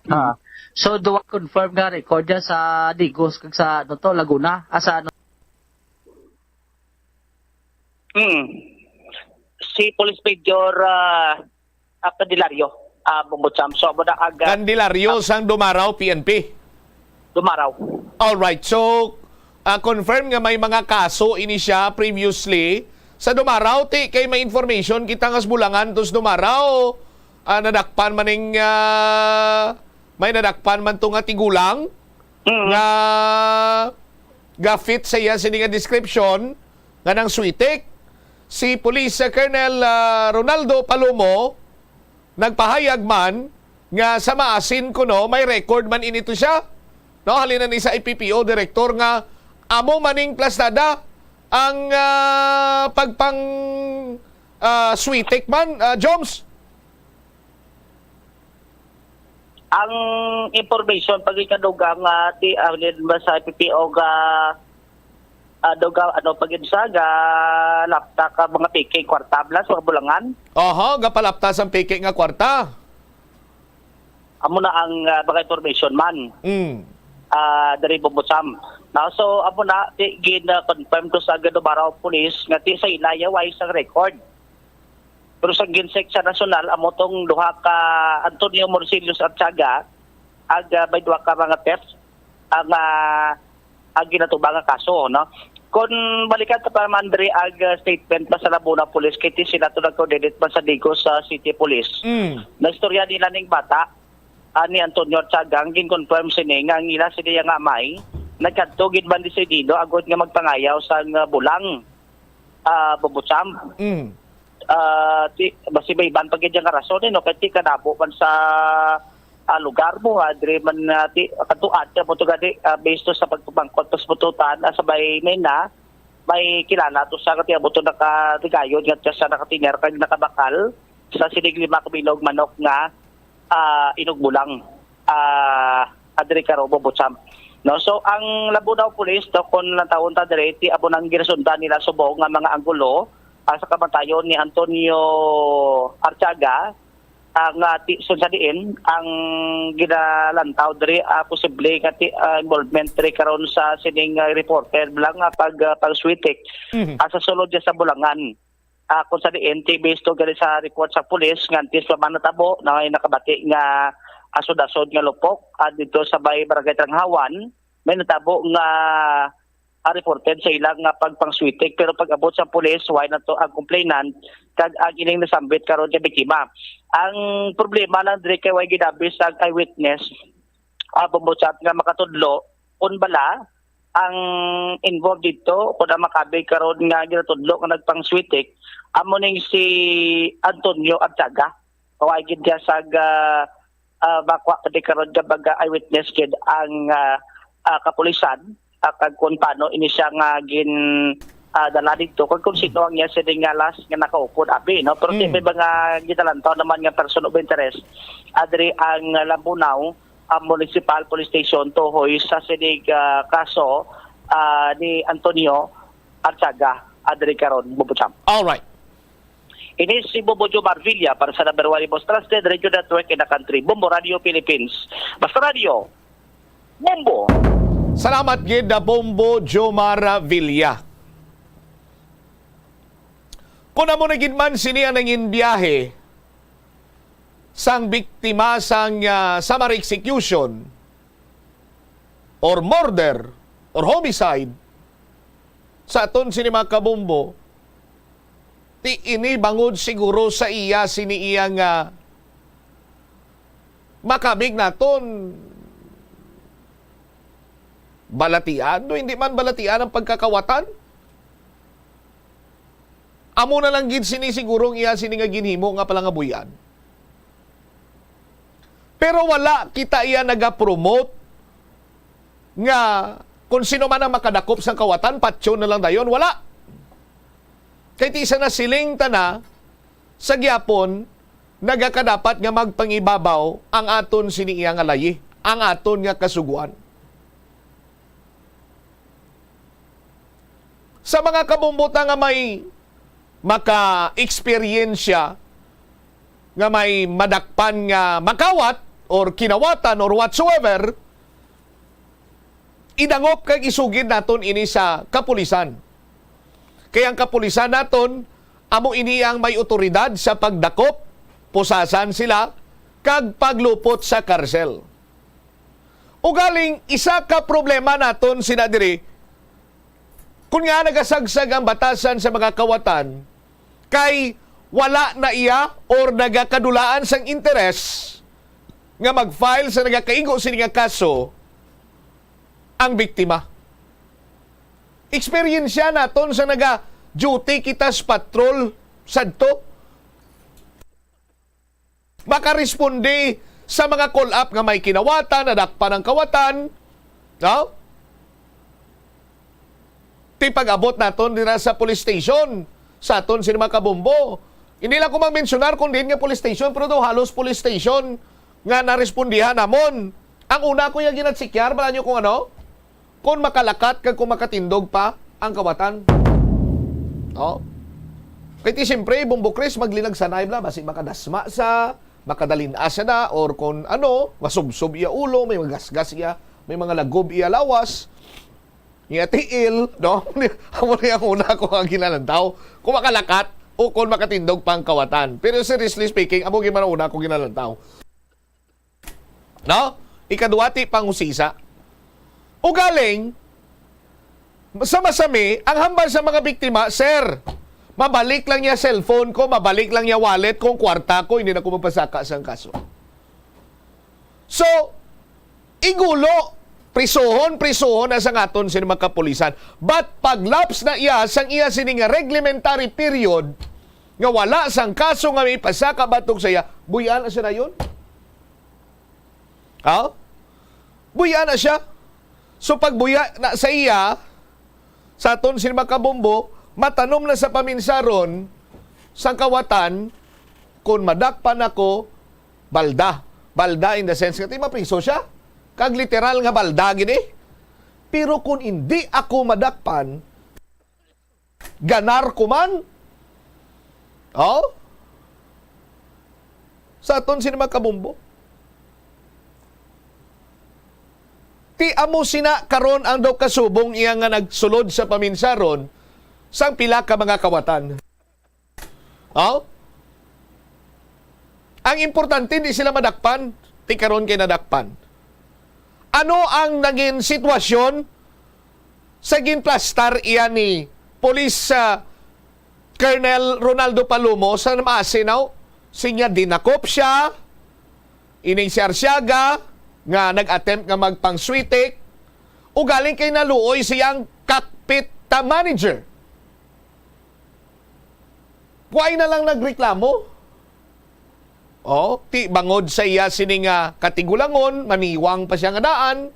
Ah. So, duwa confirm nga record niya sa Digos kag sa, ano to, Laguna? Ah, sa, ano? Hmm. Si Police Major, ah, ah, Candelario, ah, Bumbucham. So, amo na ang, ah, Candelario sang Dumarao P N P. Dumarao. All right. So, ah, confirm nga may mga kaso ini siya previously sa Dumarao. Ti, kay may information kita nga sa Bulangan to sa Dumarao, ah, nadakpan man ning, ah, may nadakpan man to nga tigulang Mm. nga ga-fit sa iya sini nga description nga nang Switek. Si Police Colonel, ah, Ronaldo Palomo nagpahayag man nga sa maasin kuno may record man ini to siya. No, halin na ni sa I P P O director nga amo maning plastada ang, ah, pagpang, ah, Switek man, ah, Joms. Ang information pag ikadugang nga ti, ah, ba sa I P P O ga, ah, duga, ano, pag sa ga lapta ka mga peke kwarta blas, mga Bulangan. Oho, gapalapta sang peke nga kwarta. Amo na ang, ah, mga information man. Mm. Ah, diri Bumbucham. Now, so, amo na, ti, gin, ah, confirm to sa Gandobaraw Police nga ti sa ila ya way sang record. Pero sa ginsek sa nasyonal, amo tong duha ka Antonio Morcillos Artiaga, ag, ah, may duha ka mga theft ang, ah, ang ginatubang nga kaso, no? Kon balikan ta pa man diri ang, ah, statement pa sa Labona Police, kay ti sila to nag-coordinate man sa Digos sa City Police. Mm. Naistorya nila ning bata, ah, ni Antonio Artiaga, ang gin-confirm sini nga ang ila sini nga amay nagkadto gid man di sa Iloilo agod nga magpangayaw sang, ah, bulang, ah, Bumbucham. Mm. Ah, ti, basi may iban pa gid yang rason, eh, no? Kay ti kadamo man sa, ah, lugar mo, ah, diri man, ah, ti, katuan, ti, amo to gani, ah, based to sa pagpamangkot, tas bututan, ah, sa may Mena, may kilala to sa, kati amo to nakatigayon nga siya nakatinyar kag nakabakal sa sining lima ka bilog manok nga, ah, inugbulang, ah, adiri karon, Bumbucham. No, so ang Labunao Police, no, kung lantawon ta diri, ti amo nang ginasundan nila subong nga mga anggulo, ah, sa kamatayon ni Antonio Artiaga, ah, nga ti, sun sa diin ang ginalantaw diri, ah, posible nga ti, ah, involvement diri karon sa sining, ah, reported lang nga pag, ah, pag-Switek, Mhm. ah, sa sulod niya sa Bulangan. Ah, kung sa diin, ti, based to gali sa report sa pulis, nga antes pa man natabo na may nakabati nga asod-asod nga lupok, ah, dito sa may Barangay Tranghawan, may natabo nga, ah, reported sa ilang nga pagpang-Switek, pero pag-abot sa pulis, wala na to ang complainant kag ang ining nasambit karon nga biktima. Ang problema lang diri kay way gidabis ang eyewitness, ah, Bumbucham, nga makatudlo kun bala ang involved dito, kun ang makabig karon nga ginatudlo nga nagpang-Switek, amo ning si Antonio Artiaga. Kaway gid niya sa ga-, ah, makwa pa di karon nga mga eyewitness gid ang, ah, ah, kapulisan, ah, kag kung paano ini siya nga gin, ah, dala dito, kag kung sino ang iya sini nga last nga nakaupod abi, no? Pero Mm. may mga gitalantaw naman nga person of interest, adri ang Lambunao, ah, Municipal Police Station, tuhoy sa sining, ah, kaso, ah, ni Antonio Artiaga, adri karon, Bumbucham. All right. Ini si Bobo Jomar Villa para sa number one most trusted radio network in the country, Bombo Radio Philippines. Basta Radio, Bombo! Salamat gid na Bombo Jomar Villa. Kung amo na gid man sini ang nangin biyahe sang biktima sang, ah, summary execution or murder or homicide sa aton sini mga kabombo, ti ini bangod siguro sa iya sini iya nga makabig naton balatian, no, hindi man balatian ang pagkakawatan. Amo na lang gid sini siguro ang iya sini nga ginhimo nga palangabuy-an. Pero wala kita iya nagapromote nga kung sino man ang makadakop sang kawatan, patyon na lang dayon. Wala. Kay ti sa nasiling ta na, sa gihapon, nagakadapat nga magpangibabaw ang aton sini iya nga layi, ang aton nga kasugoan. Sa mga kabombo ta nga may maka-eksperyensya, nga may madakpan nga makawat or kinawatan or whatsoever, idangop kag isugid naton ini sa kapulisan. Kay ang kapulisan naton, amo ini ang may otoridad sa pagdakop, pusasan sila, kag paglupot sa karsel. Ugaling, isa ka problema naton sina diri, kun nga nagasagsag ang batasan sa mga kawatan, kay wala na iya or nagakadulaan sang interes nga mag-file sa nagakaigo sini nga kaso ang biktima. Eksperyensya naton sa naga-duty kita sa patrol sadto. Makaresponde sa mga call-up nga may kinawatan, nadakpan ang kawatan. No? Ti pag-abot naton dira sa police station, sa aton sini mga kabombo. Hindi lang ko magmensyonar kung diin nga police station, pero daw halos police station nga narespondihan namon. Ang una ko yung ginatsikyan, bala nyo kung ano? Kung makalakat kag kung makatindog pa ang kawatan. Oh. Kay ti siyempre, Bombo Chris, maglinagsanay bala, basi makadasma sa, makadalin-a siya na, or kung ano, masubsob iya ulo, may magasgas iya, may mga lagob iya lawas, iya tiil, no? Amo na yung una ko ang ginalantaw. Kung makalakat, o kung makatindog pa ang kawatan. Pero seriously speaking, amo gyud man ang una ko ginalantaw. No? Ikaduwa ti pangusisa. Ugaling, sa masami, ang hambal sa mga biktima, "Sir, mabalik lang niya cellphone ko, mabalik lang niya wallet ko, ang kwarta ko, hindi na ko magpasaka sang kaso." So, igulo, prisuhon, prisuhon na sang aton sini mga kapulisan. But pag-lapse na iya sang iya sini nga reglementary period, nga wala sang kaso nga may pasaka batok sa iya, buy-an na siya dayon. Ha? Buy-an na siya. So, pag buya na sa iya, sa aton sini mga kabombo, matanom na sa paminsaron sang kawatan, "Kung madakpan ako, balda." Balda in the sense nga ti mapriso siya. Kag literal nga balda gid eh. Pero kung hindi ako madakpan, ganar ko man. Oh? Sa aton sini mga kabombo. Ti amo sina karon ang daw kasubong iya nga nagsulod sa paminsaron sang pila ka mga kawatan. Oh? Ang importante, di sila madakpan. Ti karon kay nadakpan. Ano ang naging sitwasyon sa ginplastar iya ni Police, ah, Colonel Ronaldo Palomo sa Maasinaw? Sinya dinakop siya, ining si Arsiaga, nga nag-attempt nga magpang-switik, ugaling kay naluoy siyang cockpit, ah, manager. Kuway na lang nagreklamo. Oh, ti bangod sa iya sini nga katigulangon, maniwang pa siya nga daan.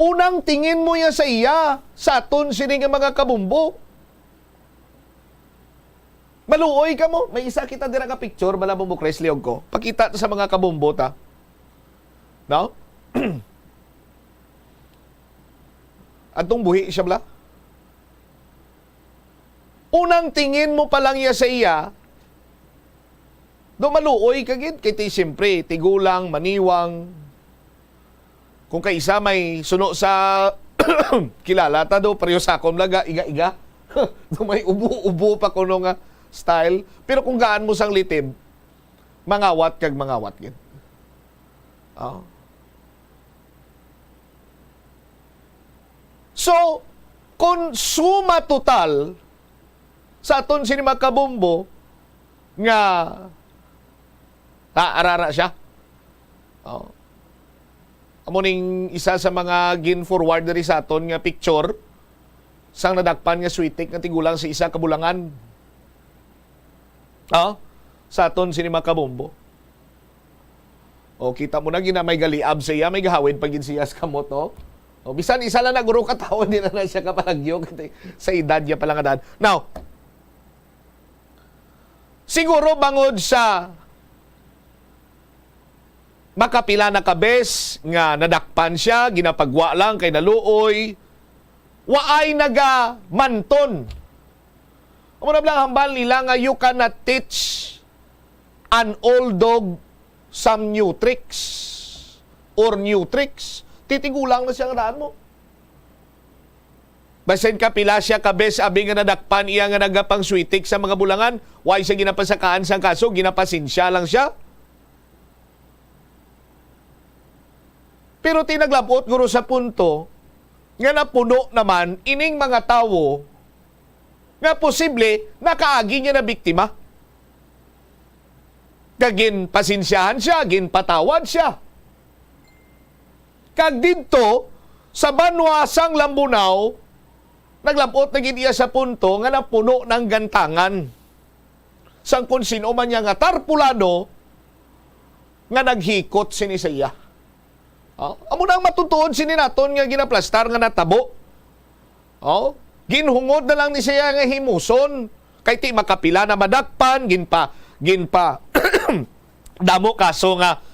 Unang tingin mo ya sa iya, sa aton sini nga mga kabumbo. Maluoy ka mo. May isa kita dira ka picture, bala mo, Chris, liog ko. Pakita ta sa mga kabumbo ta. No? Atong buhi siya, bala. Unang tingin mo pa lang ya sa iya, do maluoy ka gid, kay ti, siyempre, tigulang, maniwang. Kung kaisa may suno sa kilala ta do, pareho sa akon laga, iga-iga. Do may ubo-ubo pa kuno nga style. Pero kung gaan mo sang litib, mangawat kag mangawat gid. Oh. So, kung suma total sa aton sini mga kabumbo nga naarara siya. Oh. Amo ning isa sa mga gin-forward diri sa aton nga picture sang nadakpan nga switik nga tigulang sa isa ka bulangan. Oh, sa aton sini mga kabumbo. O, kita mo na gina, may galiab sa iya, may gahawid pa gid siya sa kamot, oh. O, bisan isa lang na guro ka tawo, di na na siya kapalagyo, kay sa edad niya pala nga daan. Now, siguro bangod sa makapila na ka bes nga nadakpan siya, ginapagwa lang kay naluoy, waay nagamanton. Amo na bala ang hambal nila nga you cannot teach an old dog some new tricks or new tricks. Ti tigulang na siya nga daan mo. Basin kapila siya ka bes, abi, nga nadakpan iya nga nagapangsuitik sa mga bulangan, way siya ginapasakaan sang kaso, ginapasensya lang siya. Pero ti naglab-ot guro sa punto nga napuno naman ining mga tawo nga posible nakaagi niya na biktima. Kag ginpasensyahan siya, ginpatawad siya. Kag didto sa banwa sang Lambunao, naglab-ot na gid iya sa punto nga napuno ng gantangan sang kon sino man niya nga tarpulano nga naghikot sini sa iya. Oh, amo na ang matutuod sini naton nga ginaplastar nga natabo. Oh, ginhungod na lang ni siya nga himuson. Kay ti makapila na madakpan, ginpa, ginpa, damo kaso nga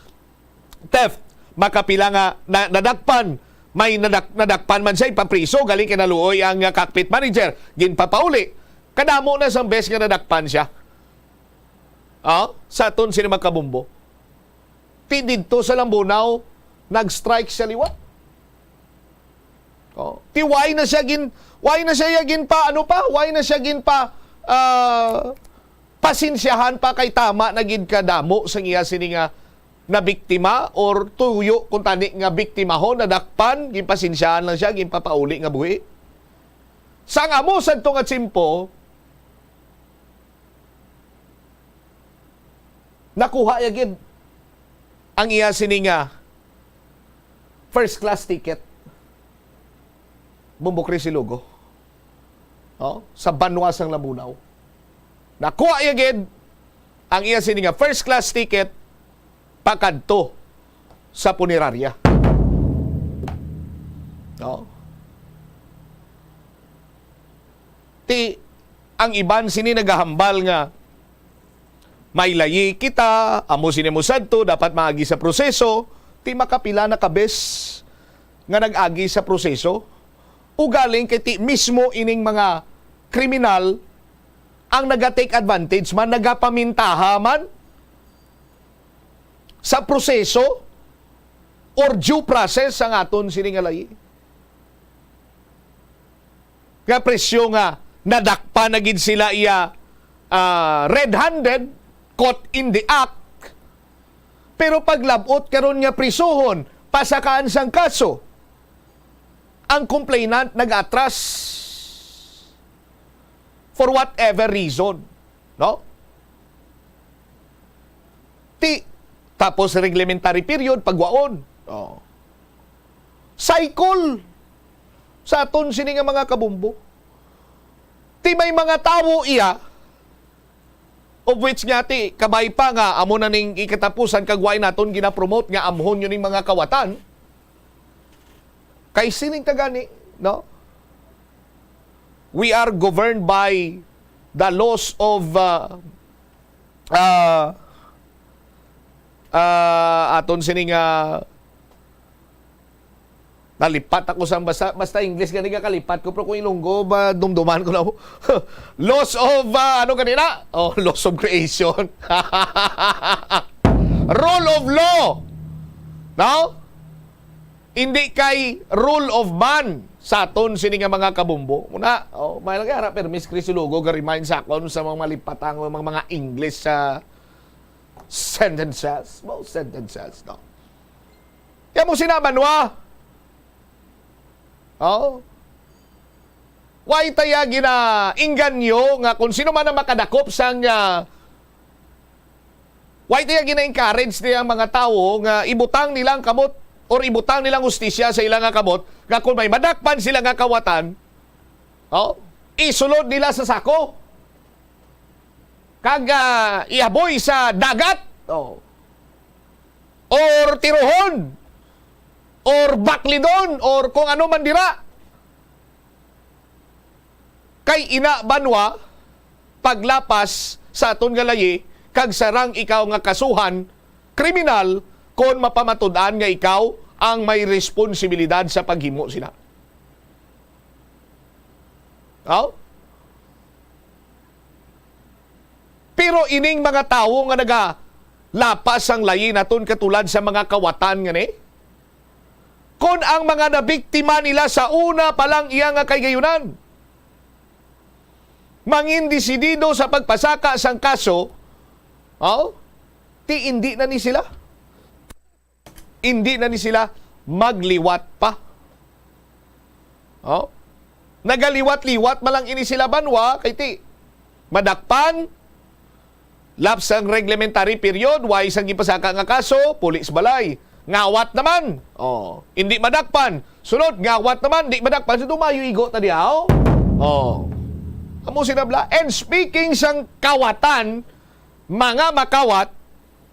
theft, makapila nga na, nadakpan, may nadak, nadakpan man siya, ipapriso, galing kay naluoy ang, ah, cockpit manager, ginpapauli. Kadamo na sang bes nga nadakpan siya. Ah, sa aton sini mga kabumbo. Ti didto sa Lambunao, nag-strike siya liwat. Oh, ti why na siya gin, why na siya gin pa, ano pa? Why na siya gin pa, ah, pasensyahan pa kay tama na gid kadamo sa iya sini nga nabiktima or tuyo kung tani nga biktimahon, nadakpan, ginpasensyahan lang siya, ginpapauli nga buhi. Sang amo sadto nga tiyempo, nakuha ya gid ang iya sini nga first class ticket. Bumbok rin si Lugo. Oh, sa banwa sang Lambunao. Nakuha ya gid ang iya sini nga first class ticket pakadto sa punerarya. Oh. Ti, ang iban sini nagahambal nga may layi kita, amo sini mo sadto, dapat maagi sa proseso, ti makapila na ka bes nga nag-agi sa proseso. Ugaling kay ti mismo ining mga kriminal ang naga-take advantage man, nagapamintaha man sa proseso or due process sang aton sini nga layi. Nga presyo nga nadakpan na gid sila iya, ah, red-handed, caught in the act. Pero paglab-ot karon nga prisuhon, pasakaan sang kaso, ang complainant nag-atras for whatever reason, no? Ti, tapos reglementary period, pagwaon. Oh. Cycle sa aton sini nga mga kabumbo. Ti may mga tawo iya, of which nga ti, kabay pa nga amo na ning ikatapusan kag way naton ginapromote nga amhon yun ning mga kawatan. Kay sining tagani, no? We are governed by the laws of, uh, uh, uh, aton sining, uh, nalipat ako sa basta, basta English gani nga kalipat ko, pero kung Ilonggo ba dumduman ko na. Laws of, uh, ano gani na? Oh, laws of creation. Rule of law. No? Hindi kay rule of man sa aton sini nga mga kabumbo. Muna, oh, may lagi ara, pero Miss Chris Lugo, ga-remind sa akon sa mga malipatang, mga, mga English sa sentences. Mga sentences, no? Kaya mo sinaban, wa? Oh. Why taya ginaingganyo nga kung sino man ang makadakop sang, ah, why taya gina-encourage niya ang mga tawo nga ibutang nila ang kamot or ibutang nila ang hustisya sa ila nga kamot, nga kung may madakpan sila nga kawatan, oh, isulod nila sa sako kag, ah, ihaboy sa dagat, oh, or tirohon, or baklidon, or kung ano man dira. Kay ina banwa, paglapas sa aton nga layi, kag sarang ikaw nga kasuhan kriminal kon mapamatud-an nga ikaw ang may responsibilidad sa paghimo sina. Aw? Pero ining mga tawo nga nagalapas sang layi naton katulad sa mga kawatan nga ni, Kon ang mga nabiktima nila sa una pa lang iya nga kahigayonan mangindesidido sa pagpasaka sang kaso, oh, ti indi na ni sila. Indi na ni sila magliwat pa. Oh? Nagaliwat-liwat man lang ini sila banwa, kay ti madakpan, lapse ang reglementary period, way sang gipasaka nga kaso, puli sa balay. Ngawat naman. Oh, hindi madakpan. Sunod, ngawat naman, di madakpan. So, dumayo igo ta diha, oh. Oh. Amo sila bala. And speaking sang kawatan, mga makawat,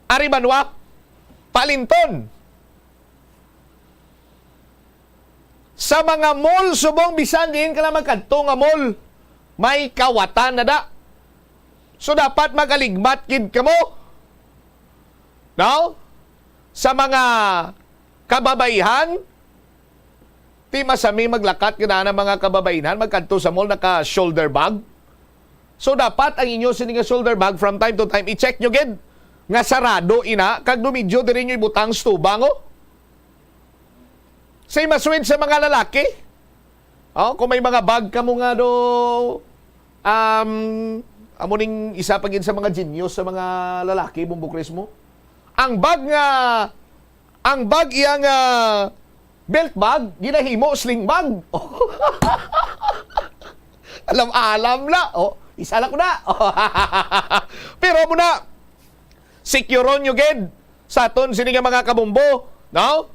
ari banwa, palinton. Sa mga mall, subong bisan diin ka lang magkadto nga mall, may kawatan na da. So, dapat magaligmat gid kamo. No? Sa mga kababaihan, ti masami maglakat nga na mga kababaihan, magkadto sa mall, naka shoulder bag. So, dapat ang inyo sini nga shoulder bag, from time to time, i-check nyo gid nga sarado ina, kag dumidyo diri nyo ibutang sa tubang, oh. Say maswid sa mga lalaki. Oh, kung may mga bag kamo nga do, um, amo ning isa pa gid sa mga genius sa mga lalaki, Bombo Chris mo. Ang bag nga, ang bag iya nga belt bag, ginahimo sling bag. Alam-alam na. Oh, isa lang ko na. Pero mo na, securon nyo gid sa aton sini nga mga kabombo, no?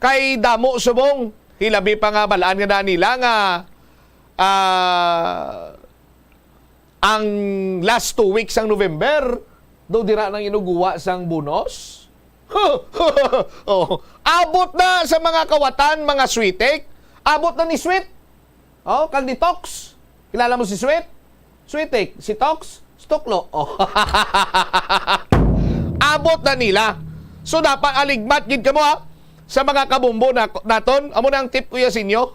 Kay damo subong, hilabi pa nga balaan nga na nila nga, ah, ang last two weeks sang November, do dira nang inuguwa sang bonus. Oh, abot na sa mga kawatan, mga sweetik. Abot na ni Sweet. Oh, kag ni Tox. Kilala mo si Sweet? Sweetik, si Tox, si Tuklo. Oh. Abot na nila. So, dapat aligmat gid kamo, ha, sa mga kabombo na, naton. Amo na ang tip, kuya, sa inyo.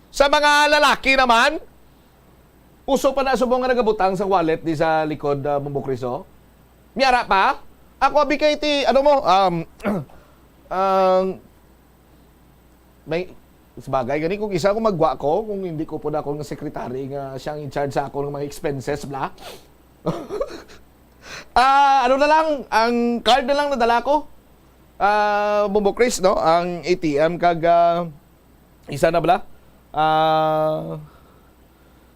Sa mga lalaki naman, uso pa na subong nga nagabutang sa wallet di sa likod, ah, Bombo Chris, oh. Miyara pa? Ako, abi kay ti, ano mo, um, ang may, sabagay, gani kung isa ko magwa ko, kung hindi ko po na ako nga secretary nga siyang in charge sa akong mga expenses, bla. Ah, ano na lang, ang card na lang nadala ko. Ah, Bombo Chris, no? Ang A T M kag, ah, isa na bala? Ah,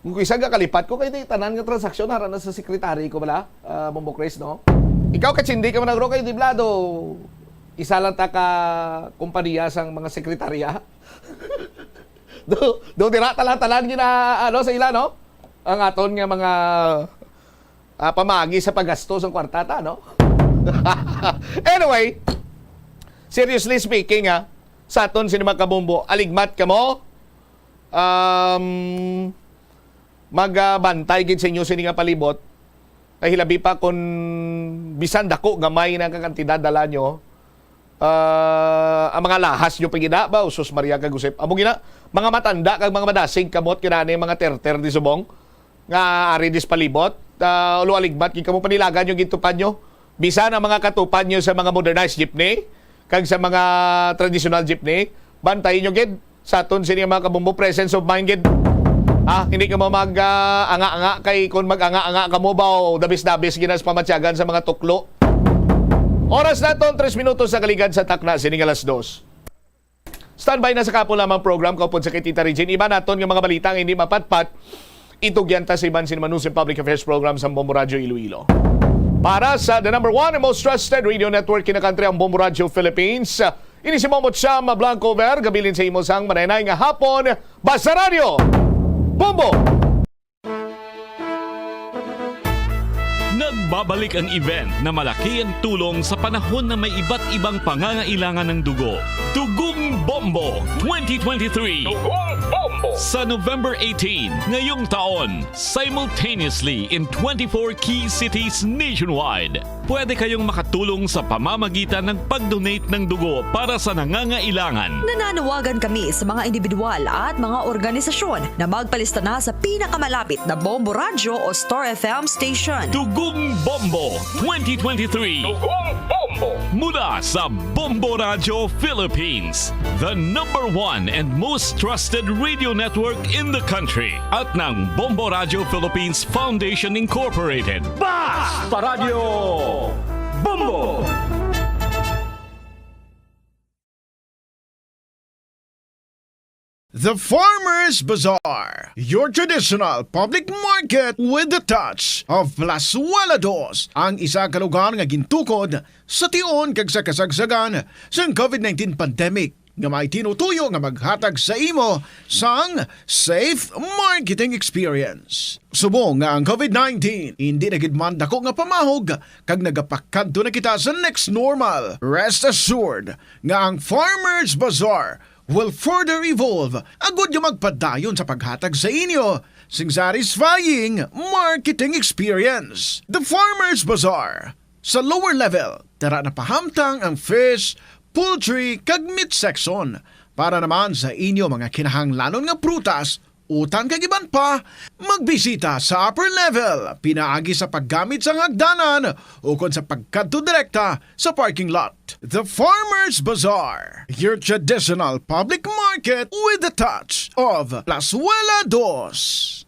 kung isa nga kalipat ko, kay di tanan nga transaksyon, hara na sa secretary ko bala, ah, Bombo Chris, no? Ikaw, Kachindi, ka man, bro, kay di bala do, isa lang ta ka kompanya sang mga sekretarya. Do, do, dira talan-talan gina, ano, sa ila, no? Ang aton nga mga, ah, pamagi sa paggasto sang kwarta ta, no? Anyway, seriously speaking, ha, sa aton sini mga kabombo, aligmat kamo, um, magbantay gid sa inyo sini nga palibot. Kay hilabi pa kung bisan dako, gamay na nga kantidad dala nyo, ah, ang mga lahas nyo pa gina ba, usos Maria kag Josep. Amo gina, mga matanda kag mga madasig kamot gina ni mga terter di subong nga ari dis palibot. Ah, ulo aligmat gid kamo, panilagan nyo, gintupad nyo. Bisan ang mga katupad nyo sa mga modernized jeepney kag sa mga traditional jeepney, bantayi nyo gid. Sa aton sini mga kabombo, presence of mind gid. Ah, hindi ka mo mag, ah, anga-anga kay kung mag-anga-anga ka mo ba, o dabis-dabis ginas pamatyagan sa mga tuklo. Oras naton, tres minutos sa kaligad sa takna sini nga alas dos. Standby na sa kapo lamang program kaupod sa kay Tita Regine. Iba naton nga mga balita nga hindi mapatpat, itugyan ta sa iban sin Manusim Public Affairs Program sa Bombo Radio Iloilo. Para sa the number one and most trusted radio network in the country, ang Bombo Radio Philippines, ini si Momot Sam Blanco Ver, gabilin sa imo sang manaynay nga hapon, basta radyo, Bombo! Nagbabalik ang event na malaki ang tulong sa panahon na may iba't ibang pangangailangan ng dugo. Dugong Bombo twenty twenty-three. Dugong Bombo. Sa November eighteen, ngayong taon, simultaneously in twenty-four key cities nationwide. Pwede kayong makatulong sa pamamagitan ng pag-donate ng dugo para sa nangangailangan. Nananawagan kami sa mga individual at mga organisasyon na magpalista na sa pinakamalapit na Bombo Radyo o Star F M station. Dugong Bombo twenty twenty-three. Dugong Bombo. Mula sa Bombo Radio Philippines, the number one and most trusted radio network in the country, at ng Bombo Radio Philippines Foundation Incorporated. Basta Radio Bombo! The Farmers Bazaar, your traditional public market with the touch of Plazuela Dos, ang isa ka lugar nga gintukod sa tion kag sa kasagsagan sang COVID nineteen pandemic, nga may tinutuyo nga maghatag sa imo sang safe marketing experience. Subong nga ang COVID nineteen hindi na gid man dako nga pamahog kag nagapakadto na kita sa next normal, rest assured nga ang Farmers Bazaar will further evolve agud nga magpadayon sa paghatag sa inyo sing satisfying marketing experience. The Farmers Bazaar, sa lower level, tara na pahamtang ang fish, poultry, kag meat section. Para naman sa inyo mga kinahanglanon nga prutas, utan kag iban pa, magbisita sa upper level pinaagi sa paggamit sang hagdanan ukon sa pagkadto direkta sa parking lot. The Farmers Bazaar, your traditional public market with the touch of Plazuela Dos.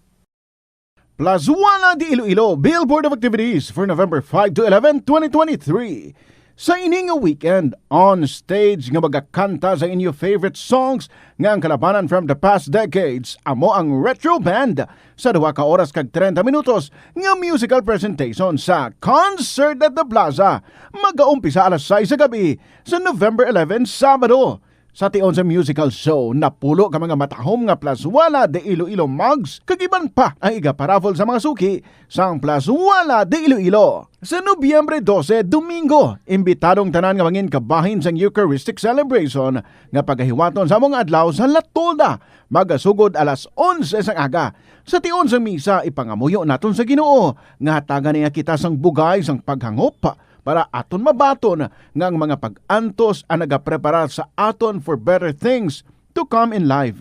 Plazuela de Iloilo, Billboard of Activities for November five to eleven, twenty twenty-three. Sa ini nga weekend, on stage nga magakanta sa inyo favorite songs nga ang kalabanan from the past decades, amo ang Retro Band sa duha ka oras kag treinta minutos nga musical presentation sa Concert at the Plaza. Magaumpisa alas sais sa gabi sa November eleven, Sabado. Sa tion sa musical show, napulo ka mga matahom nga Plazuela de Iloilo mugs kag iban pa ang igaparaffle sa mga suki sang Plazuela de Iloilo. Sa Nobyembre dose, Domingo, imbitado ang tanan nga mangin kabahin sang Eucharistic celebration nga pagahiwaton sa among adlaw sa La Tolda, magasugod alas onse sang aga. Sa tion sang misa, ipangamuyo naton sa Ginoo nga hatagan niya kita sang bugay sang paghangop para aton mabaton nga ang mga pag-antos ang nagapreparar sa aton for better things to come in life.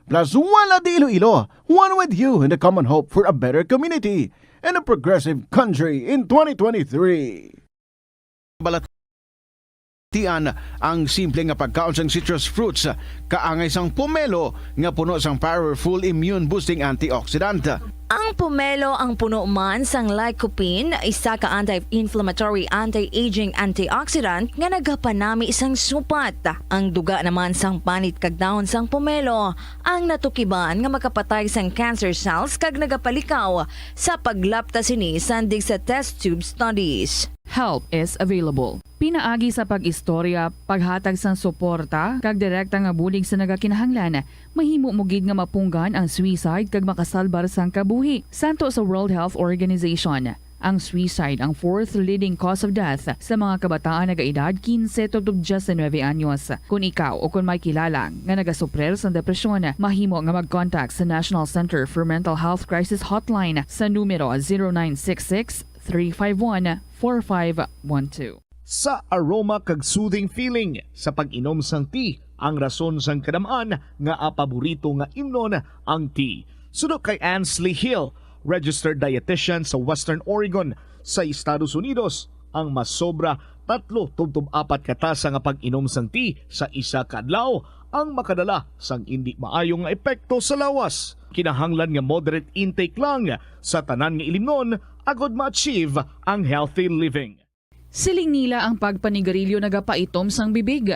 Plazuela de Iloilo, one with you in the common hope for a better community and a progressive country in twenty twenty-three. Balatian ang simple nga pagkaon sang citrus fruits, kaangay sang pomelo nga puno sang powerful immune boosting antioxidant. Ang pomelo ang puno man sang lycopene, isa ka anti-inflammatory, anti-aging antioxidant nga nagapanami sang supat. Ang duga naman sang panit kag dahon sang pomelo ang natukiban nga makapatay sang cancer cells kag nagapalikaw sa paglapta sini sandig sa test tube studies. Help is available. Pinaagi sa pag-istorya, paghatag sang suporta, kag direkta nga bulig sa nagakinahanglan, mahimo mo gid nga mapunggan ang suicide kag makasalbar sang kabuhi. Santo sa World Health Organization, ang suicide ang fourth leading cause of death sa mga kabataan nagaedad quince tubtob diecinueve anyos. Kon ikaw o kon may kilala nga nagasuprir sang depresyon, mahimo nga mag-contact sa National Center for Mental Health Crisis Hotline sa numero zero nine six six, three five one, four five one two. Sa aroma kag soothing feeling sa pag-inom sang tea, ang rason sang kadam-an nga paborito nga imnon ang tea. Suno kay Ansley Hill, registered dietitian sa Western Oregon sa Estados Unidos, ang masobra tatlo tubtob apat ka tasa nga pag-inom sang tea sa isa ka adlaw ang makadala sang indi maayo nga epekto sa lawas. Kinahanglan nga moderate intake lang sa tanan nga ilimnon agod ma-achieve ang healthy living. Siling nila ang pagpanigarilyo nagapaitom sang bibig.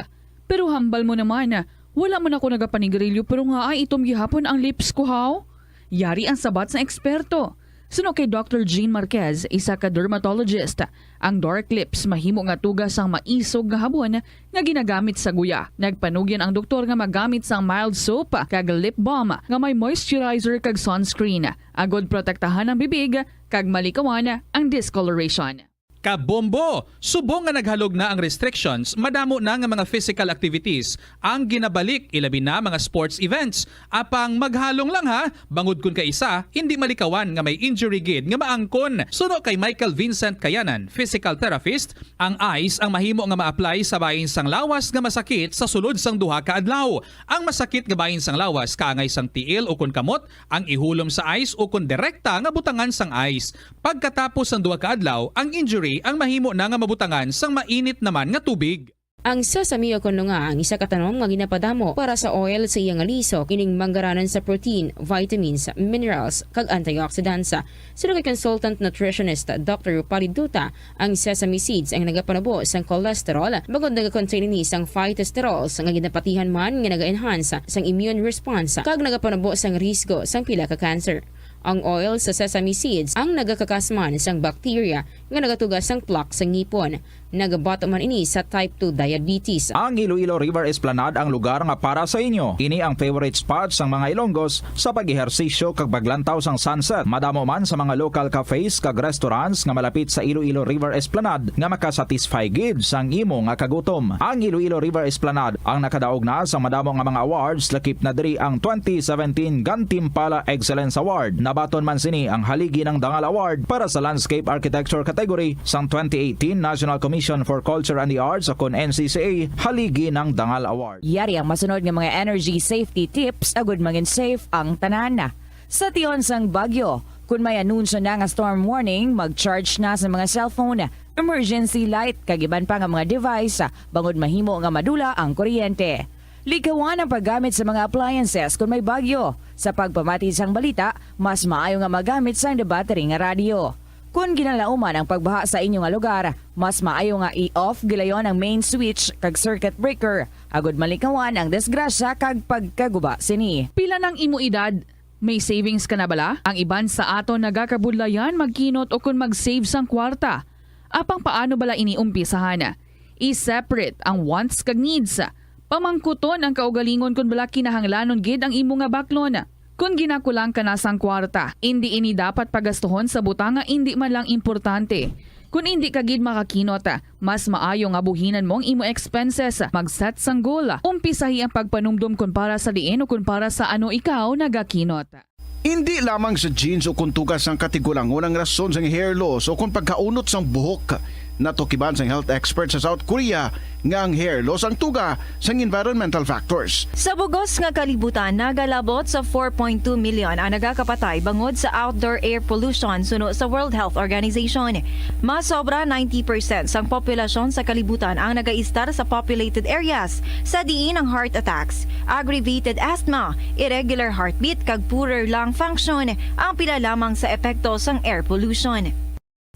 Pero hambal mo naman, wala man ako nagapanigarilyo pero nga ay itom gihapon ang lips ko, haw? Yari ang sabat sang eksperto. Suno kay Doctor Jean Marquez, isa ka dermatologist, ang dark lips mahimo nga tuga sang maisog nga habon nga ginagamit sa guya. Nagpanugyan ang doktor nga magamit sang mild soap kag lip balm nga may moisturizer kag sunscreen, agod protektahan ang bibig kag malikawan ang discoloration. Kabombo! Subong nga naghalog na ang restrictions, madamo na nga mga physical activities ang ginabalik, ilabi na mga sports events. Apang maghalong lang ha, bangod kon kaisa hindi malikawan nga may injury gid nga maangkon. Suno kay Michael Vincent Kayanan, physical therapist, ang ice ang mahimo nga ma-apply sa bahin sang lawas nga masakit sa sulod sang duha ka adlaw. Ang masakit nga bahin sang lawas kaangay sang tiil ukon kamot ang ihulom sa ice ukon direkta nga butangan sang ice. Pagkatapos sang duha ka adlaw, ang injury ang mahimo na nga mabutangan sang mainit naman nga tubig. Ang sesame o kon nga ang isa ka tanom nga ginapadamo para sa oil sa iya nga lisok, ining manggaranan sa protein, vitamins, minerals, kag antioxidants. Suno kay consultant nutritionist Doctor Rupali Duta, ang sesame seeds ang nagapanubo sang cholesterol, bangod nagakontain ini sang phytosterols nga ginapatihan man nga naga-enhance sang immune response kag nagapanubo sang risgo sang pila ka cancer. Ang oil sa sesame seeds ang nagakakas man sang bacteria nga nagatuga sang plaque sa ngipon. Nagabato man ini sa type two diabetes. Ang Iloilo River Esplanade ang lugar nga para sa inyo. Ini ang favorite spot sang mga Ilonggos sa pag-ehersisyo kag paglantaw sang sunset. Madamo man sa mga local cafes kag restaurants nga malapit sa Iloilo River Esplanade nga makasatisfy gid sang imo nga kagutom. Ang Iloilo River Esplanade ang nakadaog na sang madamo nga mga awards, lakip na diri ang twenty seventeen Gantimpala Excellence Award. Nabaton man sini ang Haligi ng Dangal Award para sa Landscape Architecture category sang twenty eighteen National Commission for Culture and the Arts, o kon N C C A, Haligi ng Dangal Award. Yari ang masunod nga mga energy safety tips agud mangin safe ang tanan. Sa tion sang bagyo, kun may anunsyo na nga storm warning, mag-charge na sa mga cellphone, emergency light, kag iban pa nga mga device, bangod mahimo nga madula ang kuryente. Likawan ang paggamit sa mga appliances kun may bagyo. Sa pagpamati sang balita, mas maayo nga magamit sang battery nga radyo. Kun ginalauman ang pagbaha sa inyo nga lugar, mas maayo nga i-off gilayon ang main switch kag circuit breaker, agud malikawan ang disgrasya kag pagkaguba sini. Pila nang imo edad? May savings ka na bala? Ang iban sa aton nagakabudlayan magkinot ukon mag-save sang kwarta. Apang paano bala ini umpisahan? I-separate ang wants kag needs. Pamangkuton ang kaugalingon kon bala kinahanglanon gid ang imo nga baklon. Kon ginakulang ka na sang kwarta, indi ini dapat pagastuhon sa butang nga indi man lang importante. Kon indi ka gid makakinot, mas maayo nga buhinan mo ang imo expenses. Mag-set sang goal. Umpisahi ang pagpanumdom kon para sa diin o kon para sa ano ikaw nagakinot. Indi lamang sa genes o kon tuga sang katigulangon ang rason sang hair loss o kon pagkaunot sang buhok. Natukiban sang health expert sa South Korea nga ang hair loss ang tuga sang environmental factors. Sa bugos nga kalibutan, nagalabot sa four point two million ang nagakapatay bangod sa outdoor air pollution, suno sa World Health Organization. Mas sobra ninety percent sang populasyon sa kalibutan ang nagaistar sa populated areas, sa diin ang heart attacks, aggravated asthma, irregular heartbeat, kag poorer lung function ang pila lamang sa epekto sang air pollution.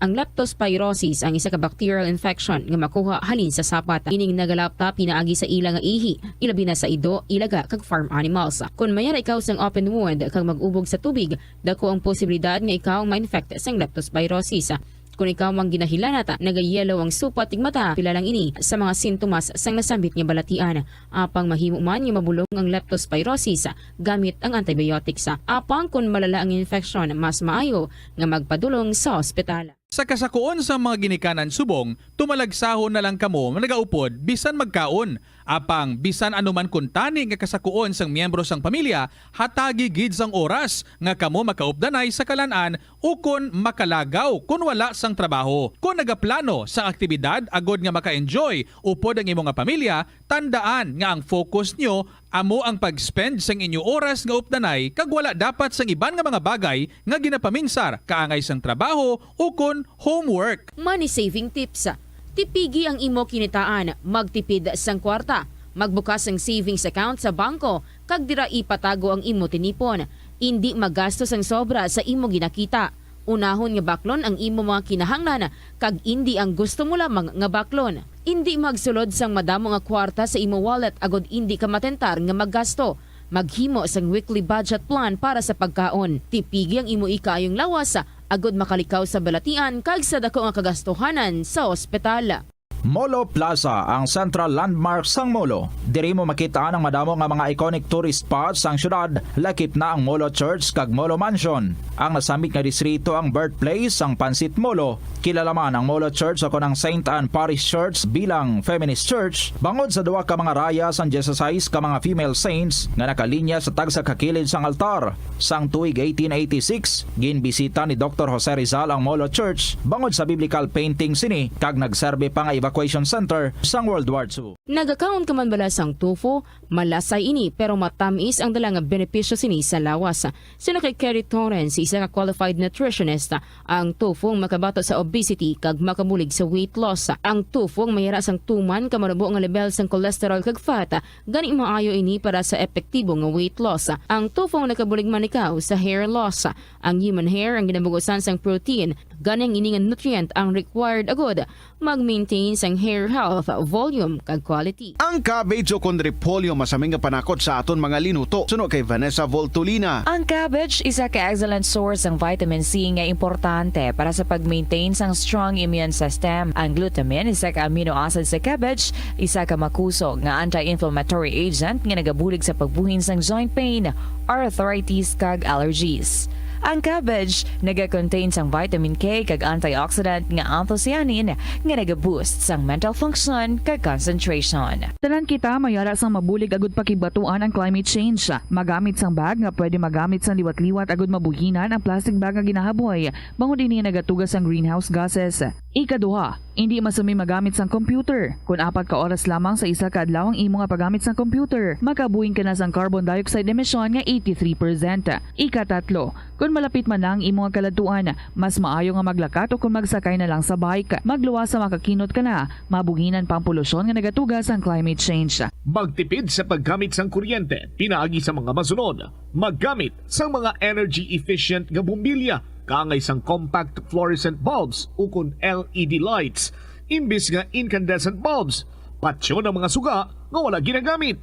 Ang leptospirosis ang isa ka bacterial infection nga makuha halin sa sapat. Ining nagalapta pinaagi sa ila nga ihi, ilabi na sa ido, ilaga, kag farm animals. Kon mayara ikaw sang open wound kag mag-ubog sa tubig, dako ang posibilidad nga ikaw ma-infect sang leptospirosis. Kon ikaw mang ginahilanat, nagayellow ang supat kag mata, pila lang ini sa mga sintomas sang nasambit nga balatian. Apang mahimo man nga mabulong ang leptospirosis gamit ang antibiotics. Apang kon malala ang infeksyon, mas maayo nga magpadulong sa ospital. Sa kasakuon sang mga ginikanan subong, tumalagsahon na lang kamo nagaupod bisan magkaon. Apang bisan ano man kuntani nga kasakuon sang miyembro sang pamilya, hatagi gid sang oras nga kamo makaupdanay sa kalan-an ukon makalagaw kon wala sang trabaho. Kon nagaplano sang aktibidad agod nga maka-enjoy upod ang imo nga pamilya, tandaan nga ang focus nyo amo ang pag-spend sang inyo oras nga updanay kag wala dapat sang iban nga mga bagay nga ginapaminsar kaangay sang trabaho ukon homework. Money saving tips. Tipigi ang imo kinitaan, magtipid sang kwarta, magbukas sang savings account sa bangko, kag dira ipatago ang imo tinipon. Indi magasto sang sobra sa imo ginakita. Unahon nga baklon ang imo mga kinahanglan kag indi ang gusto mo lamang nga baklon. Indi magsulod sang madamo nga kwarta sa imo wallet agod indi ka matentar nga maggasto. Maghimo sang weekly budget plan para sa pagkaon. Tipigi ang imo ikaayong lawas agod makalikaw sa balatian kag sa dako nga kagastuhanan sa ospital. Molo Plaza, ang central landmark sang Molo. Diri mo makit-an ang madamo nga mga iconic tourist spots sang syudad, lakip na ang Molo Church kag Molo Mansion. Ang nasambit nga distrito ang birthplace sang Pancit Molo. Kilala man ang Molo Church o kon ang Saint Anne Parish Church bilang feminist church bangod sa duha ka mga raya sang dieciséis ka mga female saints nga nakalinya sa tagsa ka kilid sang altar. Sang tuig eighteen eighty-six, ginbisita ni Doktor Jose Rizal ang Molo Church bangod sa biblical painting sini kag nagserbi pa nga Equation Center sang World War Two. Nagakaon ka man bala sang tofu? Malasay ini, pero matamis ang dala nga benepisyo sini sa lawas. Suno kay Kerry Torrens, isa ka qualified nutritionist, ang tofu ang makabato sa obesity kag makabulig sa weight loss. Ang tofu ang mayara sang tuman ka manubo nga level sang cholesterol kag fat, gani maayo ini para sa epektibo nga weight loss. Ang tofu ang nakabulig man ikaw sa hair loss. Ang human hair ang ginabugusan sang protein, gani ang ini nga nutrient ang required agud mag-maintain sang hair health, volume, kag quality. Ang cabbage o kon repolyo masami nga panakot sa aton mga linuto, suno kay Vanessa Voltolina. Ang cabbage isa ka excellent source sang vitamin C nga importante para sa pag-maintain sang strong immune system. Ang glutamine, isa ka amino acid sa cabbage, isa ka makusog nga anti-inflammatory agent nga nagabulig sa pagbuhin sang joint pain, arthritis, kag allergies. Ang cabbage nagakontain sang vitamin K kag antioxidant nga anthocyanin nga nagaboost sang mental function kag concentration. Tanan kita mayara sang mabulig agud pakigbatuan ang climate change. Magamit sang bag nga pwede magamit sang liwat-liwat agud mabuhinan ang plastic bag nga ginahaboy, bangod ini nagatuga sang greenhouse gases. Ikaduha, indi masami magamit sang computer. Kon apat ka oras lamang sa isa ka adlaw ang imo nga paggamit sang computer, makabuhin ka na sang carbon dioxide emission nga eighty-three percent. Ikatatlo, kon malapit man na ang imo nga kaladtuan, mas maayo nga maglakat o kon magsakay na lang sa bike. Magluwas sa makakinot ka na, mabuhinan pa ang polusyon nga nagatuga sang climate change. Magtipid sa paggamit sang kuryente pinaagi sa mga masunod. Maggamit sang mga energy efficient nga bombilya kaangay sang compact fluorescent bulbs ukon L E D lights imbis nga incandescent bulbs. Patyon ang mga suga nga wala ginagamit.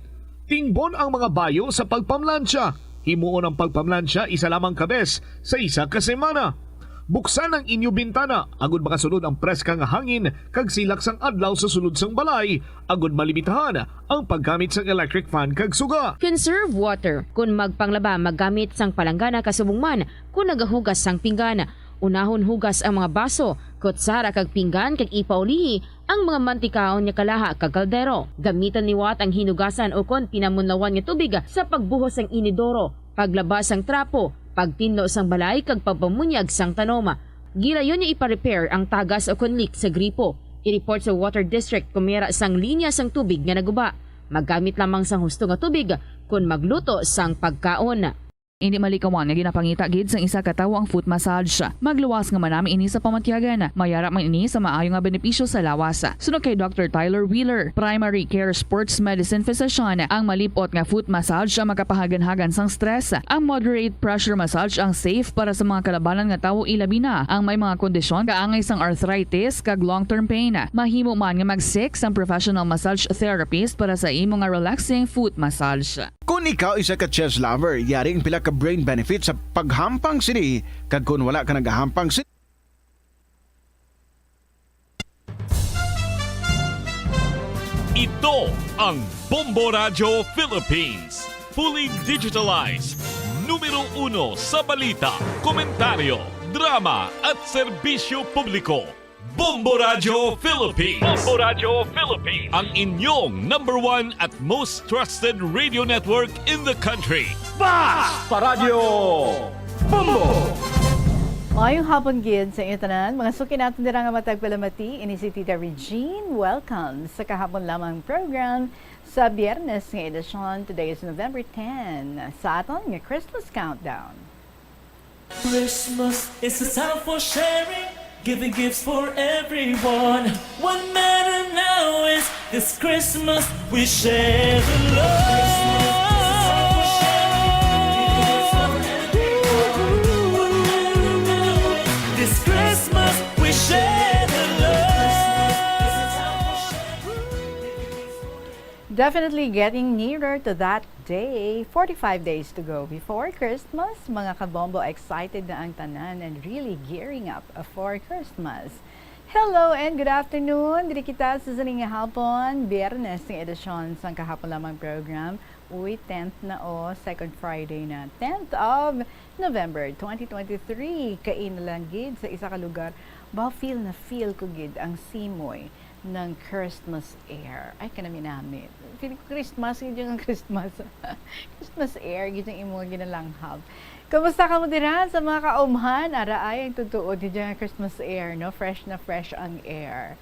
Tingbon ang mga bayo sa pagpamlansya. Himuon ang pagpamlansya isa lamang ka bes sa isa ka semana. Buksan ang inyo bintana agud makasulod ang preska nga hangin kag silak sang adlaw sa sulod sang balay, agud malimitahan ang paggamit sang electric fan kag suga. Conserve water. Kon magpanglaba, maggamit sang palanggana kasubong man kon nagahugas sang pinggan. Unahon hugas ang mga baso, kutsara kag pinggan kag ipaulihi ang mga mantikaon nga kalaha kag kaldero. Gamitan liwat ang hinugasan ukon pinamunlawan nga tubig sa pagbuhos sang inidoro, paglaba sang trapo, pagtinlo sang balay kag pagpamunyag sang tanom. Gilayon nga ipa-repair ang tagas ukon leak sa gripo. I-report sa water district kon may ara sang linya sang tubig nga naguba. Maggamit lamang sang husto nga tubig kon magluto sang pagkaon. Indi malikawan nga ginapangita gid sang isa ka tawo ang foot massage. Magluwas nga manami ini sa pamatyagan. May ara man ini sa maayo nga benepisyo sa lawas. Suno kay Doctor Tyler Wheeler, primary care sports medicine physician, ang malip-ot nga foot massage ang makapahaganhagan sang stress. Ang moderate pressure massage ang safe para sa mga kalabanan nga tawo, ilabi na ang may mga kondisyon kaangay sang arthritis kag long-term pain. Mahimo man nga mag-seek sang professional massage therapist para sa imo nga relaxing foot massage. Kon ikaw isa ka chess lover, yari ang pila ka brain benefits sa paghampang sini, kag kon wala ka nagahampang sini. Ito ang Bombo Radyo Philippines, fully digitalized, numero uno sa balita, komentaryo, drama at serbisyo publiko. Bombo Radyo Philippines. Bombo Radyo Philippines. Ang inyong number one at most trusted radio network in the country. Bas! Pa Radyo Bombo! Maayong hapon gid sa inyo tanan. Mga suki naton dira nga matag palamati, ini si Tita Regine. Welcome sa kahapon lamang program sa Biyernes nga edisyon. Today is November ten. Sa aton nga Christmas countdown. Christmas is a time for sharing, giving gifts for everyone. What matter now is this Christmas we share the love. This Christmas we share the love. Definitely getting nearer to that day. Forty-five days to go before Christmas. Mga kabombo, excited na ang tanan and really gearing up for Christmas. Hello and good afternoon. Diri kita sa sining nga hapon, Biyernes nga edisyon sang kahapon lamang program. Uy, tenth na, oh, second Friday na. Tenth of November twenty twenty-three. Kaina lang gid sa isa ka lugar. Ba, feel na feel ko gid ang simoy ng Christmas air. Ay, kanami-nami. Feeling ko Christmas, yun yung Christmas. Christmas air, yun yung imo ginalanghap. Kamusta ka mo dira sa mga kaumhan? Ara ay ang tutuod ni nga Christmas air, no? Fresh na fresh ang air.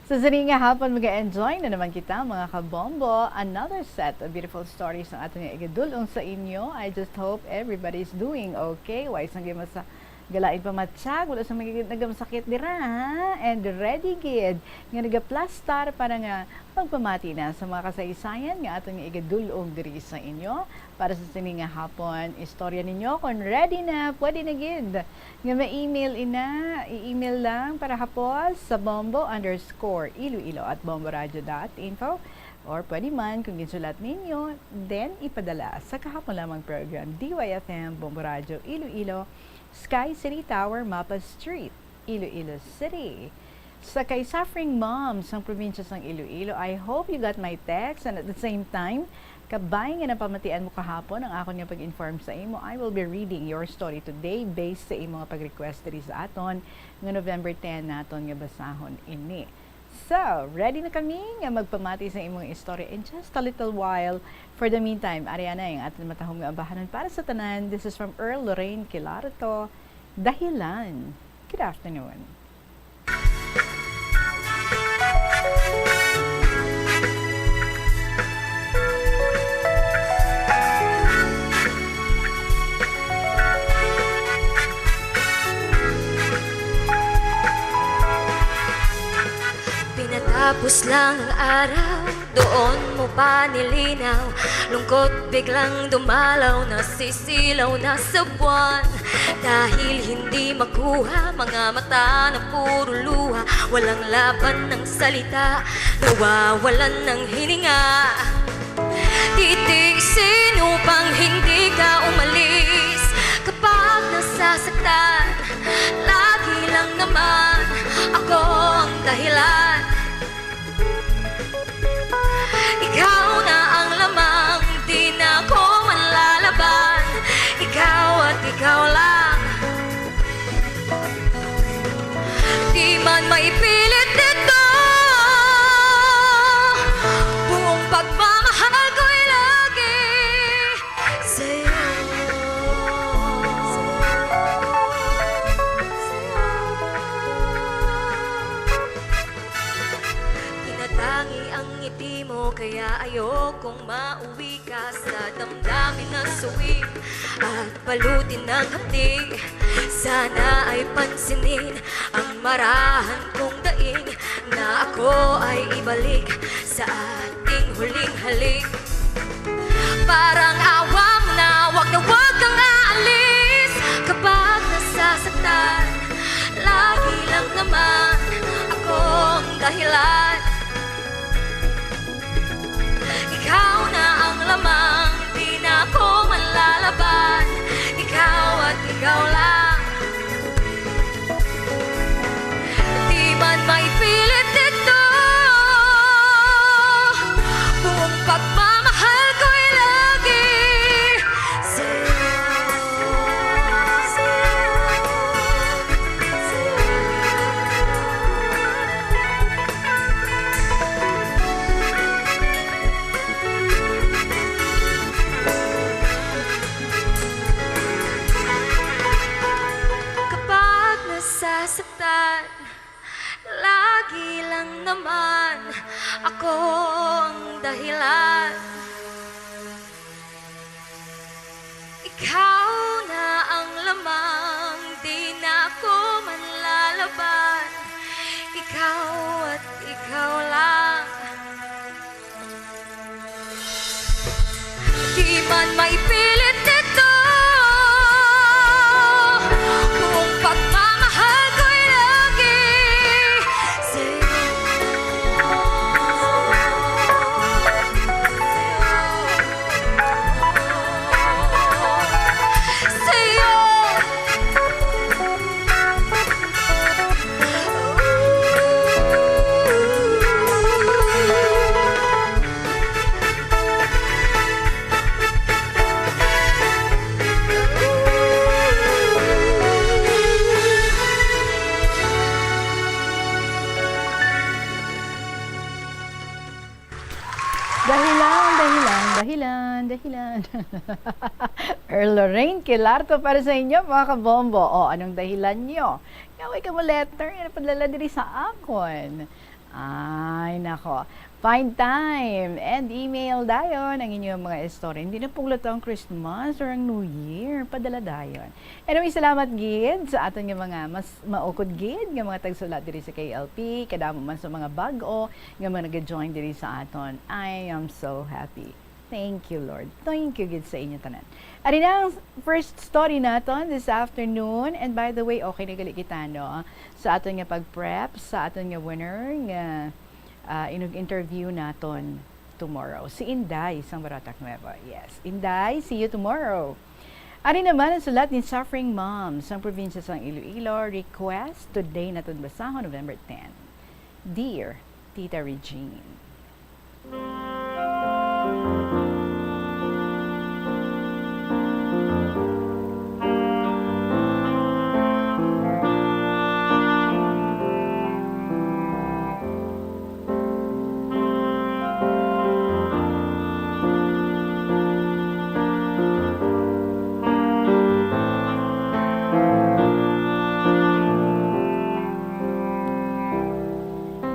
Sa sini nga hapon, mag-enjoy na naman kita, mga kabombo. Another set of beautiful stories ang aton nga igadul-ong sa inyo. I just hope everybody's doing okay. Way sang gimasa-, galain pamatsyag, wala sa mga nagamasakit dira, ha? And ready gid nga nagaplastar para nga magpamati na sa mga kasaysayan nga aton nga igadul-ong diri sa inyo. Para sa sini nga hapon, istorya ninyo. Kung ready na, pwede na gid nga ma-email ina. I-email lang para hapos sa bombo underscore iloilo at bomboradio dot info. Or pwede man, kung ginsulat ninyo, then ipadala sa kahapon lamang program, D Y F M Bombo Radio Iloilo, Sky City Tower, Mapa Street, Iloilo City. Sa kay suffering moms sang probinsya sang Iloilo, I hope you got my text, and at the same time, kabay nga napamatian mo kahapon ang akon nga pag-inform sa imo, I will be reading your story today based sa imo nga pag-request diri sa aton nga November ten naton nga basahon ini. So, ready na kami nga magpamati sa imong istorya in just a little while. For the meantime, ari anay ang aton matahom nga ambahanon para sa tanan. This is from Earl Lorraine Kilarto, Dahilan. Good afternoon. Pinatapos lang ang araw, doon mo pa nilinaw. Lungkot biglang dumalaw, nasisilaw na sa buwan. Dahil hindi makuha, mga mata na puro luha. Walang laban ng salita, nawawalan ng hininga. Titiisin upang hindi ka umalis. Kapag nasasaktan, lagi lang naman ako ang dahilan. Ikaw na ang lamang, di na ako manlalaban. Ikaw at ikaw lang. Di man maipilit dito, buong pagmamahal ko'y lagi sa'yo. Tinatangi ang ngiti mo, kaya ayokong mauwi ka sa damdamin na suwi at balutin ng hapdi. Sana ay pansinin ang marahan kong daing, na ako ay ibalik sa ating huling halik. Parang awang na, wag na wag kang aalis. Kapag nasasaktan, lagi lang naman ako ang dahilan. Ikaw na ang lamang, di na ako manlalaban. Ikaw at ikaw lang. Di man maipilit ito, buong pagmamahal ko'y lagi sa'yo. Kapag nasasaktan, lagi lang naman ako ang dahilan. Ikaw na ang lamang, di na ako manlalaban. Ikaw at ikaw lang. Di man maipilit ito, buong pagmamahal ko'y lagi sa'yo. Sa'yo. Dahilan, dahilan, dahilan, dahilan. Earl Lorraine Kilarto para sa inyo, mga kabombo. O, anong dahilan nyo nga way kamo letter nga napadala diri sa akon? Ay, nako. Find time and email dayon ang inyong mga istorya. Hindi na puglat ang Christmas or ang New Year. Padala dayon. Anyway, salamat gid sa aton nga mga mas maukod gid nga mga tagsulat diri sa K L P, kadamo man sa mga bag-o nga mga nag-join diri sa aton. I am so happy. Thank you, Lord. Thank you gid sa inyo tanan. Ari na ang first story naton this afternoon. And by the way, okay na gali kita, no? Sa aton nga pag-prep, sa aton nga winner nga, ah, inug-interview naton tomorrow. Si Inday sang Barotac Nueva. Yes. Inday, see you tomorrow. Ari naman ang sulat ni Suffering Mom sang probinsya sang Iloilo. Request, today naton basahon, November ten. Dear Tita Regine.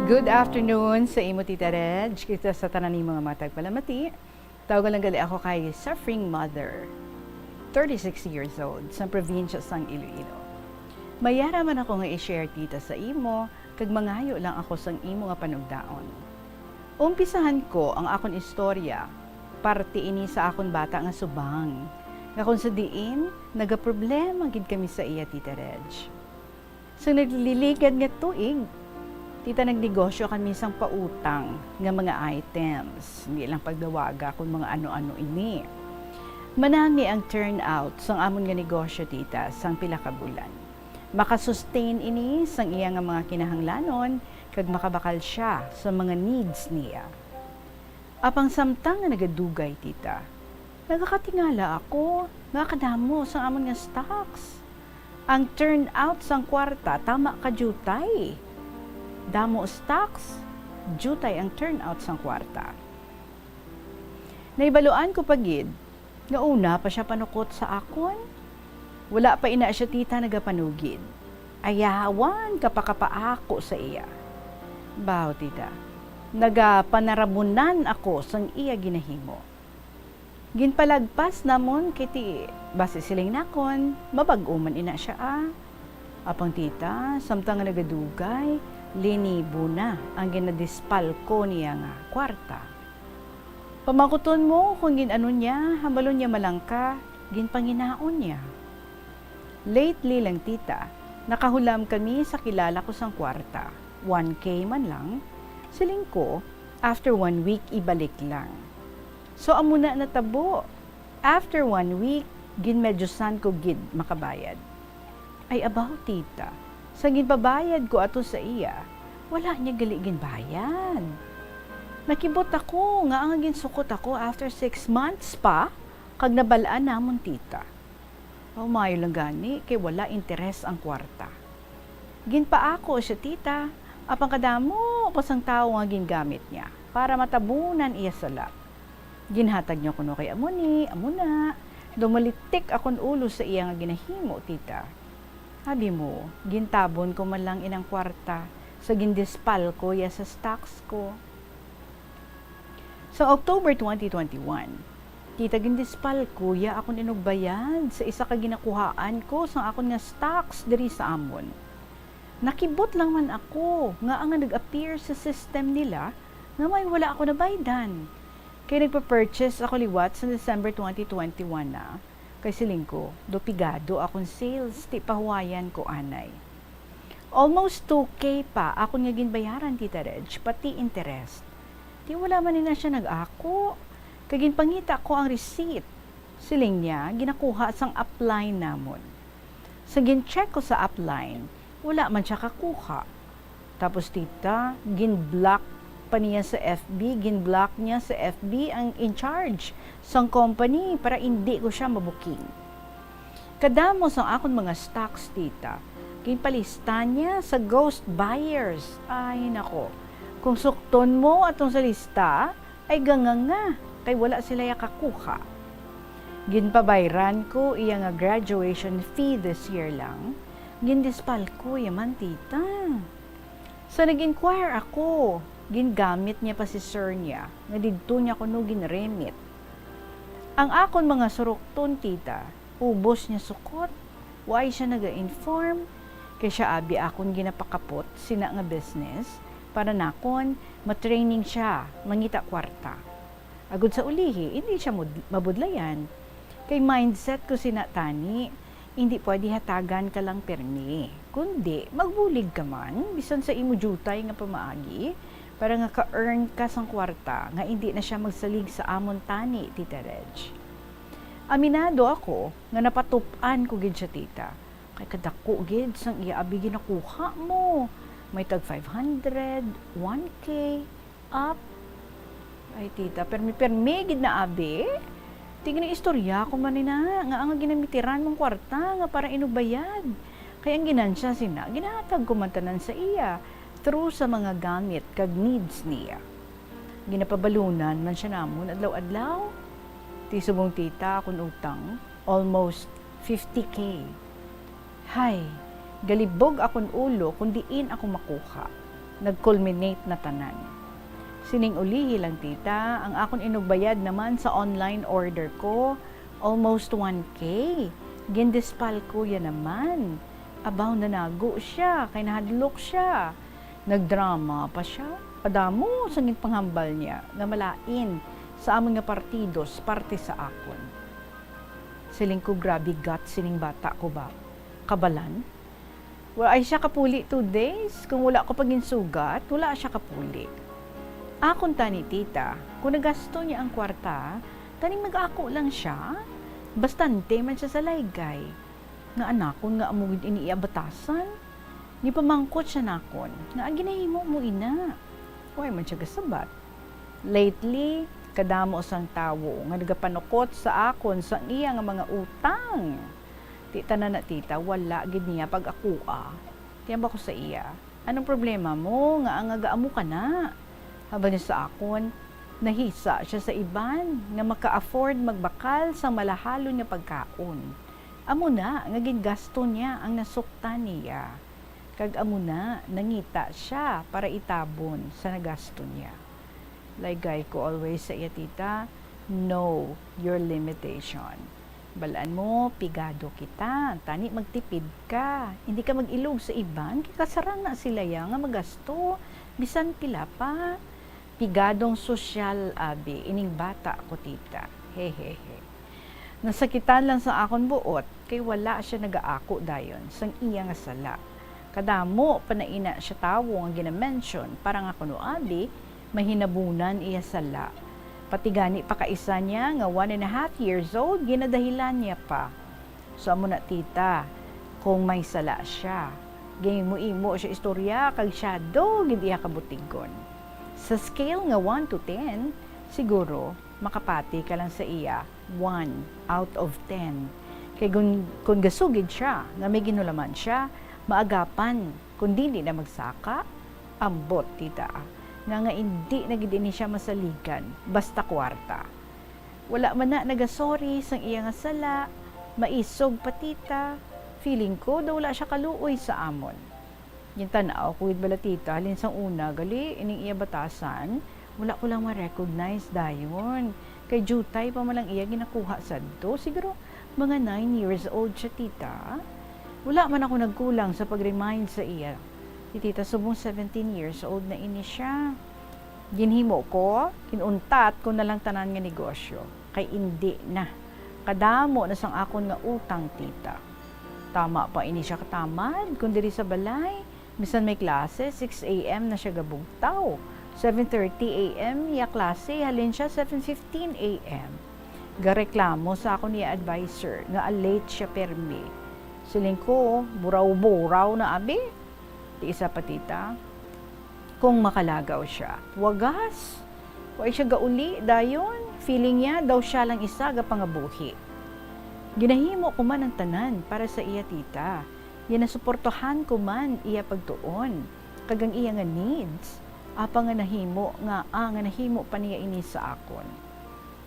Good afternoon sa imo, Tita Reg, kita sa tanan nimo nga mga tagpalamati. Tawag lang gali ako kay Suffering Mother, thirty-six years old, sa probinsya sang Iloilo. Mayara man ako nga i-share, Tita, sa imo, kag mangayo lang ako sang imo nga panugdaon. Umpisahan ko ang akon istorya, parte ini sa akon bata nga subang, nga kung sa diin nagaproblema gid kami sa iya, Tita Reg. Sa nagliligad nga tuig, Tita, nagnegosyo kami sang pautang nga mga items. Hindi lang pagdawaga kung mga ano-ano ini. Manami ang turnout sang amon nga negosyo, Tita, sang pila ka bulan. Makasustain ini sang iya nga mga kinahanglanon kag makabakal sia sa mga needs niya. Apang samtang nga nagadugay, Tita, nagakatingala ako nga kadamo sang amon nga stocks. Ang turnout sang kwarta tama ka diutay. Damo stocks, diutay ang turnout sang kwarta. Nahibaluan ko pa gid nga una pa sia panukot sa akon. Wala pa ina sia, Tita, nagapanugid. Ayawan ka pa kapaako sa iya. Baw, Tita, nagapanarabunan ako sang iya ginahimo. Ginpalagpas namon kay ti, basi siling nakon, mabag-o man ina sia, ah. Apang, Tita, samtang nga nagadugay, linibo na ang ginadispalko niya nga kwarta. Pamangkuton mo kon gin-ano niya, hambalon niya malangka, ginpanginaon niya. Lately lang, Tita, nakahulam kami sa kilala ko sang kwarta, one K man lang. Siling ko, after one week, ibalik lang. So, amo na natabo. After one week, ginmedyusan ko gid makabayad. Ay, abaw, Tita, sa ginpabayad ko ato sa iya, wala niya gali ginbayad. Nakibot ako nga ang ginsukot ako after six months pa, kag nabal-an namon, Tita. Aw, maayo lang gani kay wala interes ang kwarta. Ginpaako siya, Tita, apang kadamo pa sang tawo nga gingamit niya para matabunan iya sala. Ginhatag niya kuno kay amo ni, amo na. Dumalitik akon ulo sa iya nga ginahimo, Tita. Abi mo, gintabon ko man lang inang kwarta sa gindispalko iya sa stocks ko. Sa October twenty twenty-one, Tita, gindispalko iya akon inugbayad sa isa ka ginakuhaan ko sang akon nga stocks diri sa amon. Nakibot lang man ako nga ang nag-appear sa system nila nga may wala ako nabaydan. Kay nagpa-purchase ako liwat sa December twenty twenty-one na, kay siling ko, daw pigado akon sales, ti pahuwayan ko anay. Almost two K pa akon nga ginbayaran, Tita Reg, pati interest. Ti wala man ni na siya nag-ako. Kay ginpangita ko ang receipt. Siling niya, ginakuha sang upline namon. Sa gin-check ko sa upline, wala man siya kakuha. Tapos, Tita, gin-block pa niya sa F B, gin-block niya sa F B ang in charge sang company para indi ko siya mabuking. Kadamo sang akon mga stocks, Tita, ginpalista niya sa ghost buyers. Ay, nako. Kung sukton mo atong sa lista, ay ganganga, kay wala sila ya kakuha. Ginpabayran ko iya nga graduation fee this year lang. Gindispalko ya man, Tita. Sa nag-inquire ako, gingamit niya pa si sir niya nga didto niya kuno ginremit. Ang akon mga surukton, tita, ubos niya sukot. Why siya naga-inform? Kay siya abi akon ginapakapot sina nga business para nakon ma-training siya mangita kwarta. Agud sa ulihi, hindi siya mud- mabudlayan. Kay mindset ko sina tani, hindi pwede hatagan ka lang permi. Kundi, magbulig ka man, bisan sa imo diutay nga pamaagi, para nga ka-earn ka sang kwarta nga hindi na siya magsalig sa amon tani, Tita Reg. Aminado ako nga napatup-an ko gid siya, tita. Kay kadako gid sang iya abi ginakuha mo. May tag five hundred, one K, up. Ay, tita, permi-permi gid na abi. Ti ginaistorya ko man ni na, nga ang ginamitiran mong kwarta nga para inugbayad. Kay ang ginansya sina, ginahatag ko man tanan sa iya through sa mga gamit kag needs niya. Ginapabalunan man siya namon adlaw-adlaw. Ti subong, tita, akon utang, almost fifty K. Hay, galibog akon ulo kon diin ako makuha. Nag-culminate na tanan. Sining ulihi lang, tita, ang akon inugbayad naman sa online order ko, almost one K. Gindispal ko ya naman. Abaw, nanago siya, kay nahadlok siya. Nagdrama pa siya. Padamo sang ginpanghambal niya nga malain sa amon nga partidos parte sa akon. Siling ko, "Grabe guts sining bata ko ba? Kabalan?" Wala ay siya kapuli two days. Kung wala ko pa ginsugat, wala siya kapuli. Akon tani, tita, kung nagasto niya ang kwarta, tani mag-ako lang siya. Bastante man siya sa laygay. Nga anakon nga amo gid ini iya batasan? Nipamangkot siya nakon, nga, "Ang ginahimo mo, ina?" Wala man siya gasabat. Lately, kadamo sang tawo nga nagapanukot sa akon sang iya nga mga utang. Ti tanan na, tita, wala gid niya pag-akua. Tiyamba ko sa iya, "Anong problema mo nga ang nagaamo ka na?" Habang niya sa akon, nahisa siya sa iban nga maka-afford magbakal sang malahalon nga pagkaon. Amo na nga gingasto niya ang nasuktan niya, kag amo na nangita siya para itabon sa nagasto niya. Laygay ko always sa iya, tita, "Know your limitation." Balaan mo, pigado kita, tani magtipid ka. Hindi ka mag-ilog sa iban, kay kasarang na sila ya nga magasto, bisan pila pa. Pigadong sosyal, abi, ining bata ko, tita. Hehehe. Nasakitan lang sa akon buot, kay wala siya nagaako dayon sang iya nga sala. Kadamo pa na ina siya tawo nga ginamention para nga kuno abi, mahinabunan iya sala. Pati gani pa kaisa niya nga one and a half years old, ginadahilan niya pa. So, amo na, tita, kung may sala siya, gimo-imo siya istorya kag siya daw gid iya kabutigon. Sa scale nga one to ten, siguro makapati ka lang sa iya one out of ten. Kay gun-, kun gasugid siya nga may ginulaman siya, maagapan kun dili na magsaka, ambot, tita, nga, nga indi na gid ini siya masaligan basta kwarta. Wala man na nagasorry sang iya nga sala, maisog pa, tita. Feeling ko daw wala siya kaluoy sa amon. Gintan-aw ko gid bala, tita, halin sang una, gali, ining iya batasan, wala ko lang ma-recognize dayon. Kay diutay pa man lang iya ginakuha sadto. Siguro mga nine years old siya, tita. Wala man ako nagkulang sa pag-remind sa iya. Si tita, subong seventeen years old na ini siya. Ginhimo ko, kinuntat ko na lang tanan nga negosyo. Kay indi na. Kadamo na sang akon nga utang, tita. Tama pa ini siya katamad, kun diri sa balay, bisan may klase, six A M na siya gabugtaw. Seven thirty A M iya klase, halin siya seven fifteen A M. Gareklamo sa akon iya adviser nga a-late siya permi. Siling ko, "Buraw-buraw na, abi." Ti isa pa, tita, kung makalagaw siya. Wagas, wa siya gauli dayon. Feeling niya daw siya lang isa gapangabuhi. Ginahimo ko man ang tanan para sa iya, tita. Ginasuportahan ko man iya pagtuon kag ang iya nga needs, apang nga nahimo nga, ah, nga nahimo pa niya ini sa akon.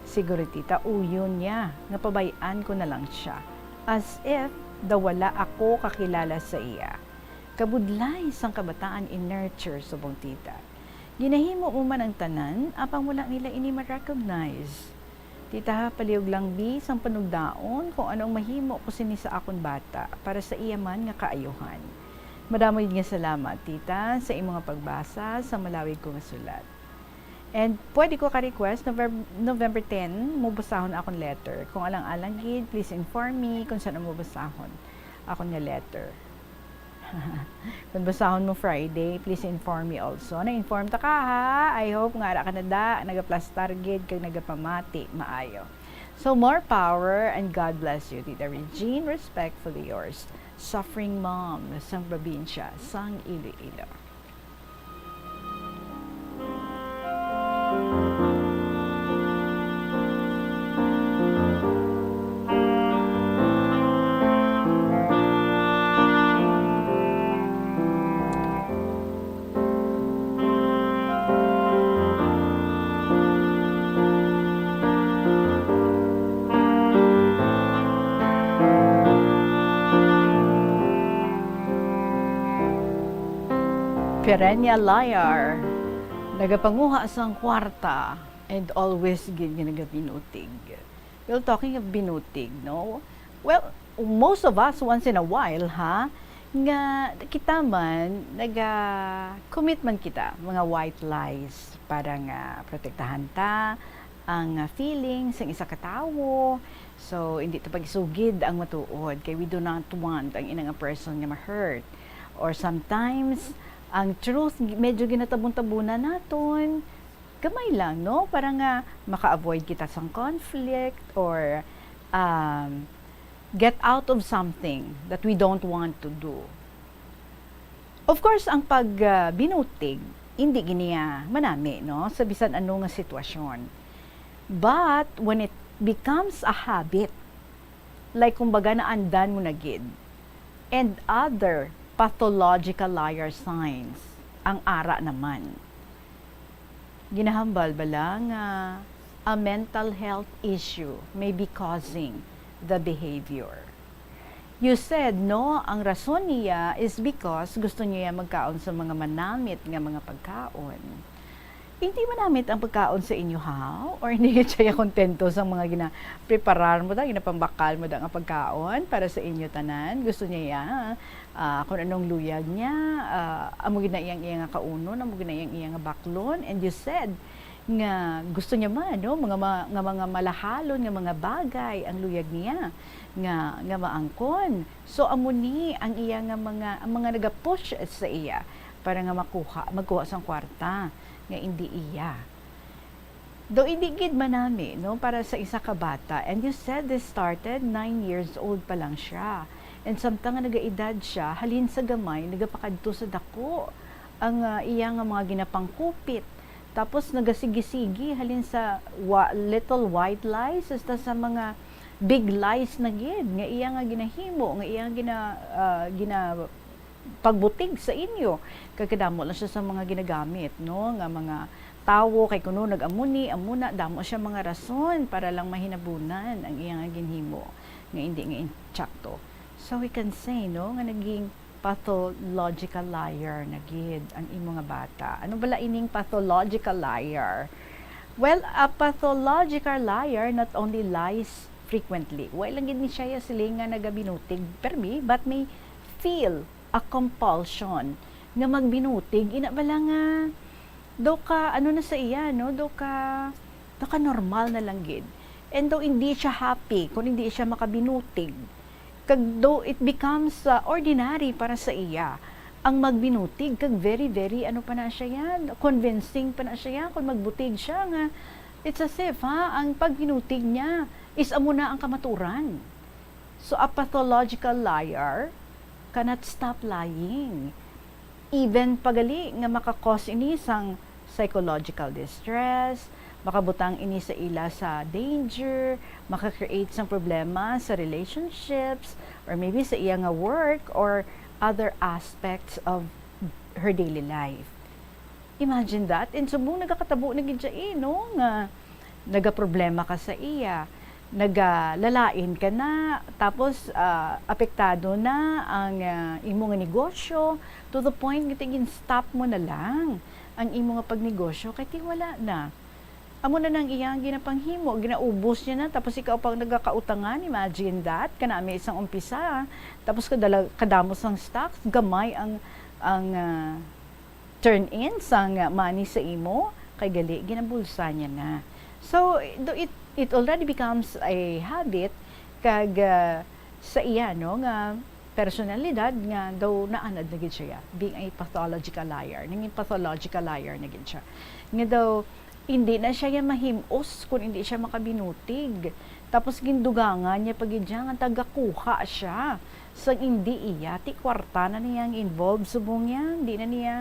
Siguro, tita, uyon niya nga pabay-an ko na lang siya, as if daw wala ako kakilala sa iya. Kabudlay sang kabataan in nurture, subong tita. Ginahimo mo man ang tanan, apang wala nila ini ma-recognize. Tita, ha, palihog lang bi sang panugdaon kung ano ang mahimo ko sini sa akon bata para sa iya man nga kaayuhan. Madamo gid nga salamat, tita, sa imo nga pagbasa sa malawig ko nga sulat. And pwede ko ka-request, Novem-, November ten, mubasahon akon letter. Kung alang-alang gid, please inform me kung saan mo basahon akon nga letter. Kung basahon mo Friday, please inform me also. Na-inform ta ka, ha? I hope nga ara ka na da, nagaplastar gid kag nagapamati maayo. So, more power and God bless you, Tita Regine. Respectfully yours, Suffering Mom, sang probinsya sang Iloilo. Perennial liar, nagapanguha sang kwarta, and always gid nga nagabinutig. Well, talking of binutig, no? Well, most of us, once in a while, ha, nga kita man, naga-commit man kita, mga white lies, para nga protektahan ta ang feelings sang isa ka tawo. So, hindi ta pagisugid ang matuod, kay we do not want ang ina nga person nga ma-hurt. Or sometimes, ang truth, medyo ginatabon-tabunan naton. Gamay lang, no? Para nga maka-avoid kita sang conflict or, um, get out of something that we don't want to do. Of course, ang pag, ah, binutig, hindi gid niya manami, no? Sa bisan ano nga sitwasyon. But when it becomes a habit, like, kumbaga, naandan mo na gid, and other pathological liar signs ang ara naman. Ginahambal bala nga a mental health issue may be causing the behavior. You said, no, ang rason niya is because gusto niya magkaon sa mga manamit nga mga pagkaon. Hindi manamit ang pagkaon sa inyo, ha? Or hindi gid siya kontento sa mga gina-preparar mo da, ginapambakal mo da nga pagkaon para sa inyo tanan? Gusto niya, ah, kung anong luyag niya, ah, amo gid na iyang iya nga kaunon, amo gid na iyang iya nga baklon. And you said nga gusto niya man, no, mga ma-, nga mga malahalon nga mga bagay ang luyag niya nga, nga maangkon. So, amo ni ang iya nga mga, ang mga nagapush sa iya para nga makuha, magkuha sang kwarta nga indi iya. Daw indi gid manami, no, para sa isa ka bata. And you said this started nine years old pa lang siya. And samtang nga nagaedad siya, halin sa gamay, nagapakadto sa dako ang, ah, iya nga mga ginapangkupit. Tapos nagasigi-sigi halin sa wa-, little white lies hasta sa mga big lies na gid nga iya nga ginahimo, nga iya nga gina-, ah, gina-, pagbutig sa inyo. Kay kadamo lang siya sa mga ginagamit, no, nga mga tawo, kay kuno nag-amo ni, amo na, damo siya mga rason para lang mahinabunan ang iya nga ginhimo nga indi nga insakto. So we can say, no, nga naging pathological liar na gid ang imo nga bata. Ano bala ining pathological liar? Well, a pathological liar not only lies frequently. Wa lang gid ni siya sila nga nagabinutig permi, but may feel a compulsion nga magbinutig. Ina bala nga, daw ka, ano na sa iya, no? Daw ka, daw ka normal na lang gid. And daw hindi siya happy kung hindi siya makabinutig. Kag daw it becomes, uh, ordinary para sa iya ang magbinutig, kag very, very, ano pa na siya yan, convincing pa na siya yan kung magbutig siya nga, it's as if, ha, ang pagbinutig niya is amo na ang kamaturan. So, a pathological liar cannot stop lying. Even pagali nga maka-cause ini sang psychological distress, makabutang ini sa ila sa danger, maka-create sang problema sa relationships, or maybe sa iya nga work or other aspects of her daily life. Imagine that. And subong nagakatabo na gid siya, eh, no, nga nagaproblema ka sa iya. nagalalain ka na, tapos, ah, apektado na ang, ah, imo nga negosyo, to the point nga gin-stop mo na lang ang imo nga pagnegosyo kay ti wala na. Amo na nang iyang ginapanghimo, ginaubos niya na, tapos ikaw pang nagakautangan, imagine that, kanami isang umpisa, tapos kadala-, kadamo sang stocks, gamay ang, ang, ah, turn-in sang money sa imo, kay gali ginabulsa niya na. So, do it, it already becomes a habit kag, ah, sa iya, no, nga personalidad nga daw naanad na gid siya, being a pathological liar. Naging pathological liar na gid siya. Nga daw, hindi na siya ya mahim-os kung hindi siya makabinutig. Tapos gindugangan niya pa gid siya nga tagakuha siya. Sa hindi iya, ti kwarta na niya ang involved subong niya, hindi na niya,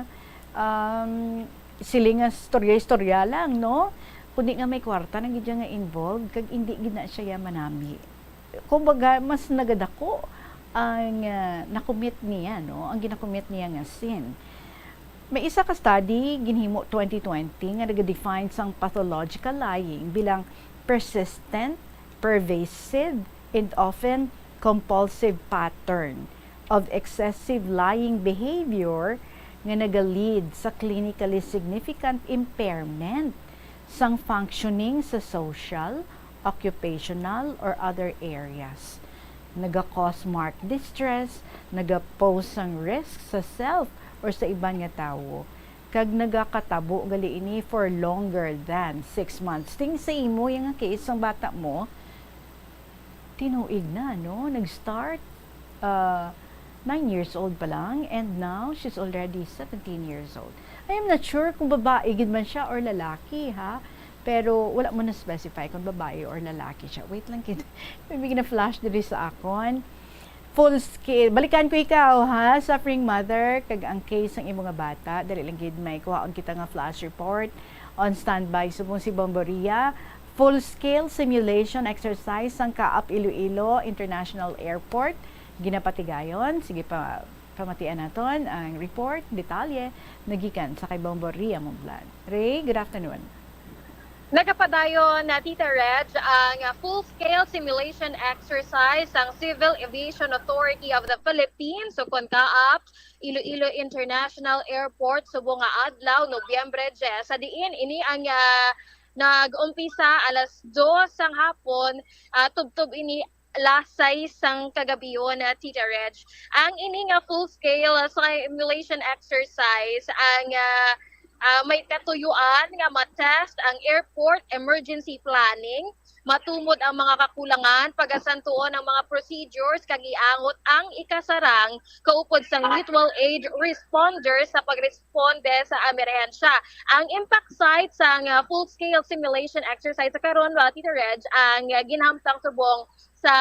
um, siling nga storya-istorya lang, no? Kundi nga may kwarta na gid siya nga involved, kag hindi gid na siya ya manami. Kumbaga, mas nagadako ang, ah, nakumit niya, no? Ang ginakumit niya nga sin. May isa ka study ginhimo twenty twenty nga naga-define sang pathological lying bilang persistent, pervasive, and often compulsive pattern of excessive lying behavior nga naga-lead sa clinically significant impairment sang functioning sa social, occupational, or other areas. Naga-cause marked distress, naga-pose sang risk sa self or sa iban nga tawo, kag nagakatabo gali ini for longer than six months. Ting sa imo, yang case sang bata mo, tinuig na, no? Nag-start, uh, nine years old pa lang, and now she's already seventeen years old. I am not sure kung babae gid man siya or lalaki, ha? Pero wala mo na-specify kung babae or lalaki siya. Wait lang, kid. May gina-flash diri sa akon. Full scale. Balikan ko ikaw, ha, suffering mother, kag ang case sang imo nga bata. Dali lang gid may kuhaon kita nga flash report. On standby subong si Bomboria. Full scale simulation exercise sang Kaap Iloilo International Airport. Ginapatigayon. Sige pa, pamatian naton ang report, detalye, nagikan sa kay Bomboria Mublan. Ray, good afternoon. Nagapadayon na, Tita Reg, ang full-scale simulation exercise sang Civil Aviation Authority of the Philippines, o kon CAAP, Iloilo International Airport subong nga adlaw, Nobyembre diyes, sa diin ini ang, ah, nag-umpisa alas dos sang hapon, ah, tubtob ini alas sais sang kagabion, ah, Tita Reg. Ang ini nga full-scale, ah, simulation exercise ang, ah, ah, may katuyuan nga ma-test ang airport emergency planning, matumod ang mga kakulangan, pagasantuon ang mga procedures, kag iangot ang ikasarang kaupod sang mutual aid responders sa pagresponde sa emerhensya. Ang impact site sang, ah, full-scale simulation exercise sa karon, mga Tita Reg, ang, ah, ginhamtang subong sa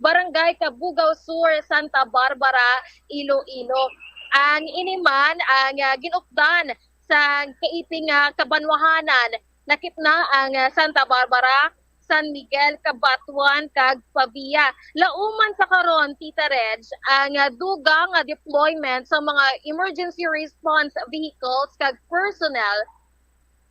Barangay Cabugao Sur, Santa Barbara, Iloilo. Ang ini man ang, ah, gin-updan sa kaiping nga kabanwahanan, lakip na ang, ah, Santa Barbara, San Miguel, Cabatuan, kag Pavia. Lauman sa karon, Tita Reg, ang, ah, dugang nga deployment sa mga emergency response vehicles kag personnel,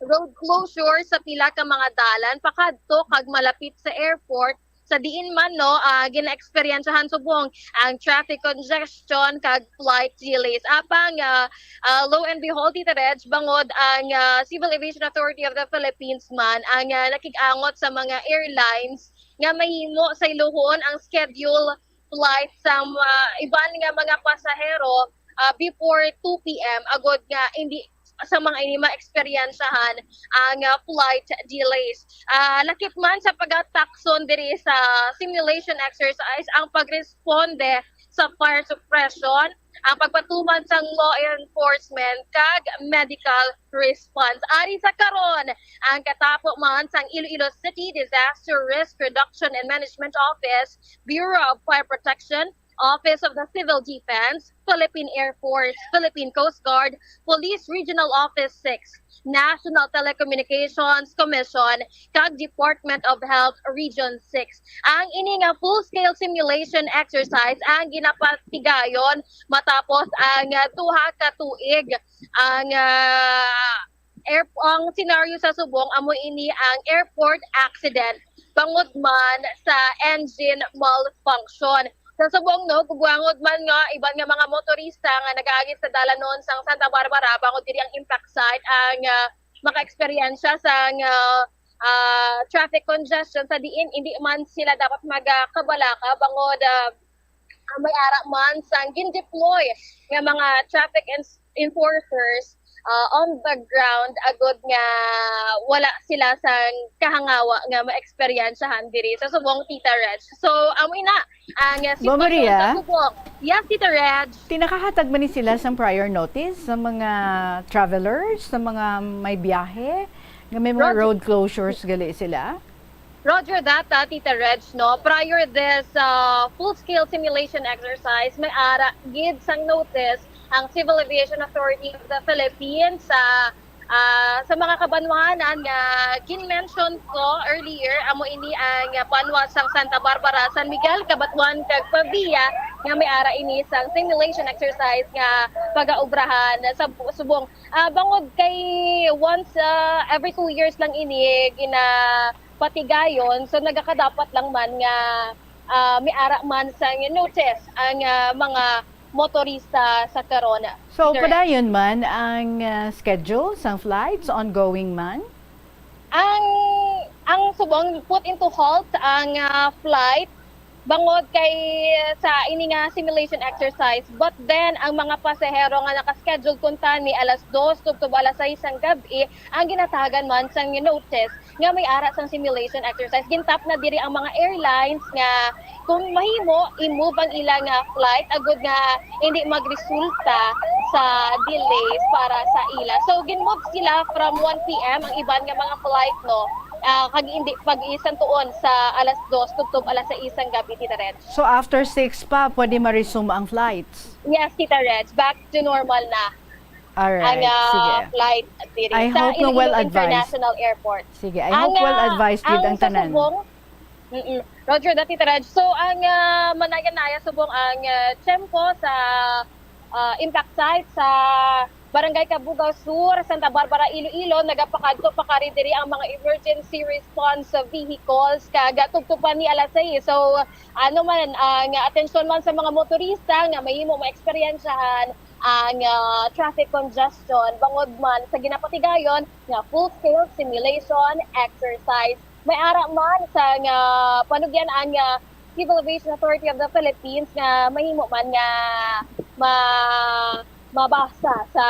road closure sa pila ka mga dalan pakadto kag malapit sa airport, sa diin man, no, ah, ginaeksperyensyahan subong ang traffic congestion kag flight delays. Apang, ah, ah, lo and behold, Tita Reg, bangod ang, ah, Civil Aviation Authority of the Philippines man ang, ah, nakig-angot sa mga airlines nga mahimo saylohon ang schedule flight sa mga iban nga mga pasahero, ah, before two P M, agod nga hindi sa mga ini maeksperiensyahan ang, ah, flight delays. Ah, lakip man sa pagatakson diri sa simulation exercise ang pagresponde sa fire suppression, ang pagpatuman sang law enforcement, kag medical response. Ari sa karon, ang katapo man sang Iloilo City Disaster Risk Reduction and Management Office, Bureau of Fire Protection, Office of the Civil Defense, Philippine Air Force, Philippine Coast Guard, Police Regional Office six, National Telecommunications Commission, kag Department of Health Region six. Ang ini nga full-scale simulation exercise ang ginapatigayon matapos ang, ah, duha ka tuig ang, ah, Air, ang senaryo sa subong amo ini ang airport accident bangod man sa engine malfunction. Sa subong, no, gugwangod man nga iban nga mga motorista nga nagaagi sa dalanon sang Santa Barbara bangod diri ang impact site ang, ah, makaeksperyensya sang, ah, ah, traffic congestion sa diin hindi man sila dapat magakabalaka bangod, ah, ah, may ara man sang gin-deploy nga mga traffic ens-, enforcers, ah, on the ground agud nga wala sila sang kahangawa nga maeksperiensyahan diri sa subong, Tita Reg. So, amo ina ang, ah, sitwasyon sa subong. Yes, Tita Reg. Tinakahatag man ni sila sang prior notice sa mga travelers, sa mga may biyahe, nga may mga Roger. Road closures gali sila? Roger that, ah, Tita Reg, no? Prior this, ah, full-scale simulation exercise, may ara gid sang notice ang Civil Aviation Authority of the Philippines sa, ah, sa mga kabanwahanan nga gin-mention ko earlier. Amo ini ang banwa sang Santa Barbara, San Miguel, Cabatuan, kag Pavia nga may ara ini sang simulation exercise nga pagaobrahan sa bu-, subong. Ah, bangod kay once, ah, every two years lang ini gina-, patigayon. So, nagakadapat lang man nga, ah, may ara man sang notice ang, ah, mga motorista sa karon. So, Correct. Padayon man ang, ah, schedule sang flights, ongoing man? Ang, ang subong put into halt ang, ah, flight bangod kay sa ini nga simulation exercise. But then, ang mga pasahero nga naka-schedule kuntani alas dos tubtob alas sais sang gab-i, ang ginatagan man sang notice nga may ara sang simulation exercise. Gintap na diri ang mga airlines nga kung mahimo, i-move ang ila nga flight agud nga hindi magresulta sa delays para sa ila. So, gin-move sila from one P M ang iban nga mga flight, no? Ah, kag hindi pag-isan tuon sa alas dos tubtob alas sais sang gab-i, Tita Reg. So, after six pa, pwede ma-resume ang flights? Yes, Tita Reg. Back to normal na. Alright, ang, ah, sige. Flight diri I sa hope nga Iloilo well advised. International Airport. Sige, I Ang, hope well ah, advised gid ang ang sa tanan. Subong, mm-mm. Roger that, Tita Reg. So, ang, ah, manaya-naya subong ang, ah, tiyempo sa, ah, impact site sa Barangay Cabugao Sur, Santa Barbara, Iloilo, nagapakadto pa kari diri ang mga emergency response vehicles kag tubtob pa ni alas sais. So, ano man, ang atensyon man sa mga motorista nga mahimo maeksperiensyahan ang, ah, traffic congestion bangod man sa ginapatigayon nga full-scale simulation exercise. May ara man sang, ah, panugyan-an nga Civil Aviation Authority of the Philippines nga mahimo man nga ma-, mabasa sa,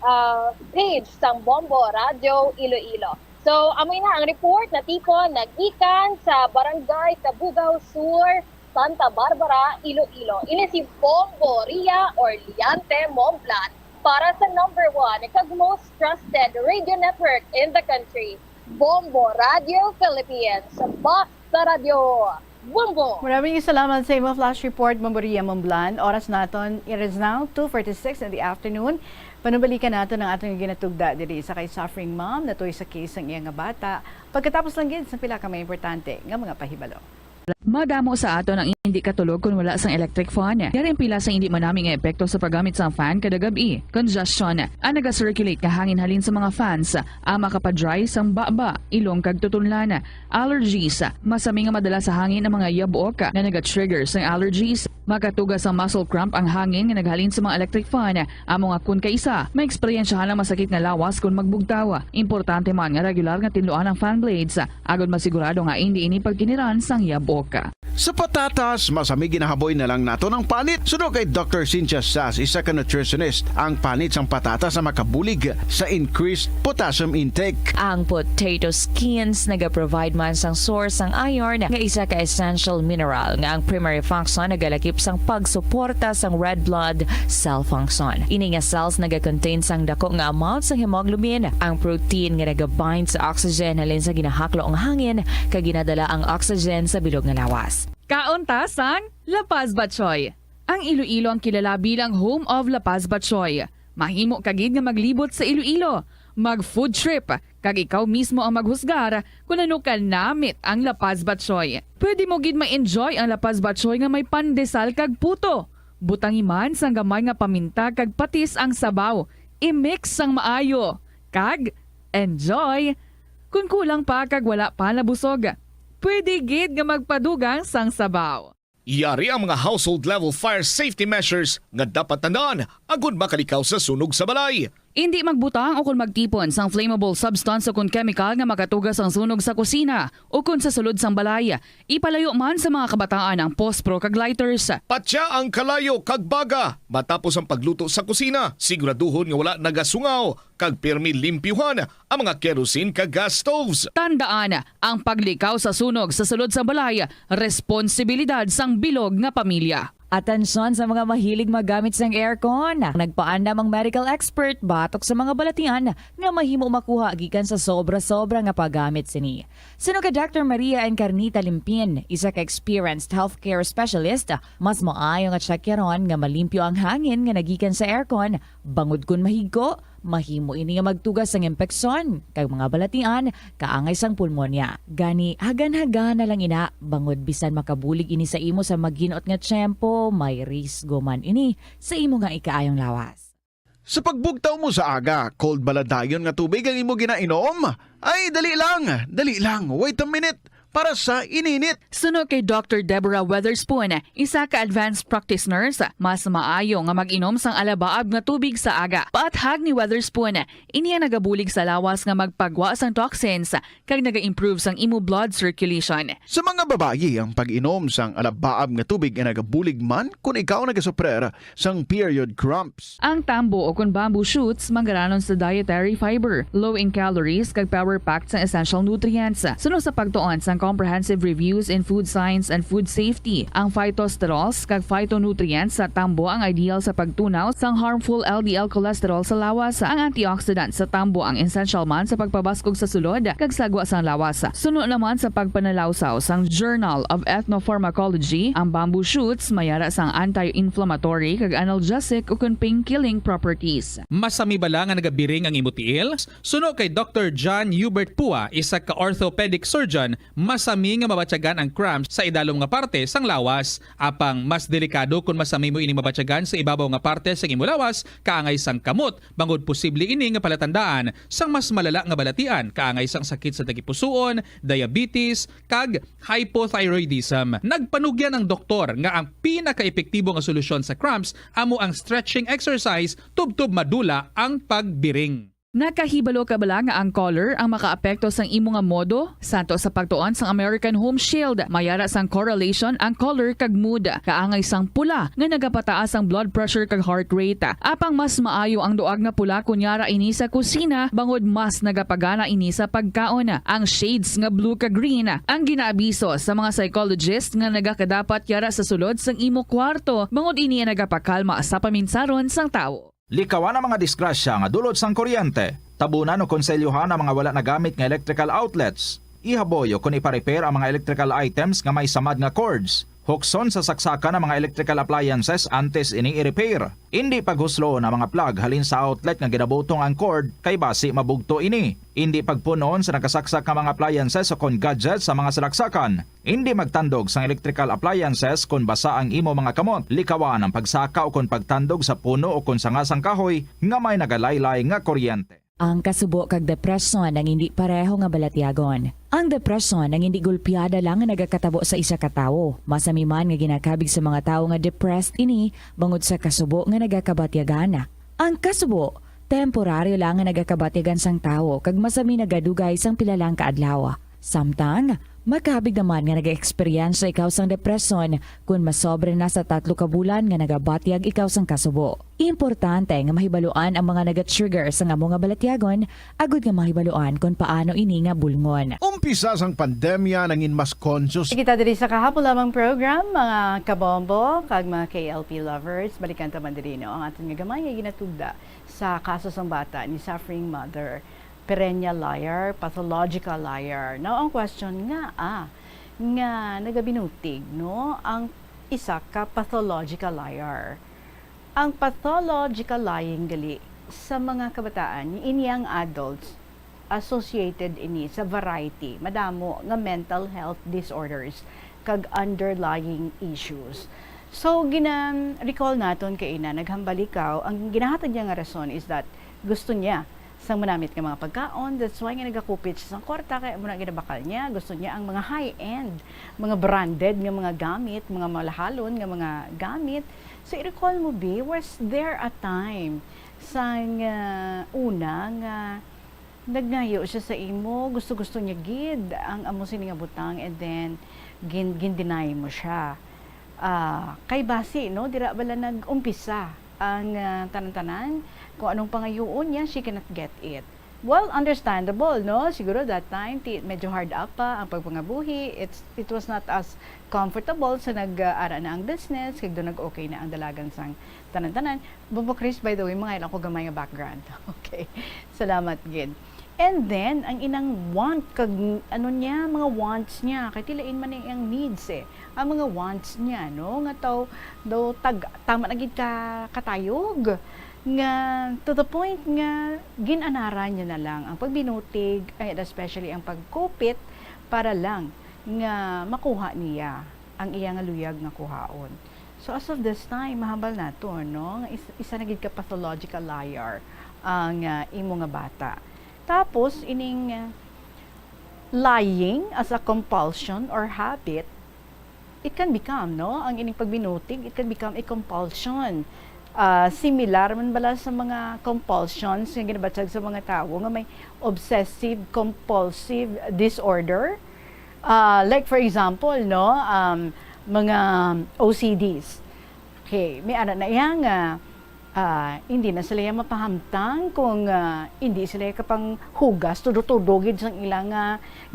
ah, page sang Bombo Radyo Iloilo. So, amo na ang report natipon nagikan sa Barangay Cabugao Sur, Santa Barbara, Iloilo. Ini si Bombo Ria Orleante Momblan para sa number one kag most trusted radio network in the country, Bombo Radio Philippines. Basta Radyo, Bombo! Maraming salamat sa imo flash report, Bombo Ria Momblan. Oras naton, it is now two forty-six in the afternoon. Panubalikan naton ang aton ginatugda diri sa kay suffering mom, natuy sa case sang iya nga bata. Pagkatapos lang gid sa pila ka may importante nga mga pahibalo. Madamo sa aton ang indi katulog kon wala sang electric fan. Yari ang pila sa indi manami nga epekto sa paggamit sang fan kada gab-i. Congestion, ang naga-circulate nga hangin halin sa mga fans, ang makapadry sang baba, ilong kag tutunlan. Allergies, masami nga madala sa hangin ang mga yabok nga naga-trigger sang allergies. Makatuga sang muscle cramp ang hangin nga naghalin sa mga electric fan. Amo nga kon kaisa, maeksperiensyahan ang masakit nga lawas kon magbugtaw. Importante man nga regular nga tinluan ang fan blades, agod masigurado nga indi ini pagkiniran sang yabok. Sa patatas, masami ginahaboy na lang naton ang panit. Suno kay Doctor Cynthia Sass, isa ka nutritionist, ang panit sang patatas ang makabulig sa increased potassium intake. Ang potato skins nagaprovide man sang source sang iron, nga isa ka essential mineral nga ang primary function nagalakip sang pagsuporta sang red blood cell function. Ini nga cells nagakontain sang dako nga amount sang hemoglobin, ang protein nga nagabind sa oxygen halin sa ginahaklo nga hangin kag ginadala ang oxygen sa bilog nga lawas. Kaon ta sang La Paz Batchoy. Ang Iloilo ang kilala bilang home of La Paz Batchoy. Mahimo ka gid nga maglibot sa Iloilo, mag-food trip, kag ikaw mismo ang maghusgar kon ano ka namit ang La Paz Batchoy. Pwede mo gid ma-enjoy ang La Paz Batchoy nga may pandesal kag puto. Butangi man sang gamay nga paminta kag patis ang sabaw. I-mix sang maayo. Kag enjoy! Kon kulang pa kag wala pa nabusog, pwede gid nga magpadugang sang sabaw. Yari ang mga household level fire safety measures nga dapat tandaan agud makalikaw sa sunog sa balay. Indi magbutang o kon magtipon sang flammable substance o kon kemikal nga makatuga sang sunog sa kusina o kon sa sulod sang balay. Ipalayo man sa mga kabataan ang pospro kag lighters. Patya ang kalayo kag baga matapos ang pagluto sa kusina. Siguraduhon nga wala nagasungaw kag pirmi limpyuhan ang mga kerosene kag gas stoves. Tandaan, ang paglikaw sa sunog sa sulod sang balay, responsibilidad sang bilog nga pamilya. Atensyon sa mga mahilig maggamit sang aircon. Nagpaandam ang medical expert batok sa mga balatian nga mahimo makuha gikan sa sobra-sobra nga paggamit sini. Suno kay Doctor Maria Encarnita Limpin, isa ka experienced healthcare specialist, mas maayo nga tsakyaron nga malimpyo ang hangin nga nagikan sa aircon, bangod kon mahigko, mahimo ini nga magtuga sang impeksyon kag mga balatian kaangay sang pulmonya. Gani, hagan-hagana lang ina, bangod bisan makabulig ini sa imo sa maginot nga tiyempo, may risgo man ini sa imo nga ikaayong lawas. Sa pagbugtaw mo sa aga, cold bala dayon nga tubig ang imo ginainom? Ay, dali lang, dali lang, wait a minute, para sa ininit. Suno kay Doctor Deborah Weatherspoon, isa ka advanced practice nurse, mas maayo nga mag-inom sang alabaab nga tubig sa aga. Paathag ni Weatherspoon, ini ang nagabulig sa lawas nga magpagwa sang toxins kag naga-improve sang imo blood circulation. Sa mga babayi, ang pag-inom sang alabaab nga tubig ay nagabulig man kon ikaw nagasuprer sang period cramps. Ang tambo o kon bamboo shoots manggaranon sa dietary fiber, low in calories, kag power-packed sang essential nutrients. Suno sa pagtuon sang Comprehensive Reviews in Food Science and Food Safety, ang phytosterols kag phytonutrients sa tambo ang ideal sa pagtunaw sang harmful L D L cholesterol sa lawas. Ang antioxidant sa tambo ang essential man sa pagpabaskog sa sulod kag sagwa sang lawas. Suno naman sa pagpanalawsaw sang Journal of Ethnopharmacology, ang bamboo shoots mayara sang anti-inflammatory kag analgesic ukon pain-killing properties. Masami bala nga nagabiring ang imo tiil? Suno kay Doctor John Hubert Pua, isa ka orthopedic surgeon, masami nga mabatyagan ang cramps sa idalom nga parte sang lawas. Apang mas delikado kon masami mo ini mabatyagan sa ibabaw nga parte sang imo lawas, kaangay sang kamot, bangod posible ini nga palatandaan sang mas malala nga balatian, kaangay sang sakit sa tagipusoon, diabetes, kag hypothyroidism. Nagpanugyan ang doktor nga ang pinakaepektibo nga solusyon sa cramps amo ang stretching exercise tubtob madula ang pagbiring. Nakahibalo ka bala nga ang color ang makaapekto sang imo nga modo? Santo sa pagtuon sang American Home Shield, mayara sang correlation ang color kag mood. Kaangay sang pula nga nagapataas ang blood pressure kag heart rate. Apang mas maayo ang duag nga pula kon yara ini sa kusina, bangod mas nagapagana ini sa pagkaon. Ang shades nga blue kag green ang ginaabiso sa mga psychologist nga nagakadapat yara sa sulod sang imo kwarto, bangod ini ang nagapakalma sa paminsaron sang tawo. Likawan ang mga disgrasya nga dulot sang kuryente. Tabunan o konselyohan ang mga wala nagamit nga electrical outlets. Ihaboy o kon ipa-repair ang mga electrical items nga may samad nga cords. Hukson sa saksakan ang mga electrical appliances antes ini i-repair. Indi paghusloon ang mga plug halin sa outlet nga ginabutong ang cord kay basi mabugto ini. Indi pagpun-on sa nakasaksak nga mga appliances o kon gadgets sa mga salaksakan. Indi magtandog sang electrical appliances kon basa ang imo mga kamot. Likawan ang pagsaka o kon pagtandog sa puno o kon sanga sang kahoy nga may nagalaylay nga kuryente. Ang kasubo kag depresyon ang indi pareho nga balatyagon. Ang depresyon ang indi golpeada lang nga nagakatabo sa isa ka tawo. Masami man nga ginakabig sa mga tawo nga depressed ini bangod sa kasubo nga nagakabatyagan. Ang kasubo, temporaryo lang nga nagakabatyagan sang tawo kag masami nagadugay sang pila lang ka adlaw. Samtang, makabig naman nga nag-eksperyensya ikaw sang depresyon kon masobra na sa tatlo ka bulan nga nagabatyag ikaw sang kasubo. Importante nga mahibaluan ang mga naga-trigger sang amo nga balatyagon agud nga mahibaluan kon paano ini nga bulngon. Umpisa sang pandemya, nangin mas conscious. Kita diri sa kahapon lamang program, mga kabombo kag mga K L P lovers. Balikan ta man diri, no, ang aton nga gamay nga ginatugda sa kaso sang bata ni suffering mother, perennial liar, pathological liar. Now, ang question nga, ah, nga nagabinutig, no, ang isa ka pathological liar. Ang pathological lying gali sa mga kabataan, ini ang adults, associated ini sa variety, madamo nga mental health disorders kag underlying issues. So, gina-recall naton kay ina, naghambal ikaw, ang ginahatag niya nga rason is that gusto niya sang manamit nga mga pagkaon. That's why nga nagakupit siya sang kwarta, kay amo na ginabakal niya. Gusto niya ang mga high-end, mga branded nga mga gamit, mga malahalon nga mga gamit. So, i-recall mo, bi, was there a time sang, ah, una nga nagngayo siya sa imo, gusto-gusto niya gid ang amo sini nga butang, and then gin-, gin-deny mo siya? Ah, kay basi, no, dira bala nag-umpisa ang, ah, tanan-tanan. Kung anong pangayuon niya, she cannot get it. Well, understandable, no? Siguro that time, ti-, medyo hard up pa ang pagpangabuhi. It's, it was not as comfortable sa nag-, ah, ara na ang business, kag do nag-okay na ang dalagan sang tanan-tanan. Bubo Chris, by the way, mga ilang ko gamay nga background. Okay. Salamat gid. And then, ang inang want, kag ano niya, mga wants niya, kay ti lain man ang needs eh. Ang mga wants niya, no? Nga taw, daw tag, tama na gid ka katayog. Nga, to the point nga, gin-anaran niya na lang ang pagbinutig, and especially ang pagkupit, para lang nga makuha niya ang iya nga luyag nga kuhaon. So, as of this time, mahambal nato, no, nga is-, isa na gid ka pathological liar ang, ah, imo nga bata. Tapos, ining, ah, lying as a compulsion or habit, it can become, no, ang ining pagbinutig, it can become a compulsion. Ah, similar man bala sa mga compulsions nga ginabatyag sa mga tawo nga may obsessive compulsive disorder? Ah, like, for example, no, um, mga O C Ds. Okay, may ara na iya nga, ah, hindi na sila iya mapahamtang kung, ah, hindi sila iya kapanghugas tudo-tudo gid sang ila nga,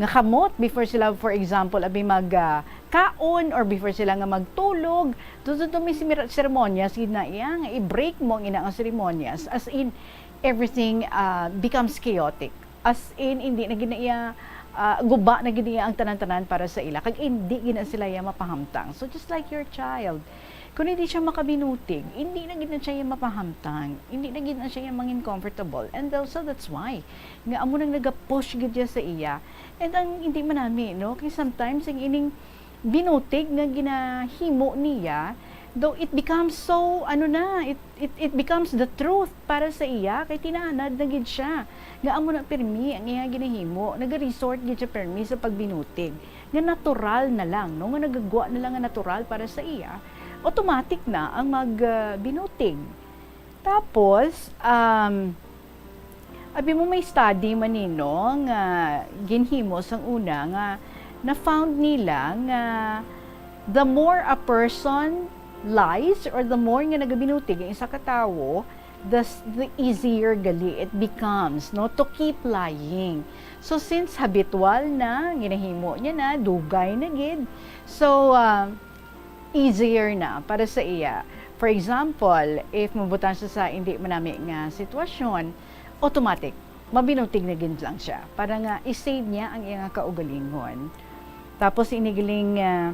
nga kamot before sila, for example, abi mag, ah, kaon or before sila nga magtulog. Tudo-tudo may simira-, seremonyas gid na iya nga i-break mo ang ina nga seremonyas. As in, everything, ah, becomes chaotic. As in, hindi na gid na iya, ah, guba na gid iya ang tanan-tanan para sa ila, kag hindi gid na sila iya mapahamtang. So, just like your child, kung hindi siya makabinutig, hindi na gid na siya iya mapahamtang, hindi na gid na siya iya mangin comfortable. And also, that's why nga amo nang nagapush gid siya sa iya. And ang hindi man nami, no, kay sometimes ang ining binutig nga ginahimo niya, though it becomes so, ano na, it, it, it becomes the truth para sa iya, kay tinaanad na gid siya nga amo na pirmi ang iya ginahimo, nagaresort gid siya pirmi sa pagbinutig nga natural na lang, no, nga nagagwa na lang nga natural para sa iya, automatic na ang mag, ah, binutig. Tapos, um, abi mo may study man ni, no, nga ginhimo sang una nga na-found nila nga the more a person lies or the more nga nagabinutig ang isa ka tawo, the s-, the easier gali it becomes, no, to keep lying. So, since habitual na, ginahimo niya na, dugay na gid. So, ah, easier na para sa iya. For example, if mabutang siya sa hindi manami nga sitwasyon, automatic, mabinutig na gid lang siya para nga i-save niya ang iya nga kaugalingon. Tapos, ini galing, ah,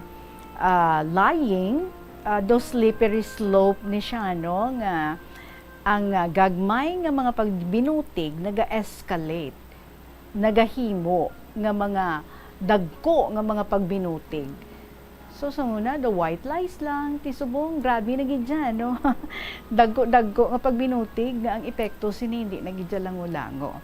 ah, lying, ah, do slippery slope ni siya, no, nga ang, ah, gagmay nga mga pagbinutig naga-escalate, nagahimo nga mga dagko nga mga pagbinutig. So, sa una, the white lies lang, ti subong, grabe na gid dyan, no? Dagko-dagko nga pagbinutig nga ang epekto sini hindi na gid dyan lango-lango.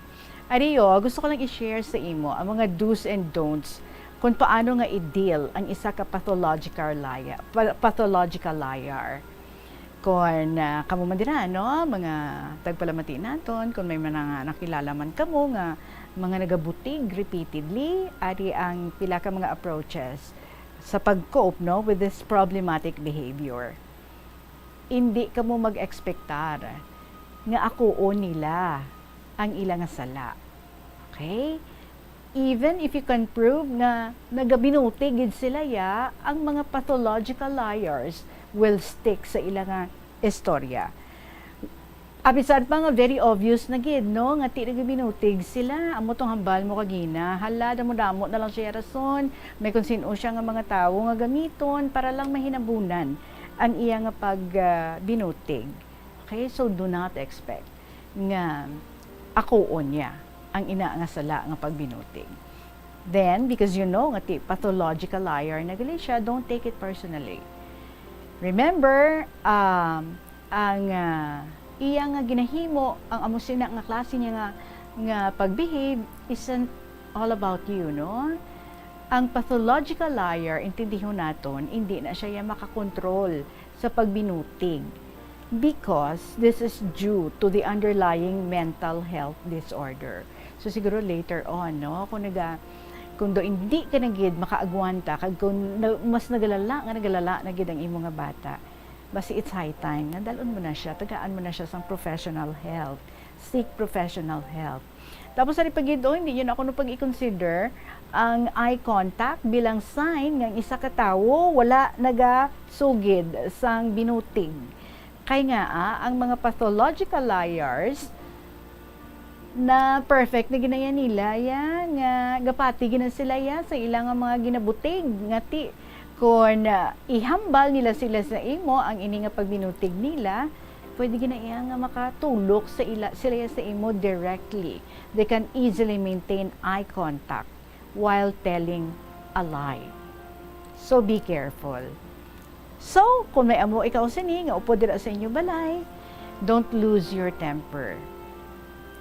Ari, oh, gusto ko lang i-share sa imo ang mga do's and don'ts kung paano nga i-deal ang isa ka pathological liar, pa-, pathological liar. Kon, ah, kamo man dira, no, mga tagpalamati naton, kon may mga nakilala man kamo nga mga nagabutig repeatedly, ari ang pila ka mga approaches sa pag-cope, no, with this problematic behavior. Indi kamo mag-ekspektar nga akuon nila ang ila nga sala. Okay? Even if you can prove nga nagabinutig gid sila, ya, ang mga pathological liars will stick sa ila nga istorya. Abisan pa nga very obvious na gid, no, nga ti nagabinutig sila. Amo tong hambal mo kagina. Hala, damo-damo na lang siya rason. May kung sin-o siya nga mga tawo nga gamiton para lang mahinabunan ang iya nga pag, ah, binutig. Okay, so do not expect nga akuon niya ang ina nga sala nga pagbinutig. Then, because you know nga ti pathological liar na gali siya, don't take it personally. Remember, um, ang, ah, iya nga ginahimo, ang amo sina nga klase niya nga nga pag-behave isn't all about you, no? Ang pathological liar, intindihon naton, hindi na siya ya makakontrol sa pagbinutig because this is due to the underlying mental health disorder. So, siguro later on, no, kung naga-, kung do hindi ka na gid makaagwanta, kag kung na-, mas nagalala nga nagalala na gid ang imo nga bata, basi it's high time nga dalon mo na siya, tagaan mo na siya sang professional help. Seek professional help. Tapos, ari pa gid, oh, hindi yun ako no pag-i-consider ang eye contact bilang sign nga ang isa ka tawo wala nagasugid sang binutig. Kay nga, ah, ang mga pathological liars na perfect na ginaya nila, ya, nga gapati gina sila, ya, sa ila nga mga ginabutig, nga ti-, kon, ah, ihambal nila sila sa imo ang ini nga pagbinutig nila, pwede gina iya nga makatulok sa ila, sila, ya, sa imo directly. They can easily maintain eye contact while telling a lie. So, be careful. So, kung may amo ikaw sini nga upod dira sa inyo balay, don't lose your temper.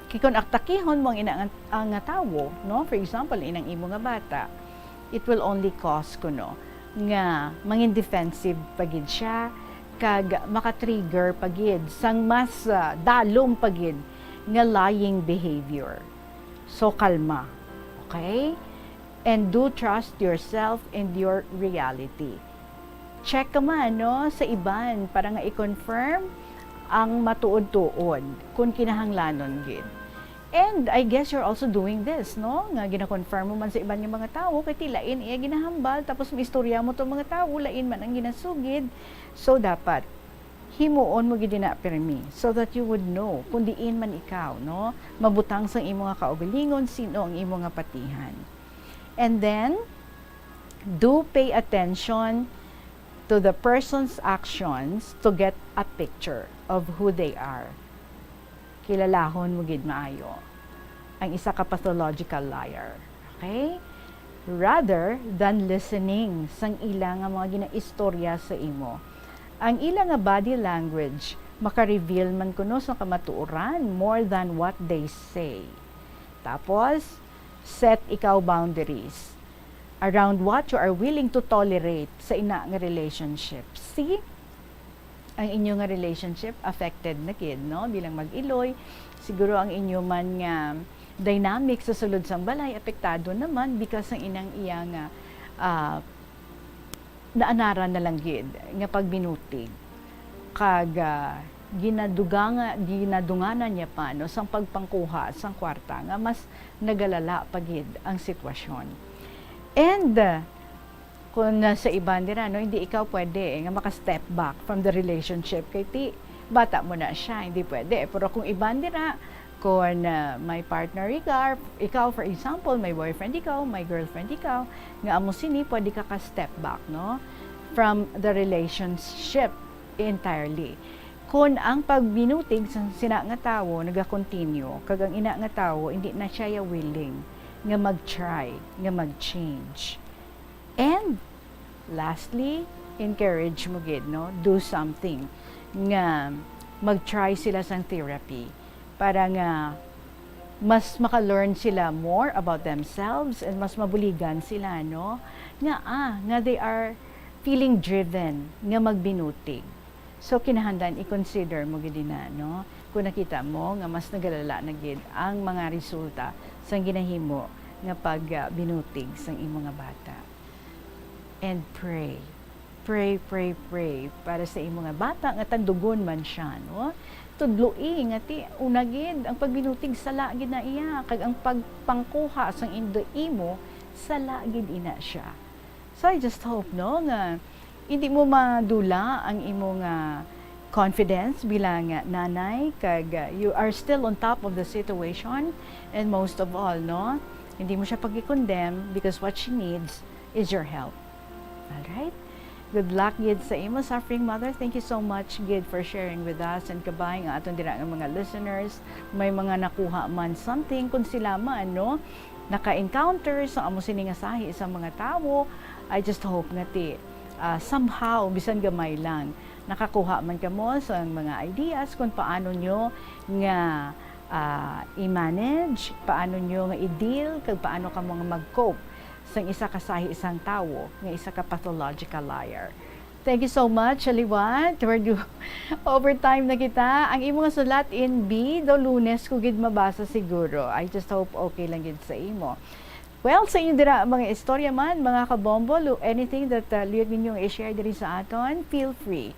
Kay kung atakihon mo ang ina nga, ang nga tawo, no? For example, inang imo nga bata, it will only cause kuno nga mangin defensive pa gid siya, kag maka-trigger pa gid sang mas, ah, dalom pa gid nga lying behavior. So, kalma. Okay? And do trust yourself and your reality. Check ka man, no, sa iban para nga i-confirm ang matuod-tuod, kung kinahanglanon gid. And I guess you're also doing this, no? Nga gina-confirm mo man sa iban nga mga tawo, kay ti lain iya ginahambal, tapos maistorya mo tong mga tawo, lain man ang ginasugid. So, dapat himuon mo gid ina pirmi so that you would know kung diin man ikaw, no, mabutang sang imo nga kaugalingon, sin-o ang imo nga patihan. And then, do pay attention to the person's actions to get a picture of who they are. Kilalahon mo gid maayo ang isa ka pathological liar. Okay? Rather than listening sang ila nga mga ginaistorya sa imo, ang ila nga body language maka-reveal man kuno sa kamatuoran more than what they say. Tapos, set ikaw boundaries around what you are willing to tolerate sa ina nga relationship. See? Ang inyo nga relationship affected na gid, no? Bilang mag-iloy, siguro ang inyo man nga dynamic sa sulod sang balay apektado naman because ang inang iya nga, ah, naanaran na lang gid nga pagbinutig. Kag, ah, ginaduganga-, ginadunganan niya pa, no, sang pagpangkuha sang kwarta nga mas nagalala pa gid ang sitwasyon. And, ah, kung, ah, sa iban dira, no, hindi ikaw pwede, eh, nga maka-step back from the relationship kay ti bata mo na siya, hindi pwede. Pero kung iban dira, kung, ah, may partner ikaw, ikaw, for example, may boyfriend ikaw, may girlfriend ikaw, nga amo sini, pwede ka ka-step back, no, from the relationship entirely. Kung ang pagbinutig sa sina nga tawo naga-continue, kag ang ina nga tawo hindi na siya ya willing nga mag-try, nga mag-change. And lastly, encourage mo gid, no? Do something nga mag-try sila sang therapy para nga mas maka-learn sila more about themselves and mas mabuligan sila, no? Nga, ah, nga they are feeling driven nga magbinutig. So, kinahanglan i-consider mo gid ina, no? Kung nakita mo nga mas nagalala na gid ang mga resulta sang ginahimo nga pagbinutig sang imo nga bata. And pray. Pray, pray, pray para sa imo nga bata nga tandugon man siya, no? Tudloi nga ti una gid ang pagbinutig sala gid na iya, kag ang pagpangkuha sang indo imo sala gid ina siya. So I just hope, no, nga hindi mo madula ang imo nga confidence bilang nanay, kag, uh, you are still on top of the situation, and most of all, no, hindi mo siya pag-condemn because what she needs is your help. Alright? Good luck gid sa imo, suffering mother. Thank you so much gid for sharing with us, and kabay nga aton dira nga mga listeners, may mga nakuha man something, kung sila man, no, naka-encounter sa amo sini nga sahi sa mga tawo, I just hope nga ti, ah, somehow, bisan gamay lang, nakakuha man kamo sa mga ideas kung paano nyo nga ah, i-manage, paano nyo nga i-deal, kag paano kamo nga mag-cope sang isa ka sahi sang tawo nga isa ka pathological liar. Thank you so much, liwat. We're do overtime na kita. Ang imo nga sulat in B, daw Lunes ko gid mabasa siguro. I just hope okay lang gid sa imo. Well, sa inyo dira mga istorya man, mga kabombo, lu-, anything that, uh, luyag ninyo i-share diri sa aton, feel free.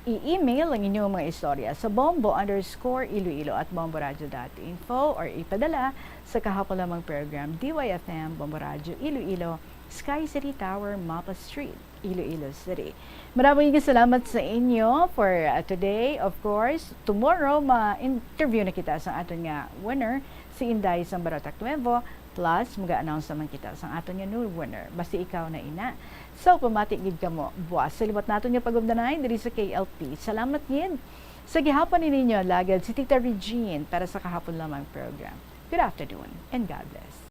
I-email ang inyong mga istorya sa bombo underscore iloilo at bomboradio dot info or ipadala sa kahapon lamang program, D Y F M, Bombo Radio Iloilo, Sky City Tower, Mapa Street, Iloilo City. Maraming salamat sa inyo for, uh, today. Of course, tomorrow ma-interview na kita sa aton nga winner, si Inday sang Barotac Nuevo, plus mag-announce naman kita sa aton nga new winner. Basi ikaw na ina. So, pamati gid kamo. Buwas sa liwat naton nga pagumdanay diri sa K L P. Salamat gid sa gihapon ni ninyo, lagad si Tita Regine para sa kahapon lamang program. Good afternoon and God bless.